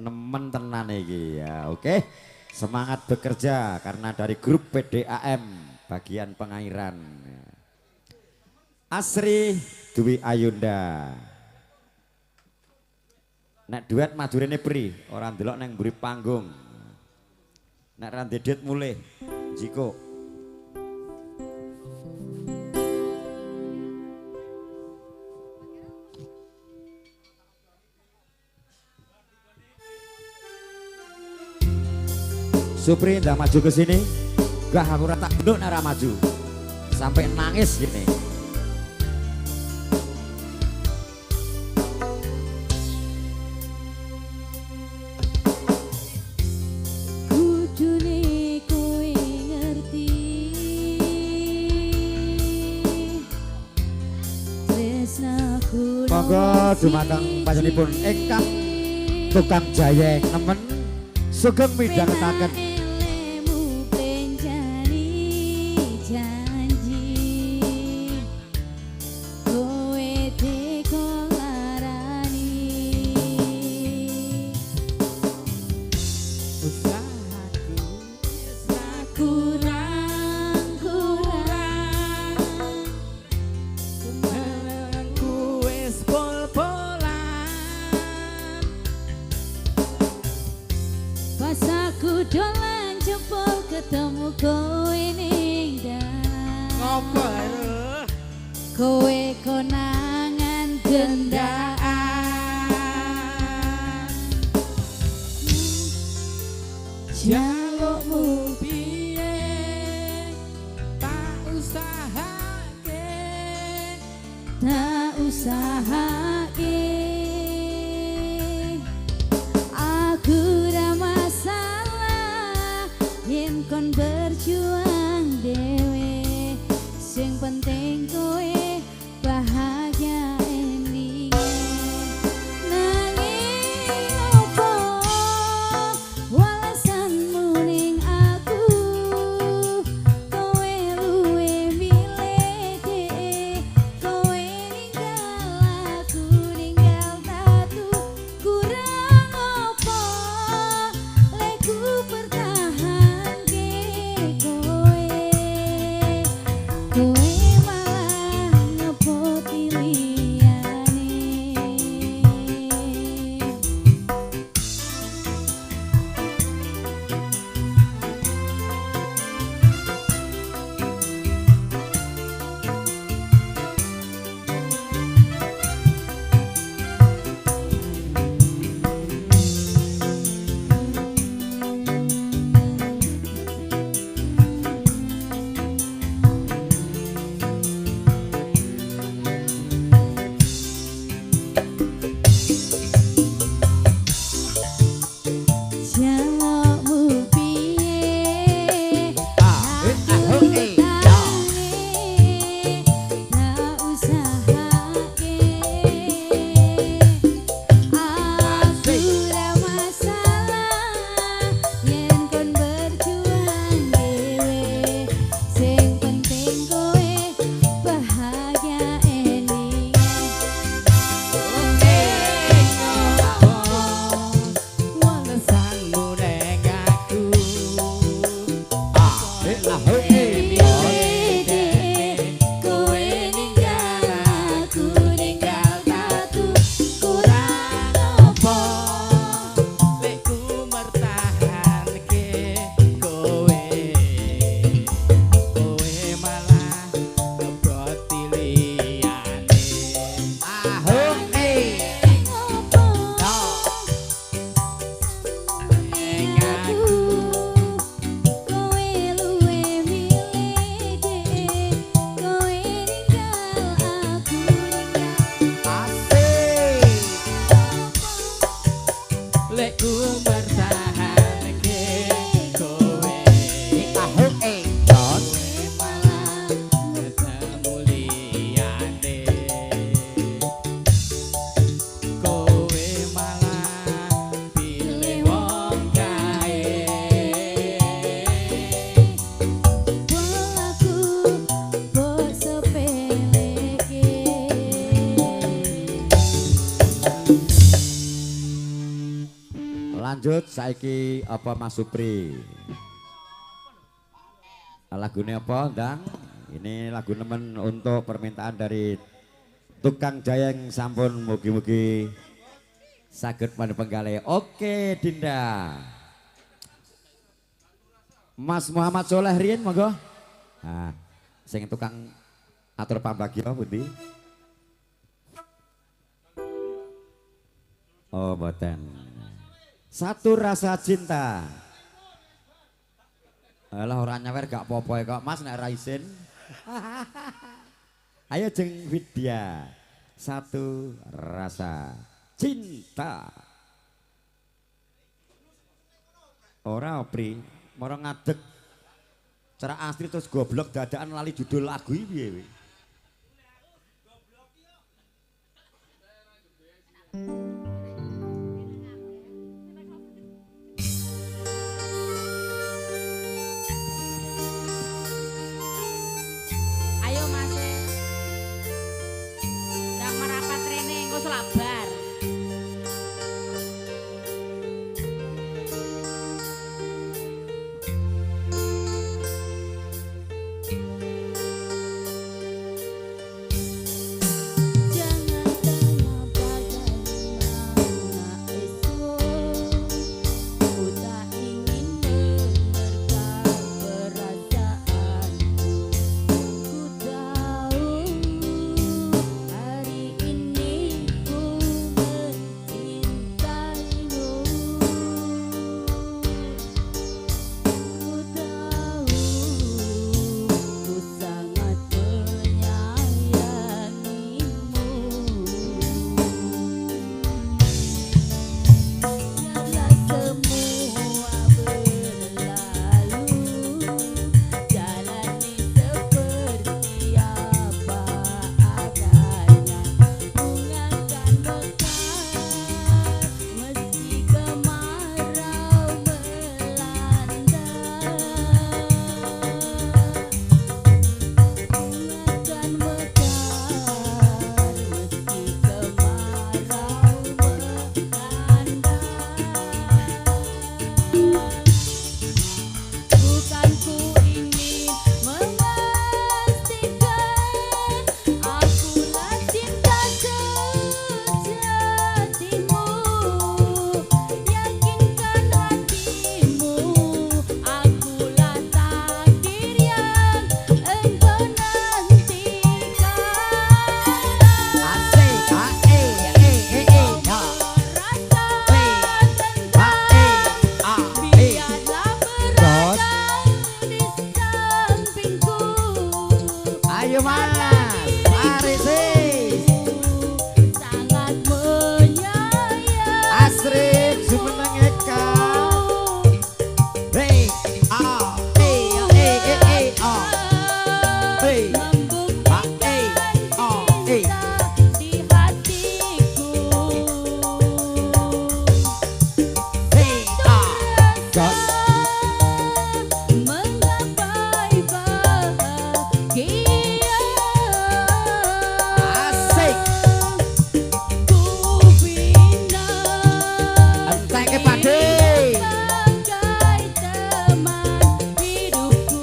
Nemen tenan iki ya. Oke. Semangat bekerja karena dari grup PDAM bagian pengairan. Asri Dwi Ayunda. Nek duet majurene pri, ora ndelok nang mburi panggung. Nek ra ndedet mulih, jiko. Supri ndak maju ke sini. Gah aku ora tak nduk nek ora maju. Sampai nangis gini. Kudune kowe ngerti tresnaku. Monggo dumateng panjenenganipun ingkang tukang Jayeng nemen sugeng midhangetaken. Elemu penjani janji kowe teko larani. Usahaku Kurang kurang ku wis pol-polan. Pas aku dolan jempol ketemu kowe ning dalan. Ngopo ae? Kowe konangan gendaan. Jalukmu piye tak usahake, Tak usahake. Aku ra masalah yen kon berjuang dhewe. Sing penting kowe bahagia endinge. Nanging opo walesanmu Lek ku pertahanke kowe. Aho eh Jos. Malah ketemu liyane. Kowe malah pilih wong kae. Aku mbok sepeleke. Lanjut saiki apa Mas Supri? Lagune apa, Ndang? Ini lagu nemen untuk permintaan dari tukang jayeng sampun mugi-mugi saged manunggali. Oke, Dinda. Mas Muhammad Soleh riyin monggo. Nah, sing tukang atur pambagyo pundi? Oh, mboten. Satu rasa cinta. Alah ora nyawer gak apa-apa kok Mas nek ora isin. Ayo jeng Widya. Satu rasa cinta. Ora Pri, moro ngadeg. Cara asli terus goblok dadakan lali judul lagu iki piye kowe? Ayo Mas. Ndang merapat rene engko selabar. Jangan tanya bagaimana esok, ku tak ingin menerka perasaanku. Ku tahu hari ini ku mencintaimu. Ku tahu ku sangat menyayangimu. Biarlah semua berlalu, jalani seperti apa adanya. Bunga kan mekar meski kemarau melanda. Bunga kan mekar meski kemarau melanda. Bukan ku ingin memastikan akulah cinta sejatimu. Yakinkan hatimu, akulah takdir yang engkau nantikan. Asik, a e e e e ya. Rasa E a e a e. biarlah Jos. berada di sampingku. Ayo Mas, mari sis. Sangat menyayangimu. Asri jumeneng Eka. Hey a e e e e a. Hey a e a e. Cinta di hatiku. Hey a. Jos. Menggapai bahagia. Asik. Ku bina Enteke pade. sebagai teman hidupku.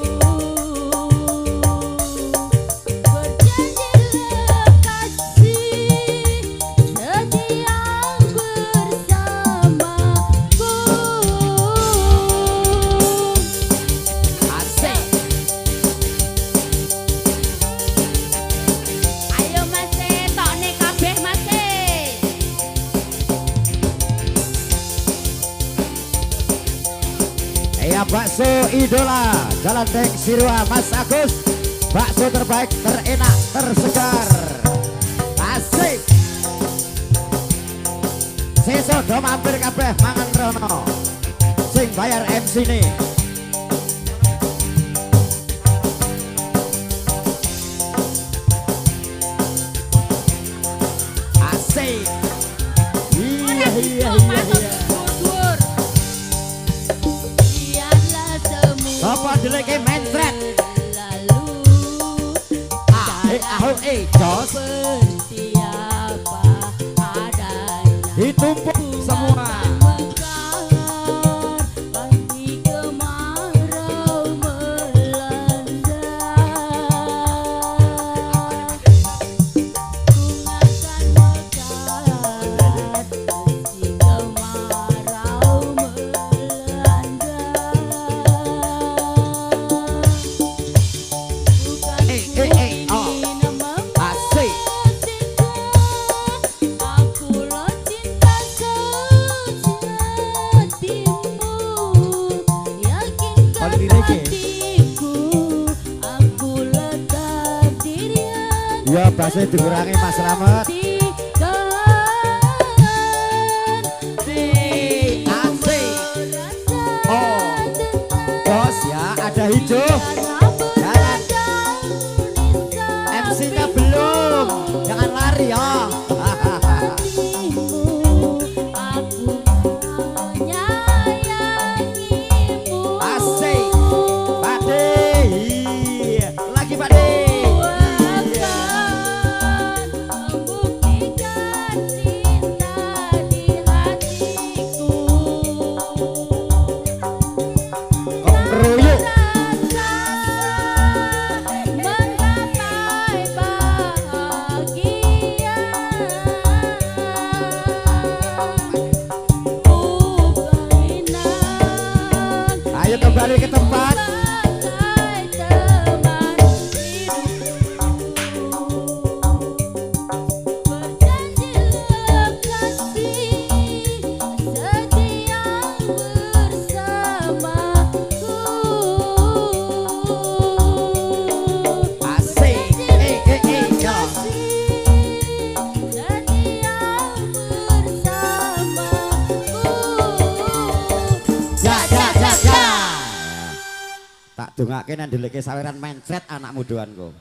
Berjanjilah kasih setia bersamaku. Asik. Ayo Mas, tokne kabeh Mas. Iya bakso idola Jalan Deng Sirua Mas Agus. Bakso terbaik, terenak, tersegar. Asik. Sesuk do mampir kabeh mangan rono. Sing bayar MC ne. Asik. Iya iya iya iya. Sapa deleke mencret? Ah eh jos. Ditumpuk semua. Ya basnya dikurangi Mas Slamet. Asik. Oh, bos ya ada hijau. Jangan. MC-nya belum. Jangan lari ya. Asik. Pade. Lagi Pade. Ayo kembali ke tempat. Asik. Ya ya ya ya. Tak dongake nang ndeleke saweran mencret anak mudoanku.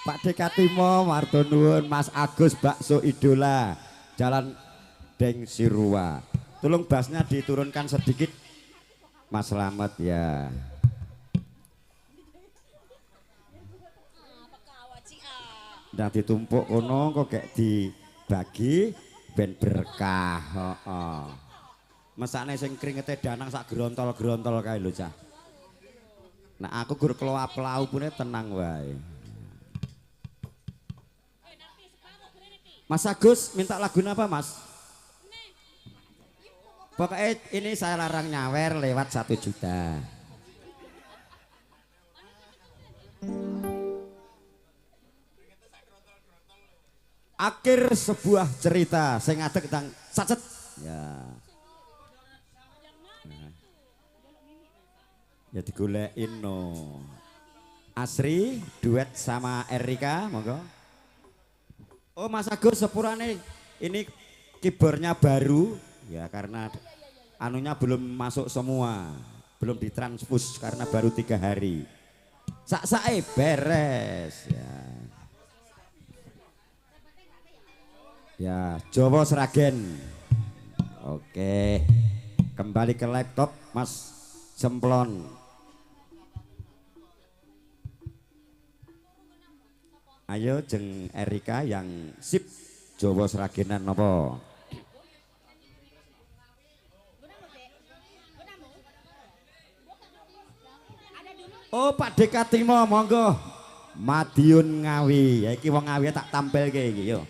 Pak Dekatimo matur nuwun, Mas Agus bakso idola Jalan Deng Sirua. Tolong bassnya diturunkan sedikit Mas Slamet ya. Nah ditumpuk kono kok gek dibagi ben berkah. Heeh. Mesakne sing kringete danang sak grontol-grontol kae lho cah. Nah aku gur keloap-kelau pune tenang wae. Mas Agus minta lagu apa Mas? Pokoknya ini saya larang nyawer lewat 1 juta. Akhir sebuah cerita sing ngadeg tentang sacet. Ya. Ya digolekin no. Asri duet sama Erika, monggo. Oh Mas Agus sepurane ini keyboardnya baru ya karena anunya belum masuk semua, belum ditransfus karena baru 3 hari. Sak-sake beres ya. Ya, Jawa Sragen. Oke. Kembali ke laptop Mas Semplon. Ayo jeng Erika yang sip Jawa Sragenan nopo. Oh Pak Dekatimo monggo. Madiun Ngawi. Ya iki wong Ngawi tak tampilke iki yo.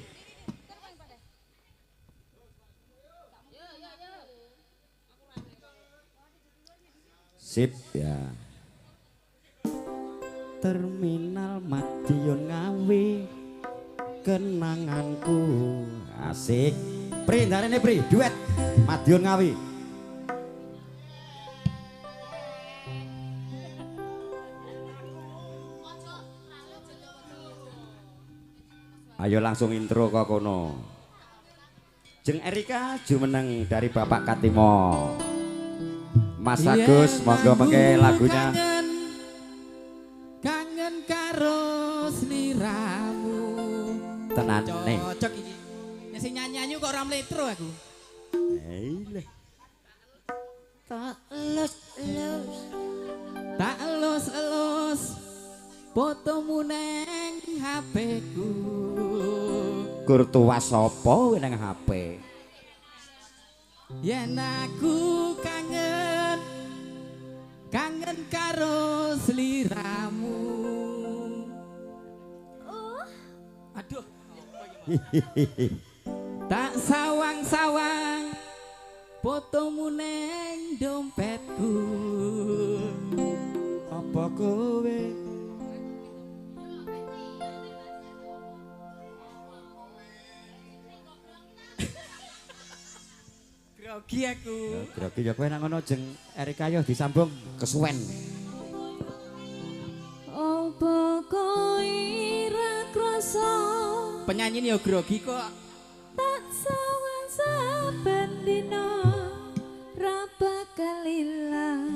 Sip ya. Terminal Madiun Ngawi kenanganku. Asik. Pri ndarene Pri duet Madiun Ngawi. Ayo langsung intro kok kono. Jeng Erika jumeneng dari Bapak Katimo. Mas Agus, monggo mengke lagunya. Kangen, kangen karo sliramu. Tenane. Cocok iki. Nek sing nyanyi-nyanyi kok ora mletro aku. Eileh. Tak elus-elus. Tak elus-elus fotomu neng HP-ku. Gur tuwas sapa nang HP? Yen aku kangen, kangen karo sliramu. Aduh. Tak sawang-sawang fotomu neng dompetku. Apa kowe grogi aku. Grogi ya kowe nang ngono Jeng Erika yo disambung kesuwen. Apa kowe ra krasa? Penyanyi yo grogi kok. Tak sawang saben dina ra bakal ilang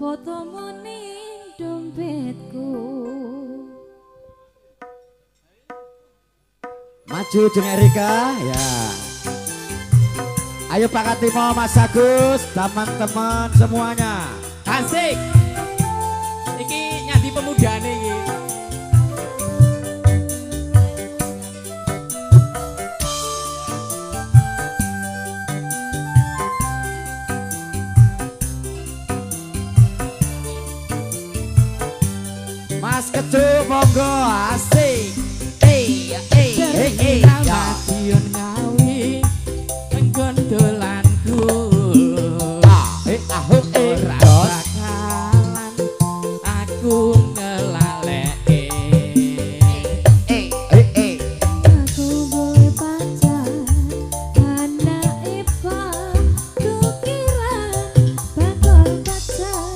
fotomu ning dompetku. Maju Jeng Erika ya. Ayo Pak Katimo, Mas Agus, teman-teman semuanya. Asik. Iki nyadi pemudane iki. Mas Kecu monggo asik. Eh eh eh eh. Madiun Ngawi enggon dolanku. Eh ah eh ora bakalan aku ngelaleke. Eh eh eh. Aku boleh pacar anak Pak tukiran bakal pacar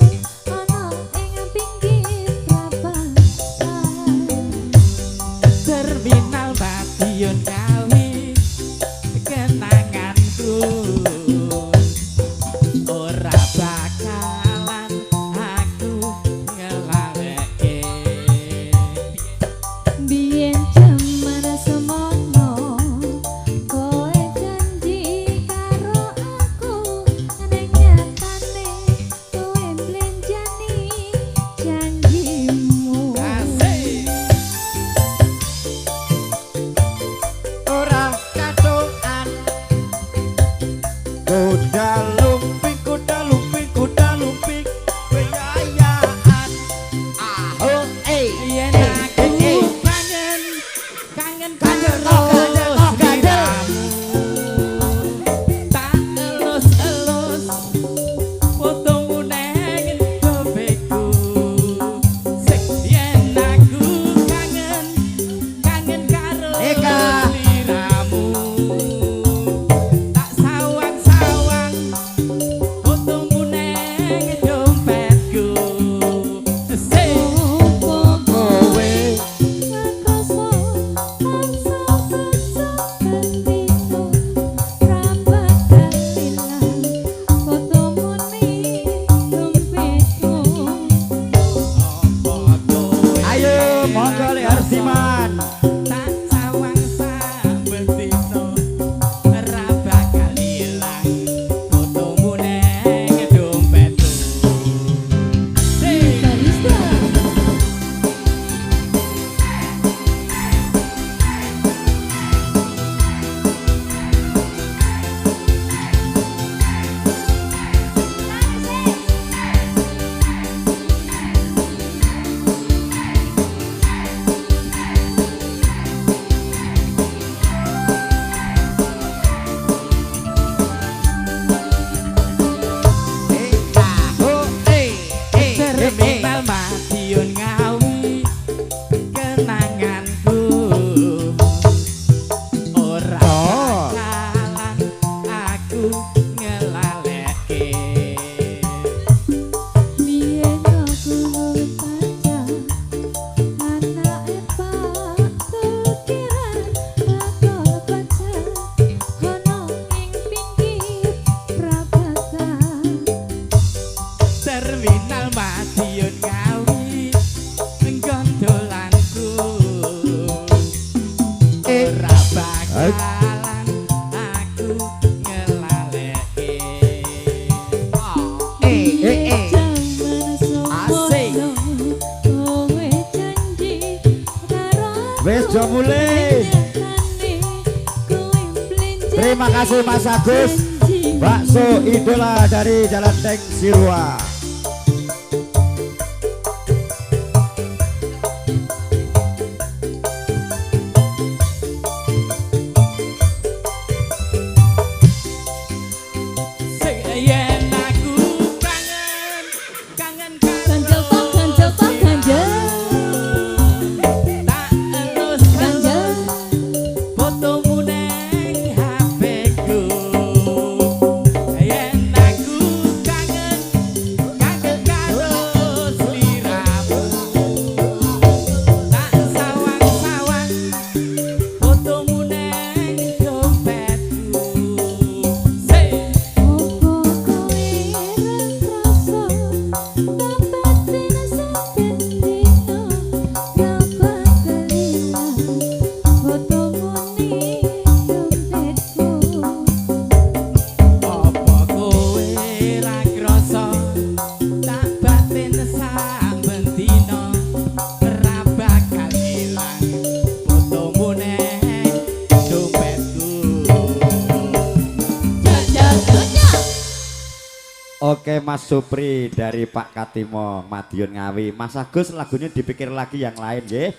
ana ing pinggir prapatan. Terminal Madiun Ngawi kenanganku ora bakalan aku ngelaleke. Biyen jaman semono kowe janji karo aku ning nyatane kowe blenjani janjimu. Asik. Ora katokan. Kuda lumping, kuda lumping, kuda lumping, keyayaan. Ah eh Yen eh aku eh. kangen, kangen Kangen, karo oh, kangen, oh, kangen. sliramu. Tak elus-elus fotomu neng dompetku. Sik yen aku kangen, kangen karo Eka. sliramu. Tak sawang-sawang fotomu neng dompetku. Sik. Opo Kowe krasa tak saben dina ra bakal ilang fotomu ning dompetku. Ayo monggo Le Hardiman. Tak sawang saben dina ora bakal ilang fotomu neng dompetku. Sik. Barista. Eh ah eh eh eh. Terminal Madiun Ngawi kenanganku ora Oh. bakalan aku ngelaleke. Biyen aku duwe pacar anake Pak Tukiran bakal pacar ana do mulih. Terima kasih Mas Agus. Bakso idola dari Jalan Teng Sirua. Sing yen aku kangen, kangen Ganjel karo tok ganjel tok ganjel. Tak elus Ganjel. fotomu neng HP-ku. Yen aku kangen, kangen karo sliramu. Tak sawang-sawang fotomu neng dompetku. Sing Opo kowe ra krasa tak batin saben dina ra bakal ilang fotomu ning dompetku. Apa kowe ra krasa tak batin saben dina ra bakal ilang fotomu neng dompetku. Jajal jajal. Oke Mas Supri dari Pak Katimo Madiun Ngawi. Mas Agus lagunya dipikir lagi yang lain nggih.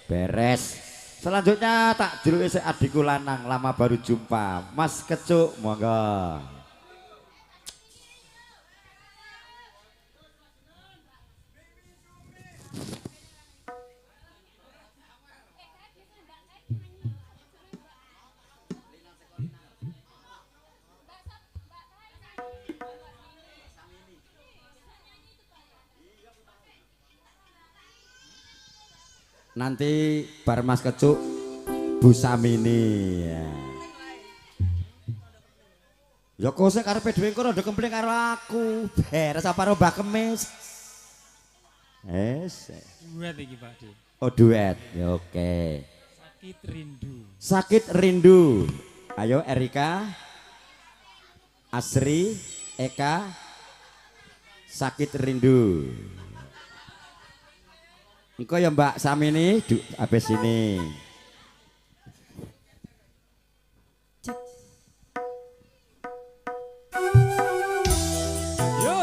Beres. Selanjutnya tak juluki sik adikku lanang lama baru jumpa. Mas Kecuk monggo. Nanti bar Mas Kecuk Bu Samini. Ya. Ya kok sik karepe dhewe engko rada kempling karo aku. Beres apa karo Mbah Kemis. Es. Duet iki Pak De. Oh duet. Ya oke. Sakit rindu. Sakit rindu. Ayo Erika. Asri, Eka. Sakit rindu. Engko ya Mbak Samini habis ini. Yo.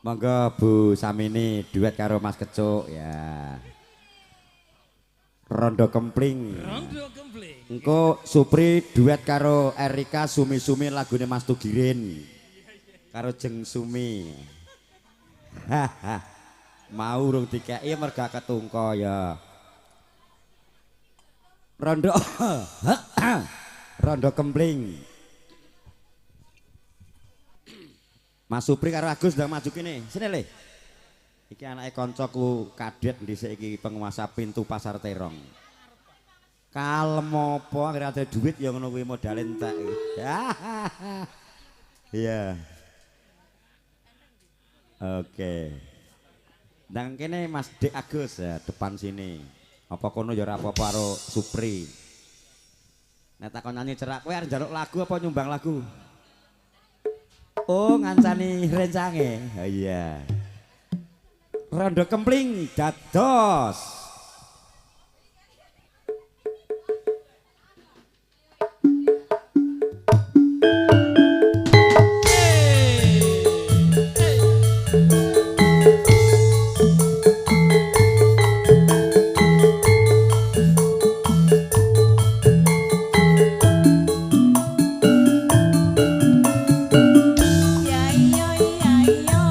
Monggo Bu Samini duet karo Mas Kecuk ya. Rondo Kempling. Rondo Kempling. Engko Supri duet karo Erika Sumi-Sumi lagune Mas Tugirin. Karo Jeng Sumi. Haha. Mau urung dikeki merga ketungko ya. Rondo Rondo Kempling. Mas Supri karo Agus ndang maju kene. Sini le. Iki anake kancaku kadet dhisik iki penguasa pintu pasar Terong. Kalem apa anggere ada duit ya ngono kuwi modale entek. Iya. Oke. Ndang kene Mas Dik Agus ya, depan sini. Apa kono ya ora apa-apa karo Supri. Nek takon nyanyi cerak kowe arep njaluk lagu apa nyumbang lagu? Oh, ngancani rencange. Oh iya. Rondo Kempling dados. Ya iya iya iya.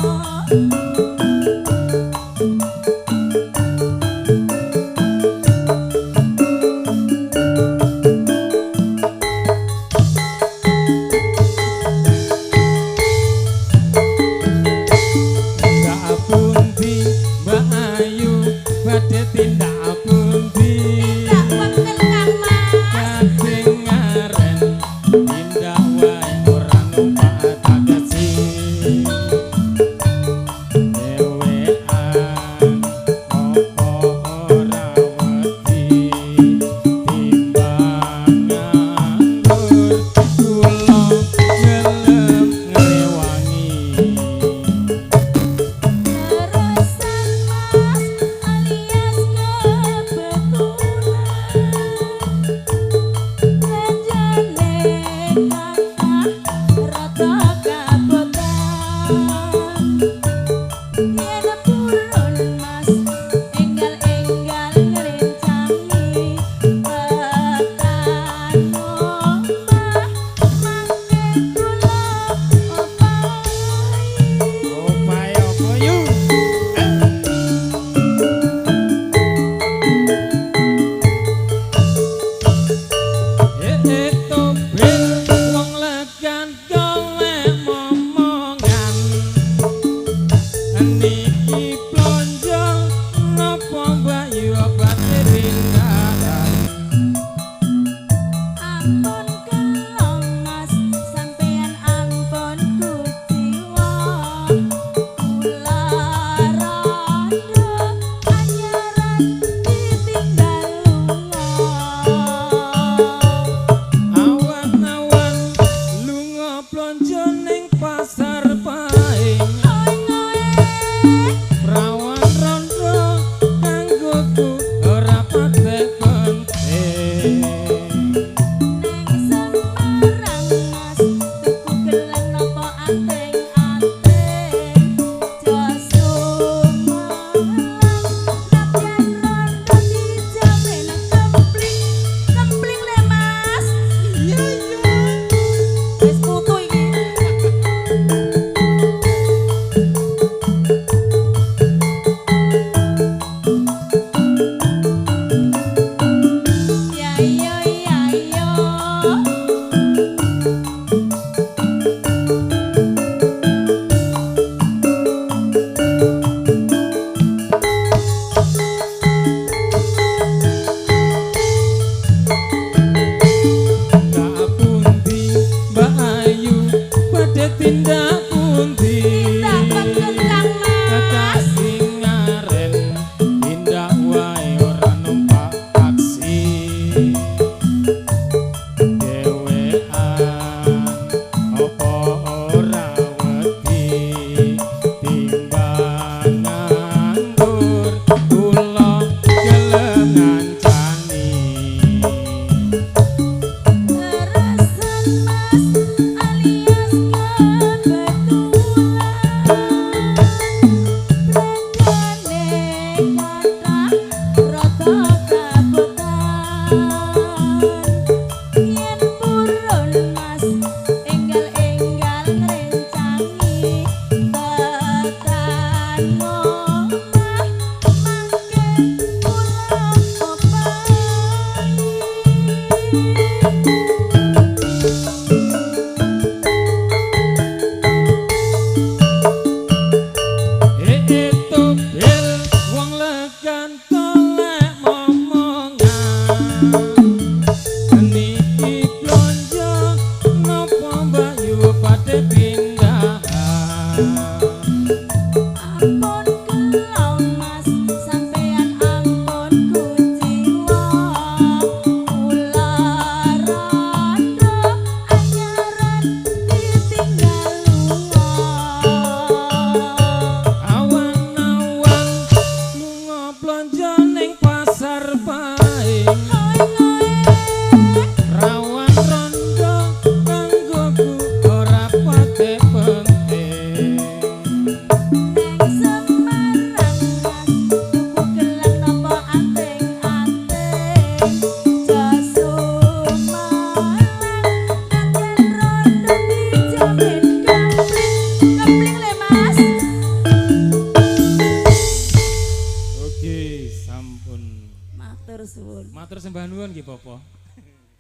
suwun. Matur sembah nuwun nggih Bapak.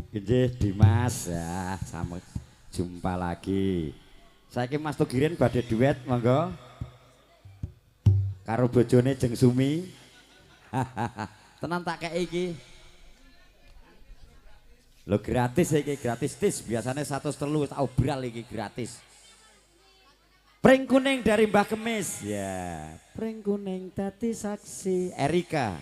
Nggih Dimas ya, sampai jumpa lagi. Saiki Mas Tugirin badhe duet monggo. Karo bojone Jeng Sumi. Tenan tak kei iki. Lho gratis iki, gratis tis. Biasanya 103 tak obral iki gratis. Pring kuning dari Mbah Kemis. Ya, pring kuning dadi saksi Erika.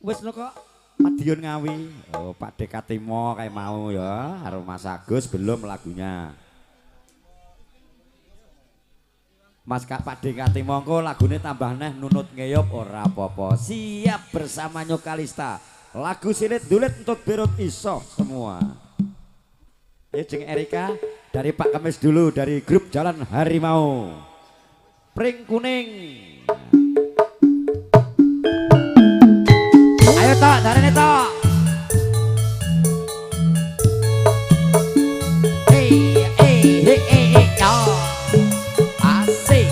Wis lho kok Madiun Ngawi. Oh, Pak Dekatimo kayak mau ya, karo Mas Agus belum lagunya. Mas Kak Pak Dekatimo engko lagune tambah neh nunut ngeyop ora apa-apa. Siap bersama New Kalista. Lagu silit dulit untuk berut iso semua. Jeng Erika dari Pak Kemis dulu dari grup Jalan Harimau. Pring kuning. Ayo tok, darene tok. Eh eh eh eh yo. Asik.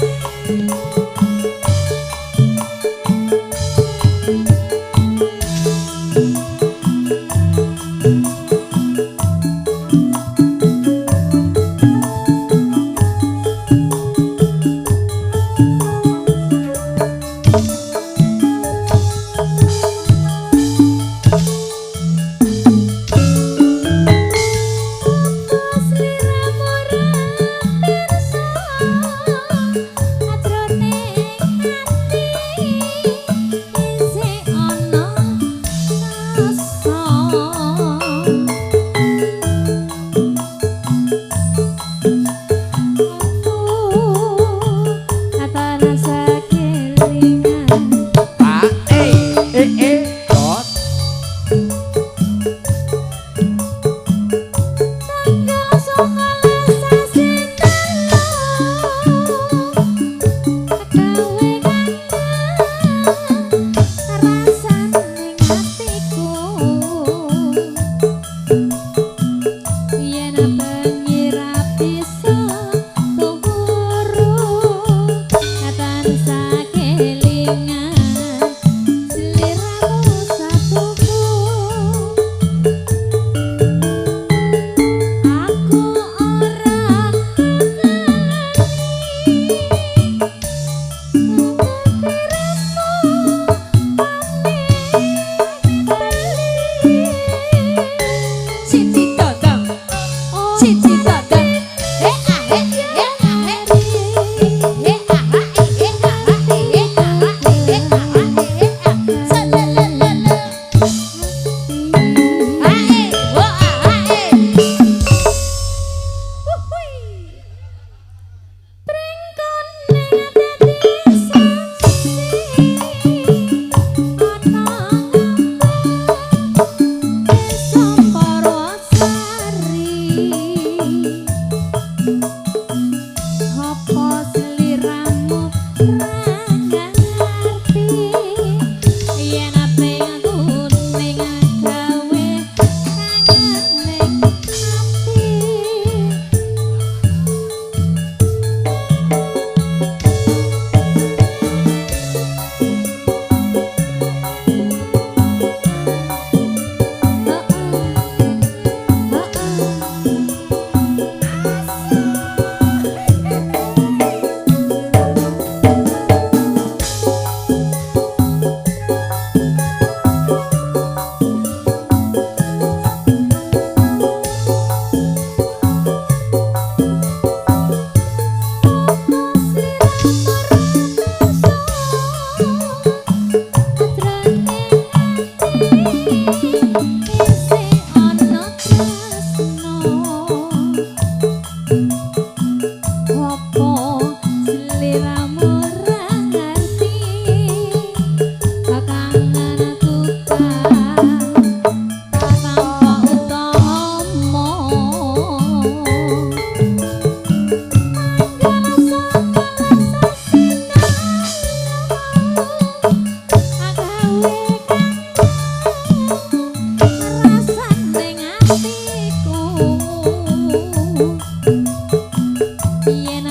Yen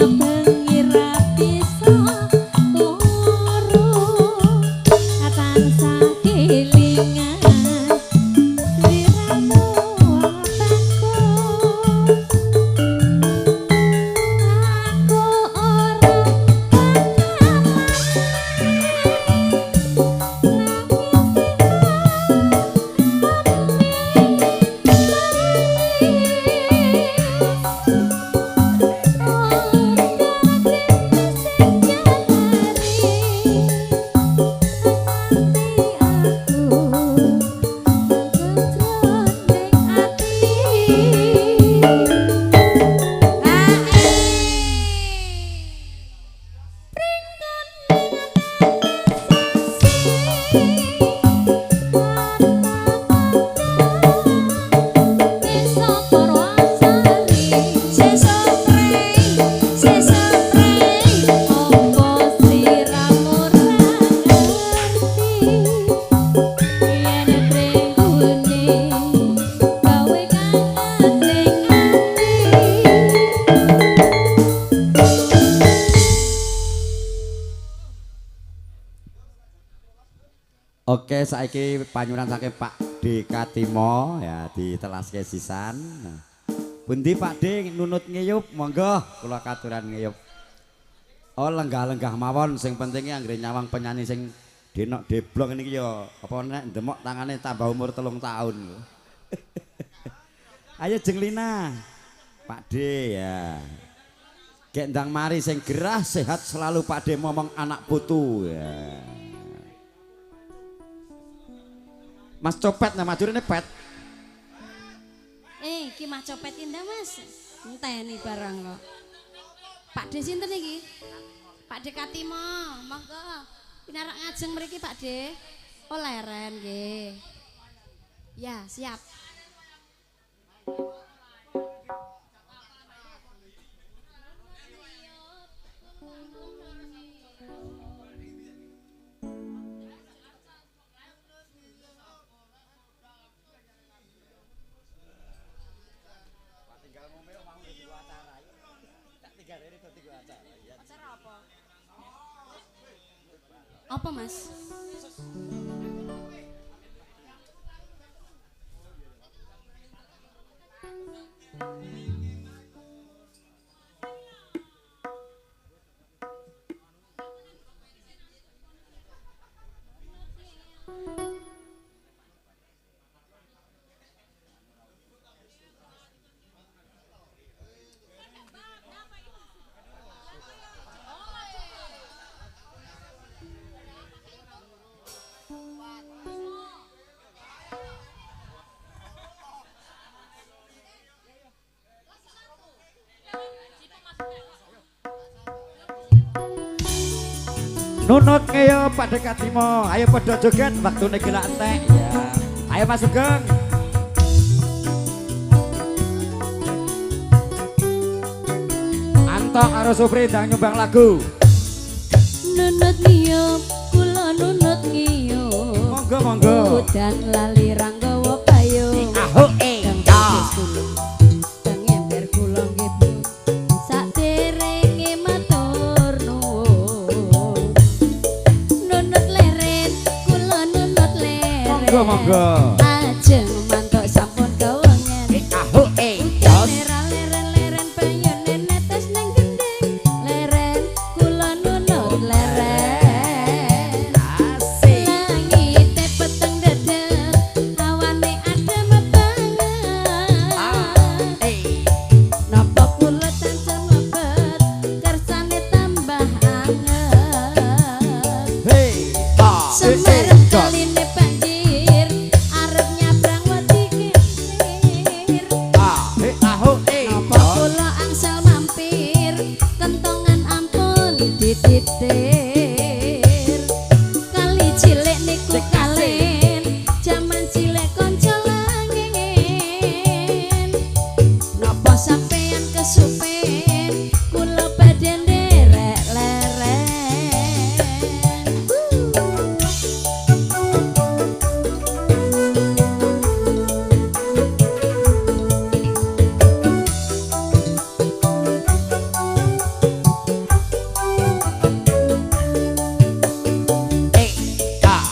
Oke, saiki panyuwunan saking Pak D Katimo ya ditelaske sisan. Nah. Pundi Pak D nunut ngiyup, monggo kula katuran ngiyup. Oh lenggah-lenggah mawon sing penting anggere nyawang penyanyi sing denok deblong niki ya apa nek ndemok tangane tambah umur 3 tahun. Ayo Jeng Lina. Pak D ya. Gek ndang mari sing gerah sehat selalu Pak D momong anak putu ya. Mas Copet nah majurine pet. Iki Mas Copet indah Mas. Enteni barang kok. Pak D sinten iki? Pak D Katimo, monggo. Pinarak ngajeng mriki Pak D. Oh leren nggih. Ya, siap. Apa Mas? Nunut ngeyo Pak D Katimo, ayo padha joget waktune gelak entek ya. Ayo Mas Sugeng. Antok karo Supri ndang nyumbang lagu. Nunut ngiyup, kula nunut ngiyup. Monggo monggo. Udan lali ra nggawa payung. Aho e. Teng ember kula nggih Bu. Saderenge matur nuwun. Nunut leren, kula nunut leren. Monggo monggo. Ajeng mantuk sampun kewengen. Aho e. Leren-leren payune netes nang gendeng. Leren kula nunut leren. Asik. Langite peteng dedeg, awane adem banget. Napa kula tansah mlebet, kersane tambah anget. Hei, ta. Semarang kaline banjir, arep nyabrang wedi kisir. He aho e. Napa kula angsal mampir, kentongan ampun dititir. Kali cilik niku kalen, jaman cilik kanca langin. Napa sampeyan kesupen, kula badhe nderek leren.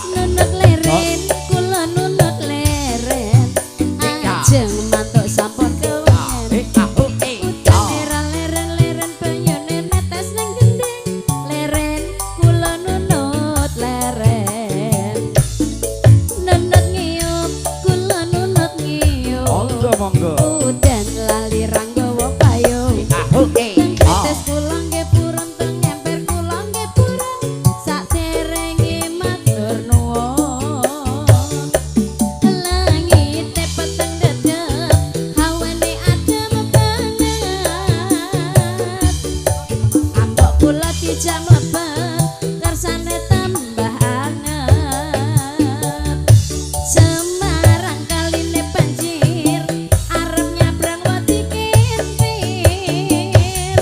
Nunut leren, kula nunut leren. Ajeng mantuk sampun kewengen. Udane ra leren-leren banyune netes nang gendeng. Leren, kula nunut leren. Nunut ngiyup, kula nunut ngiyup. Monggo monggo. Udan lali ra nggawa payung. Aho e. Teng tetes kula nggih purun, teng emper kula nggih purun. Saderenge matur nuwun. Langite peteng dedeg, hawane adem banget. Ambok kula dijak mlebet, kersane tambah anget. Semarang kaline banjir, arep nyabrang wedi kintir.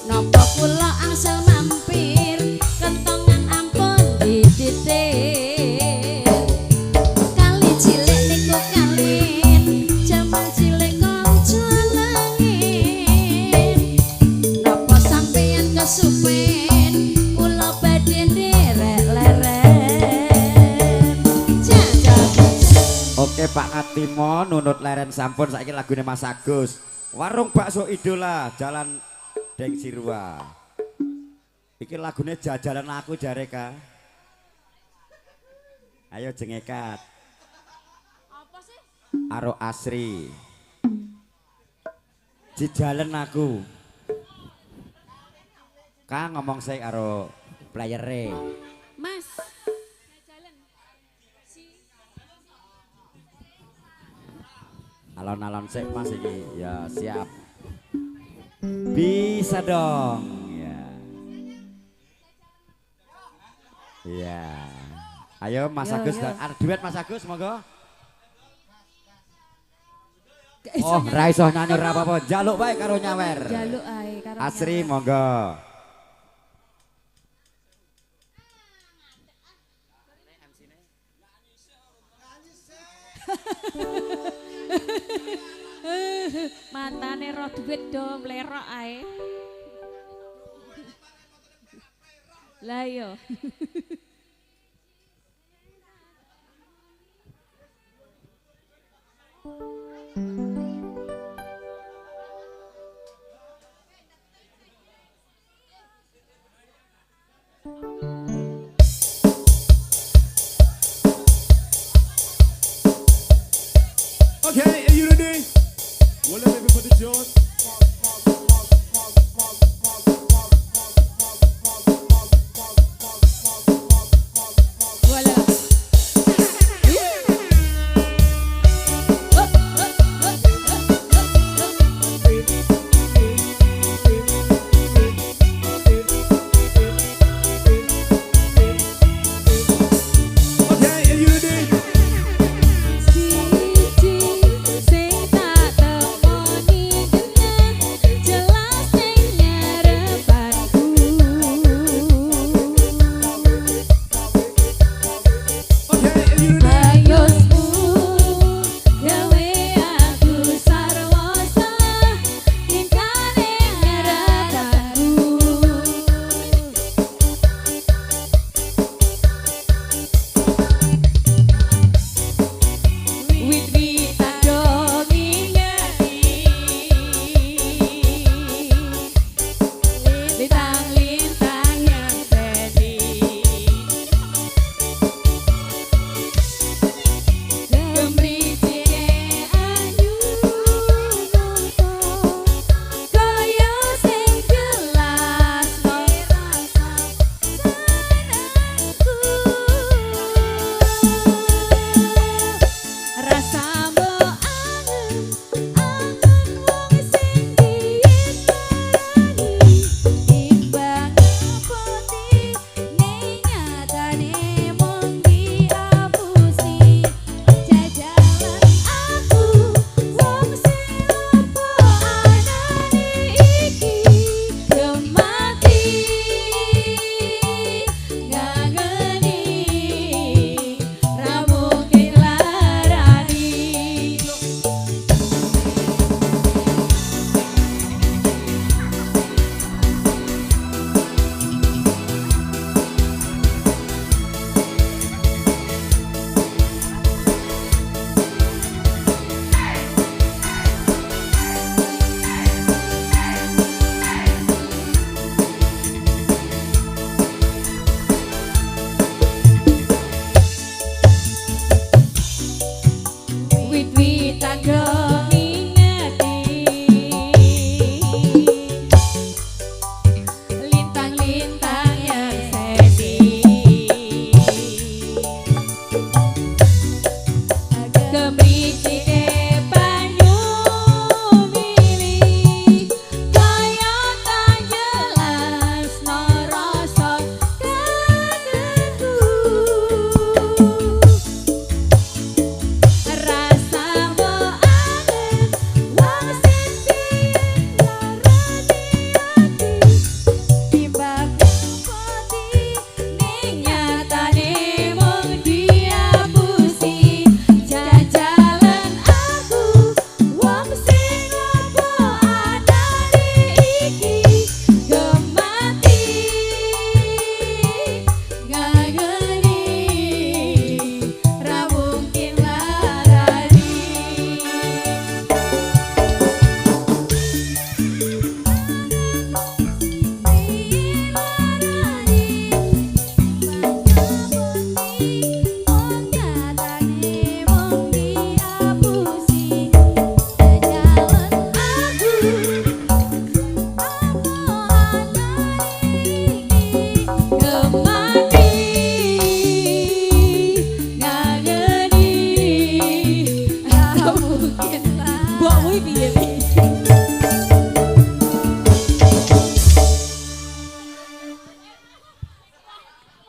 Napa kula angsal mampir, kentongan ampun dititir. Kali cilik niku kalin, jaman cilik kanca langin. Napa sampeyan kesupen, Lagune Pak Ngatimo nunut leren sampun, saiki lagune Mas Agus. Warung Bakso Idola Jalan Deng Sirwa. Iki lagune jajalan aku jare ka. Ayo jengekat. Apa sih? Aro Asri. Jejalen aku. Kang ngomong sik karo playere. Mas. Alon-alon sik Mas iki. Ya, siap. Bisa dong. Ya. Ya. Ayo Mas Yo, Agus, yo. arep duet Mas Agus monggo. Oh, ra iso nyanyi ora apa-apa. Njaluk wae karo nyawer. Jaluk ae karo Asri nyawer. Monggo. Matane roh duit do mlerok ae. Lah yo. Okay, are you ready? Well, let me put it on. Walah. Okay, are you ready? Siji sing tak temoni.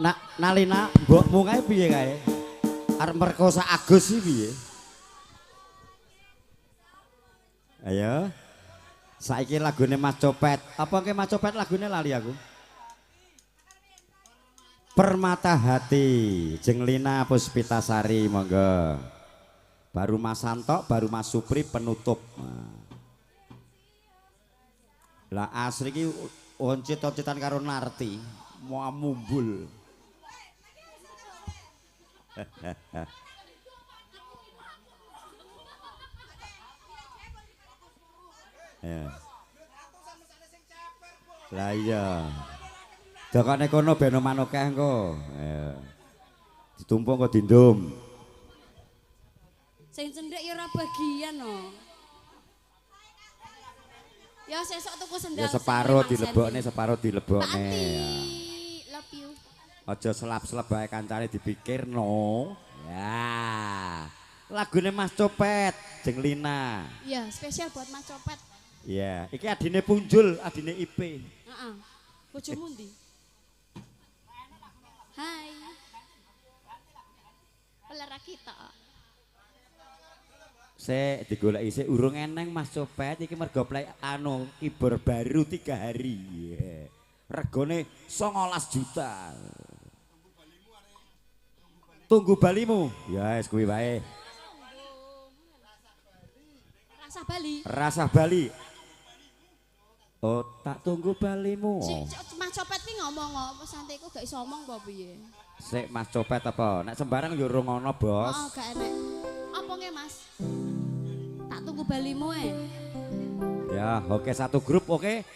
Nak Nalina mbokmu kae piye kae? Arep merkosa Agus iki piye? Ayo. Saiki lagune Mas Copet. Apa ke Mas Copet lagune lali aku? Permata Hati, Jeng Lina Puspitasari monggo. Baru Mas Santo, baru Mas Supri penutup. Lah asri iki oncit-oncitan karo Narti, mau mumbul. Ya. Lah iya. Dokane kono ben oman akeh engko. Ya. Ditumpuk engko dindum. Sing cendhek ya ora bagian no. Ya sesuk tuku sendal. Ya separo dilebokne, separo dilebokne. Love you. Aja selap-selap bae kancane dipikirno. Ya. Lagune Mas Copet, Jeng Lina. Iya, spesial buat Mas Copet. Iya, iki adine Punjul, adine IP. Heeh. Bojomu ndi? Hai. Pelara kita. Sik digoleki sik urung eneng Mas Copet iki mergo play anu keyboard baru 3 hari. Regane 19 juta. Tunggu balimu. Ya wis kuwi wae. Rasa Bali. Rasa Bali. Oh, tak tunggu balimu. Sik Mas Copet ki ngomong apa santeku gak iso omong apa piye? Sik Mas Copet apa? Nek sembarang yo urung ana, Bos. Oh, gak enek. Apa nge, Mas? Tak tunggu balimu e. Ya, oke satu grup oke.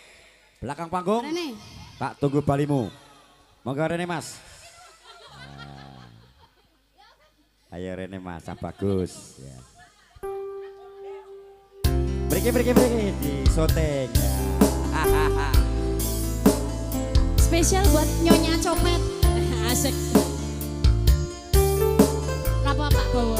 Belakang panggung. Rene. Tak tunggu balimu. Monggo rene, Mas. Nah. Ayo rene Mas, bagus ya. Mriki mriki mriki di syuting ya. Spesial buat Nyonya Copet. Asik. Apa Pak Bowo?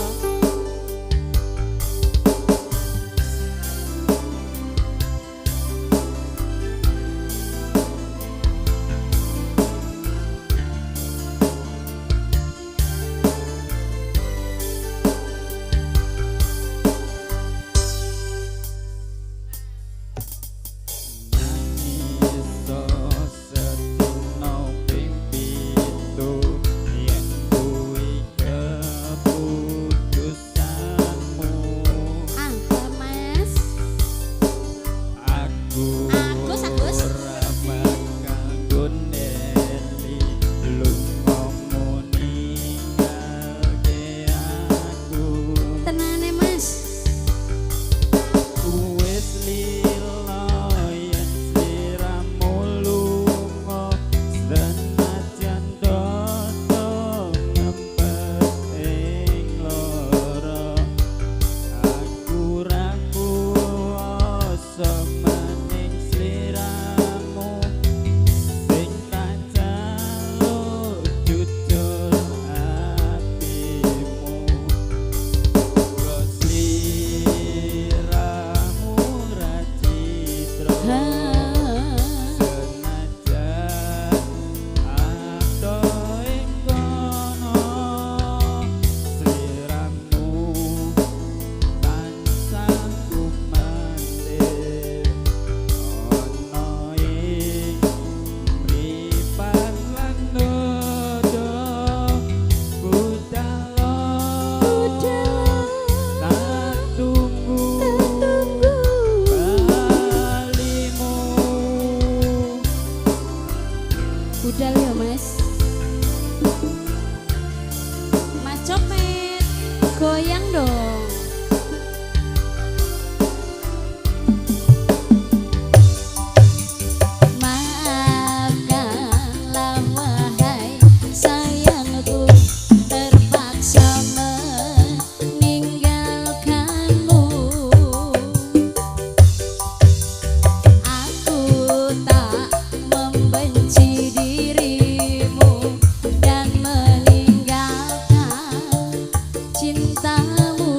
Cintamu.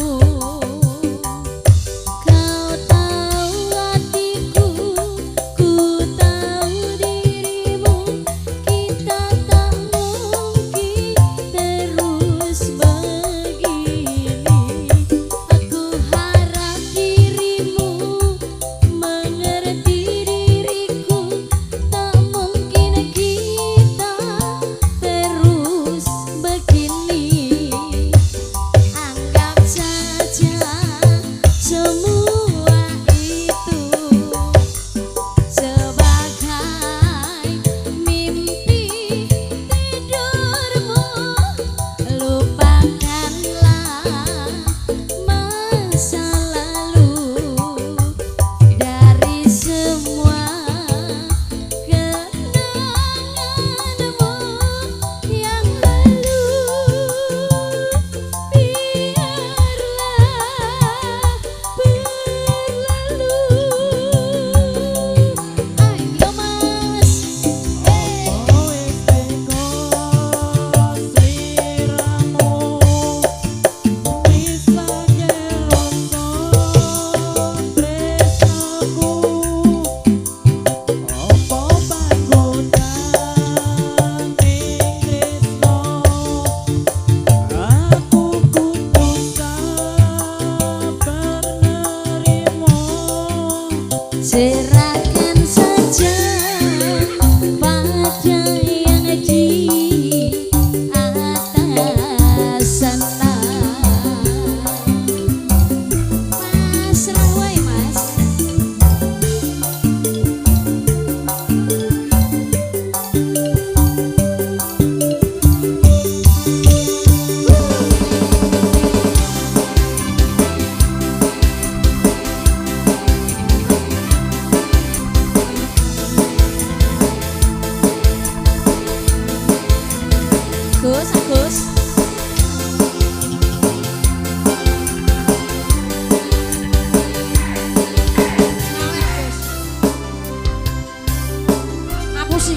Ngapusi.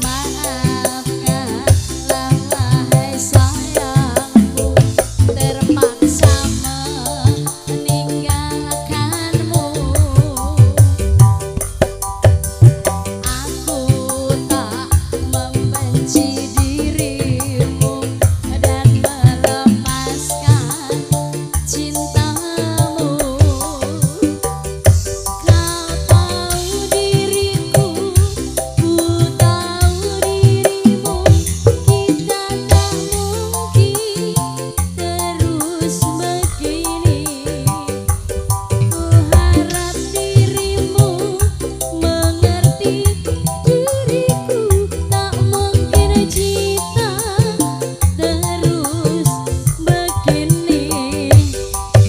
Maafkanlah wahai sayangku, terpaksa meninggalkanmu. Aku tak membenci dirimu dan melepaskan cintamu. Kau tahu diriku, ku tahu dirimu. Kita tak mungkin terus begini. Ku harap dirimu mengerti diriku. Tak mungkin cinta terus begini.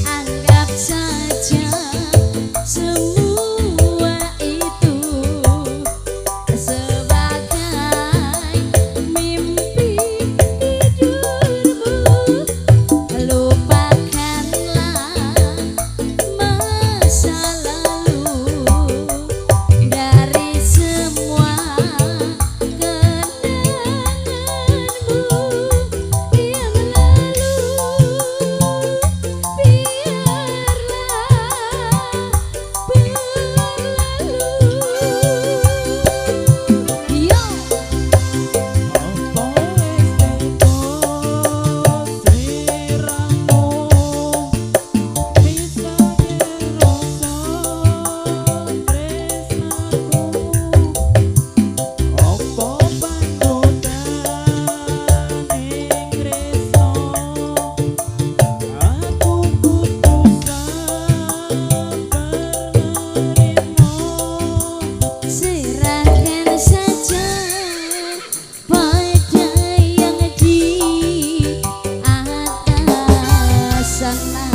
Anggap saja semua itu sebagai mimpi tidurmu. Lupakanlah masa lalu dari semua kenanganmu yang lalu. Biarlah berlalu. Yo. Apa wis teko sliramu misake rasa tresnaku? Apa panutane tresno aku kudu sabar nerimo? Serahkan saja pada yang di atas sana.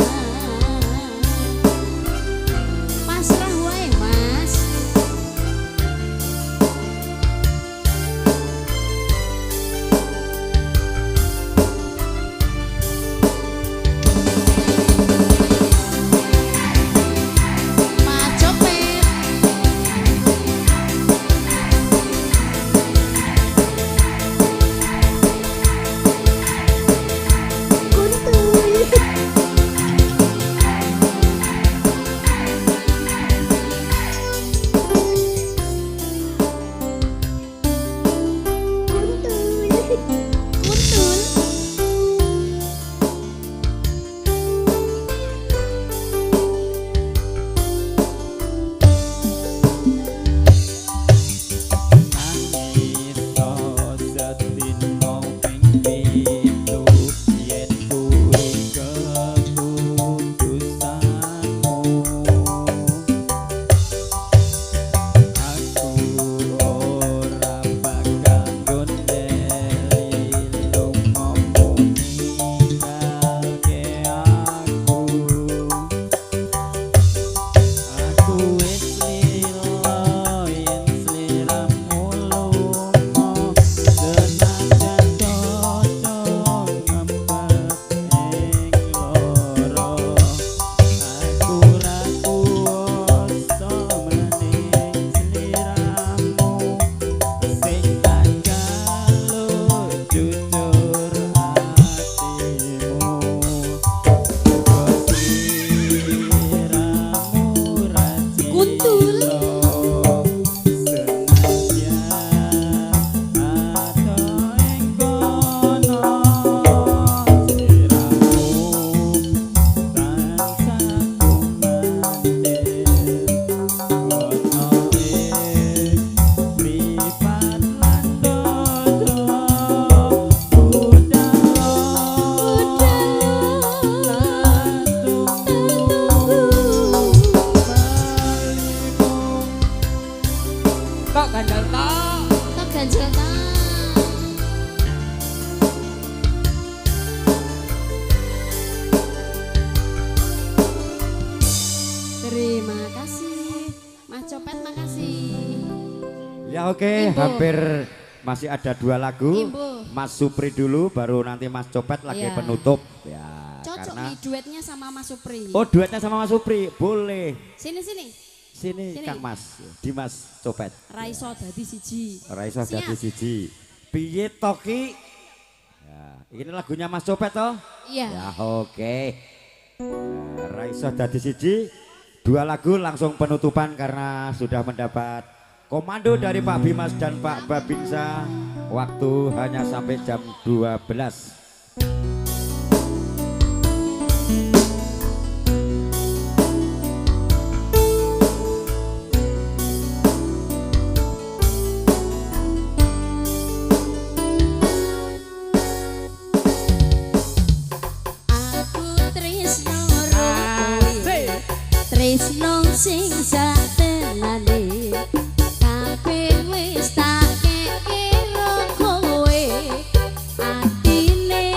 Pasrah wae, Mas. Mas Copet. Kuntul. Kuntul. Nangis sedina ping 7 yen kuwi keputusanmu. Aku ora bakal gondeli lungamu ninggalke aku. Aku wis lila yen sliramu lunga, senajan dodo ngempet ing lara. Aku ra kuwasa mlening sliramu, sing tak jaluk jujur atimu. Sliramu ra Kuntul. Senajan adoh ing kono, sliramu tansah kumantir ana ing mripat lan dada. Budal lan tunggu balimu. Tok ganjal tok. Tok ganjel ta. Terima kasih. Mas Copet makasih. Ya oke, Imbu. hampir masih ada dua lagu. Imbu. Mas Supri dulu, baru nanti Mas Copet lagi Iya. penutup. Ya, Cocok karena nih duetnya sama Mas Supri. Oh, duetnya sama Mas Supri, boleh. Sini sini. Sini, Sini. Kang Mas, Dimas Copet. Raiso dadi siji. Ora iso Siap. dadi siji. Piye to ki? Ya, ini lagunya Mas Copet toh? Iya. Ya, oke. Ya, ora iso dadi siji. Dua lagu langsung penutupan karena sudah mendapat komando dari Pak Bimas dan Pak Babinsa. Waktu hanya sampai jam 12. Aku tresno kowe. Tresno sing satenane. Kabeh wis tak kekira kowe. Atine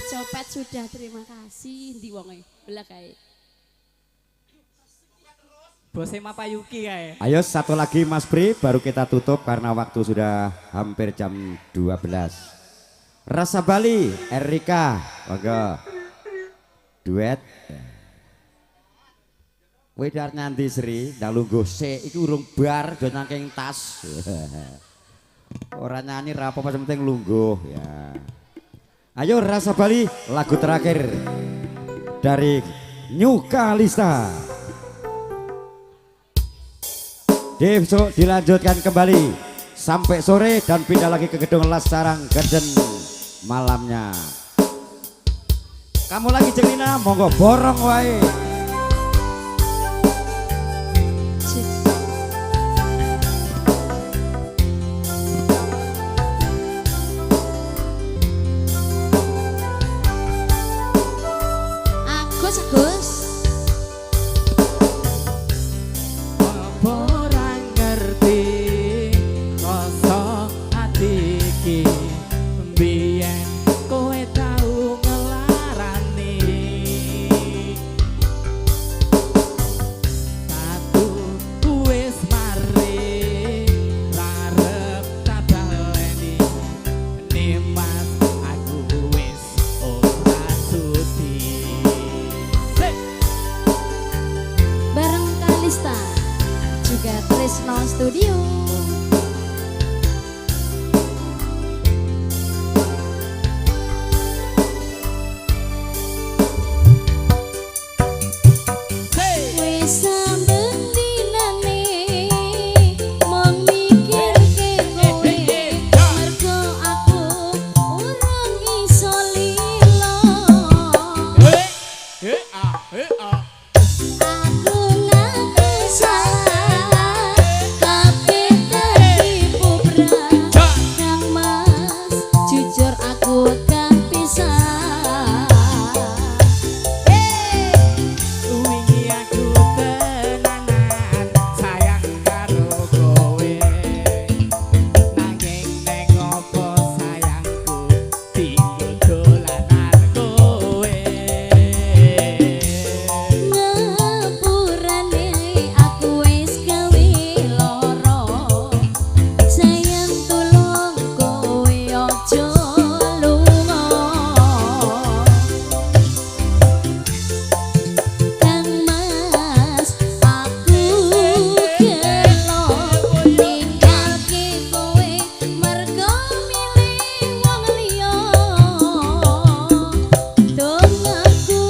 Copet sudah, terima kasih. Ndi wonge? Belah kae. Bose Mapayuki kae. Ayo satu lagi Mas Pri, baru kita tutup karena waktu sudah hampir jam 12. Rasa Bali, Erika, monggo. Duet. Kowe arep nganti Sri, ndang lungguh sik, iki urung bar do nangking tas. Ora nyanyi ra apa-apa, sing penting lungguh ya. Ayo Rasa Bali, lagu terakhir dari New Kalista. Besok dilanjutkan kembali sampai sore dan pindah lagi ke gedung Lasarang Garden malamnya. Kamu lagi Jelina, monggo borong wae. Agus, Agus. Apa ora ngerti rasa ati iki, mbiyen kowe tau ngelarani. Satu wis mari arep tak baleni, nimas aku wis ora sudi. Bareng Kalista juga Tresno Studio. Wis saben dinane mung mikirke kowe, mergo aku urung iso lilo. Aku ngaku salah, kabeh tertipu Kang Mas, jujur aku gak bisa. Wingi aku tenanan sayang karo kowe, nanging neng opo sayangku tinggo dolanan kowe. Ngapurane aku wis gawe lara, sayang tulung kowe aja lunga. Kang Mas, aku gelo ninggalke kowe mergo milih wong liya. Dong aku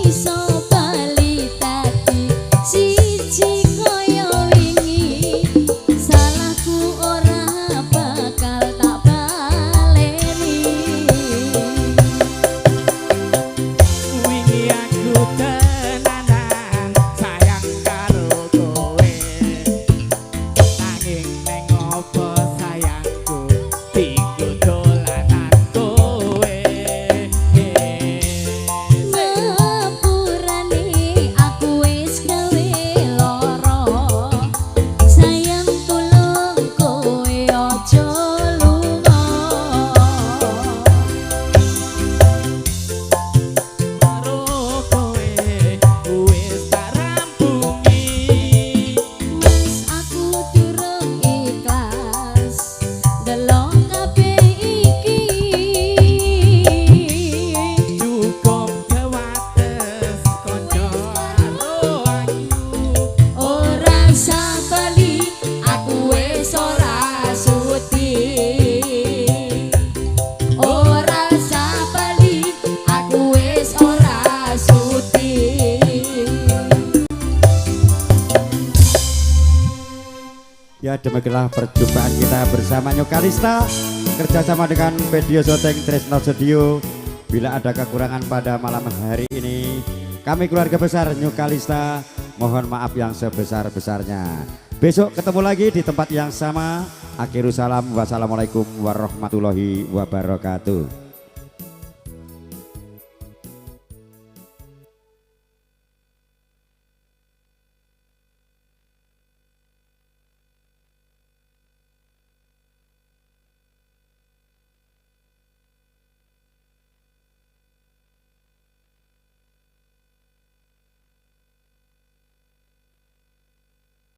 iso bali dadi siji kaya wingi, salahku ora bakal tak baleni. Wingi aku tenanan sayang karo kowe, nanging neng opo sayangku tinggo dolanan kowe. Ngapurane aku wis gawe lara, sayang tulung kowe aja lunga. Karo kowe wis tak rampungi. Mas aku durung ikhlas delok kabeh iki. Cukup kewates kanca karo aku. Ora usah bali, aku wis ora sudi. Ora usah bali, aku wis ora sudi. Ya demikianlah perjumpaan kita bersama New Kalista kerjasama dengan Video Shooting Tresno Studio. Bila ada kekurangan pada malam hari ini, kami keluarga besar New Kalista mohon maaf yang sebesar-besarnya. Besok ketemu lagi di tempat yang sama. Akhirul salam, wassalamualaikum warahmatullahi wabarakatuh.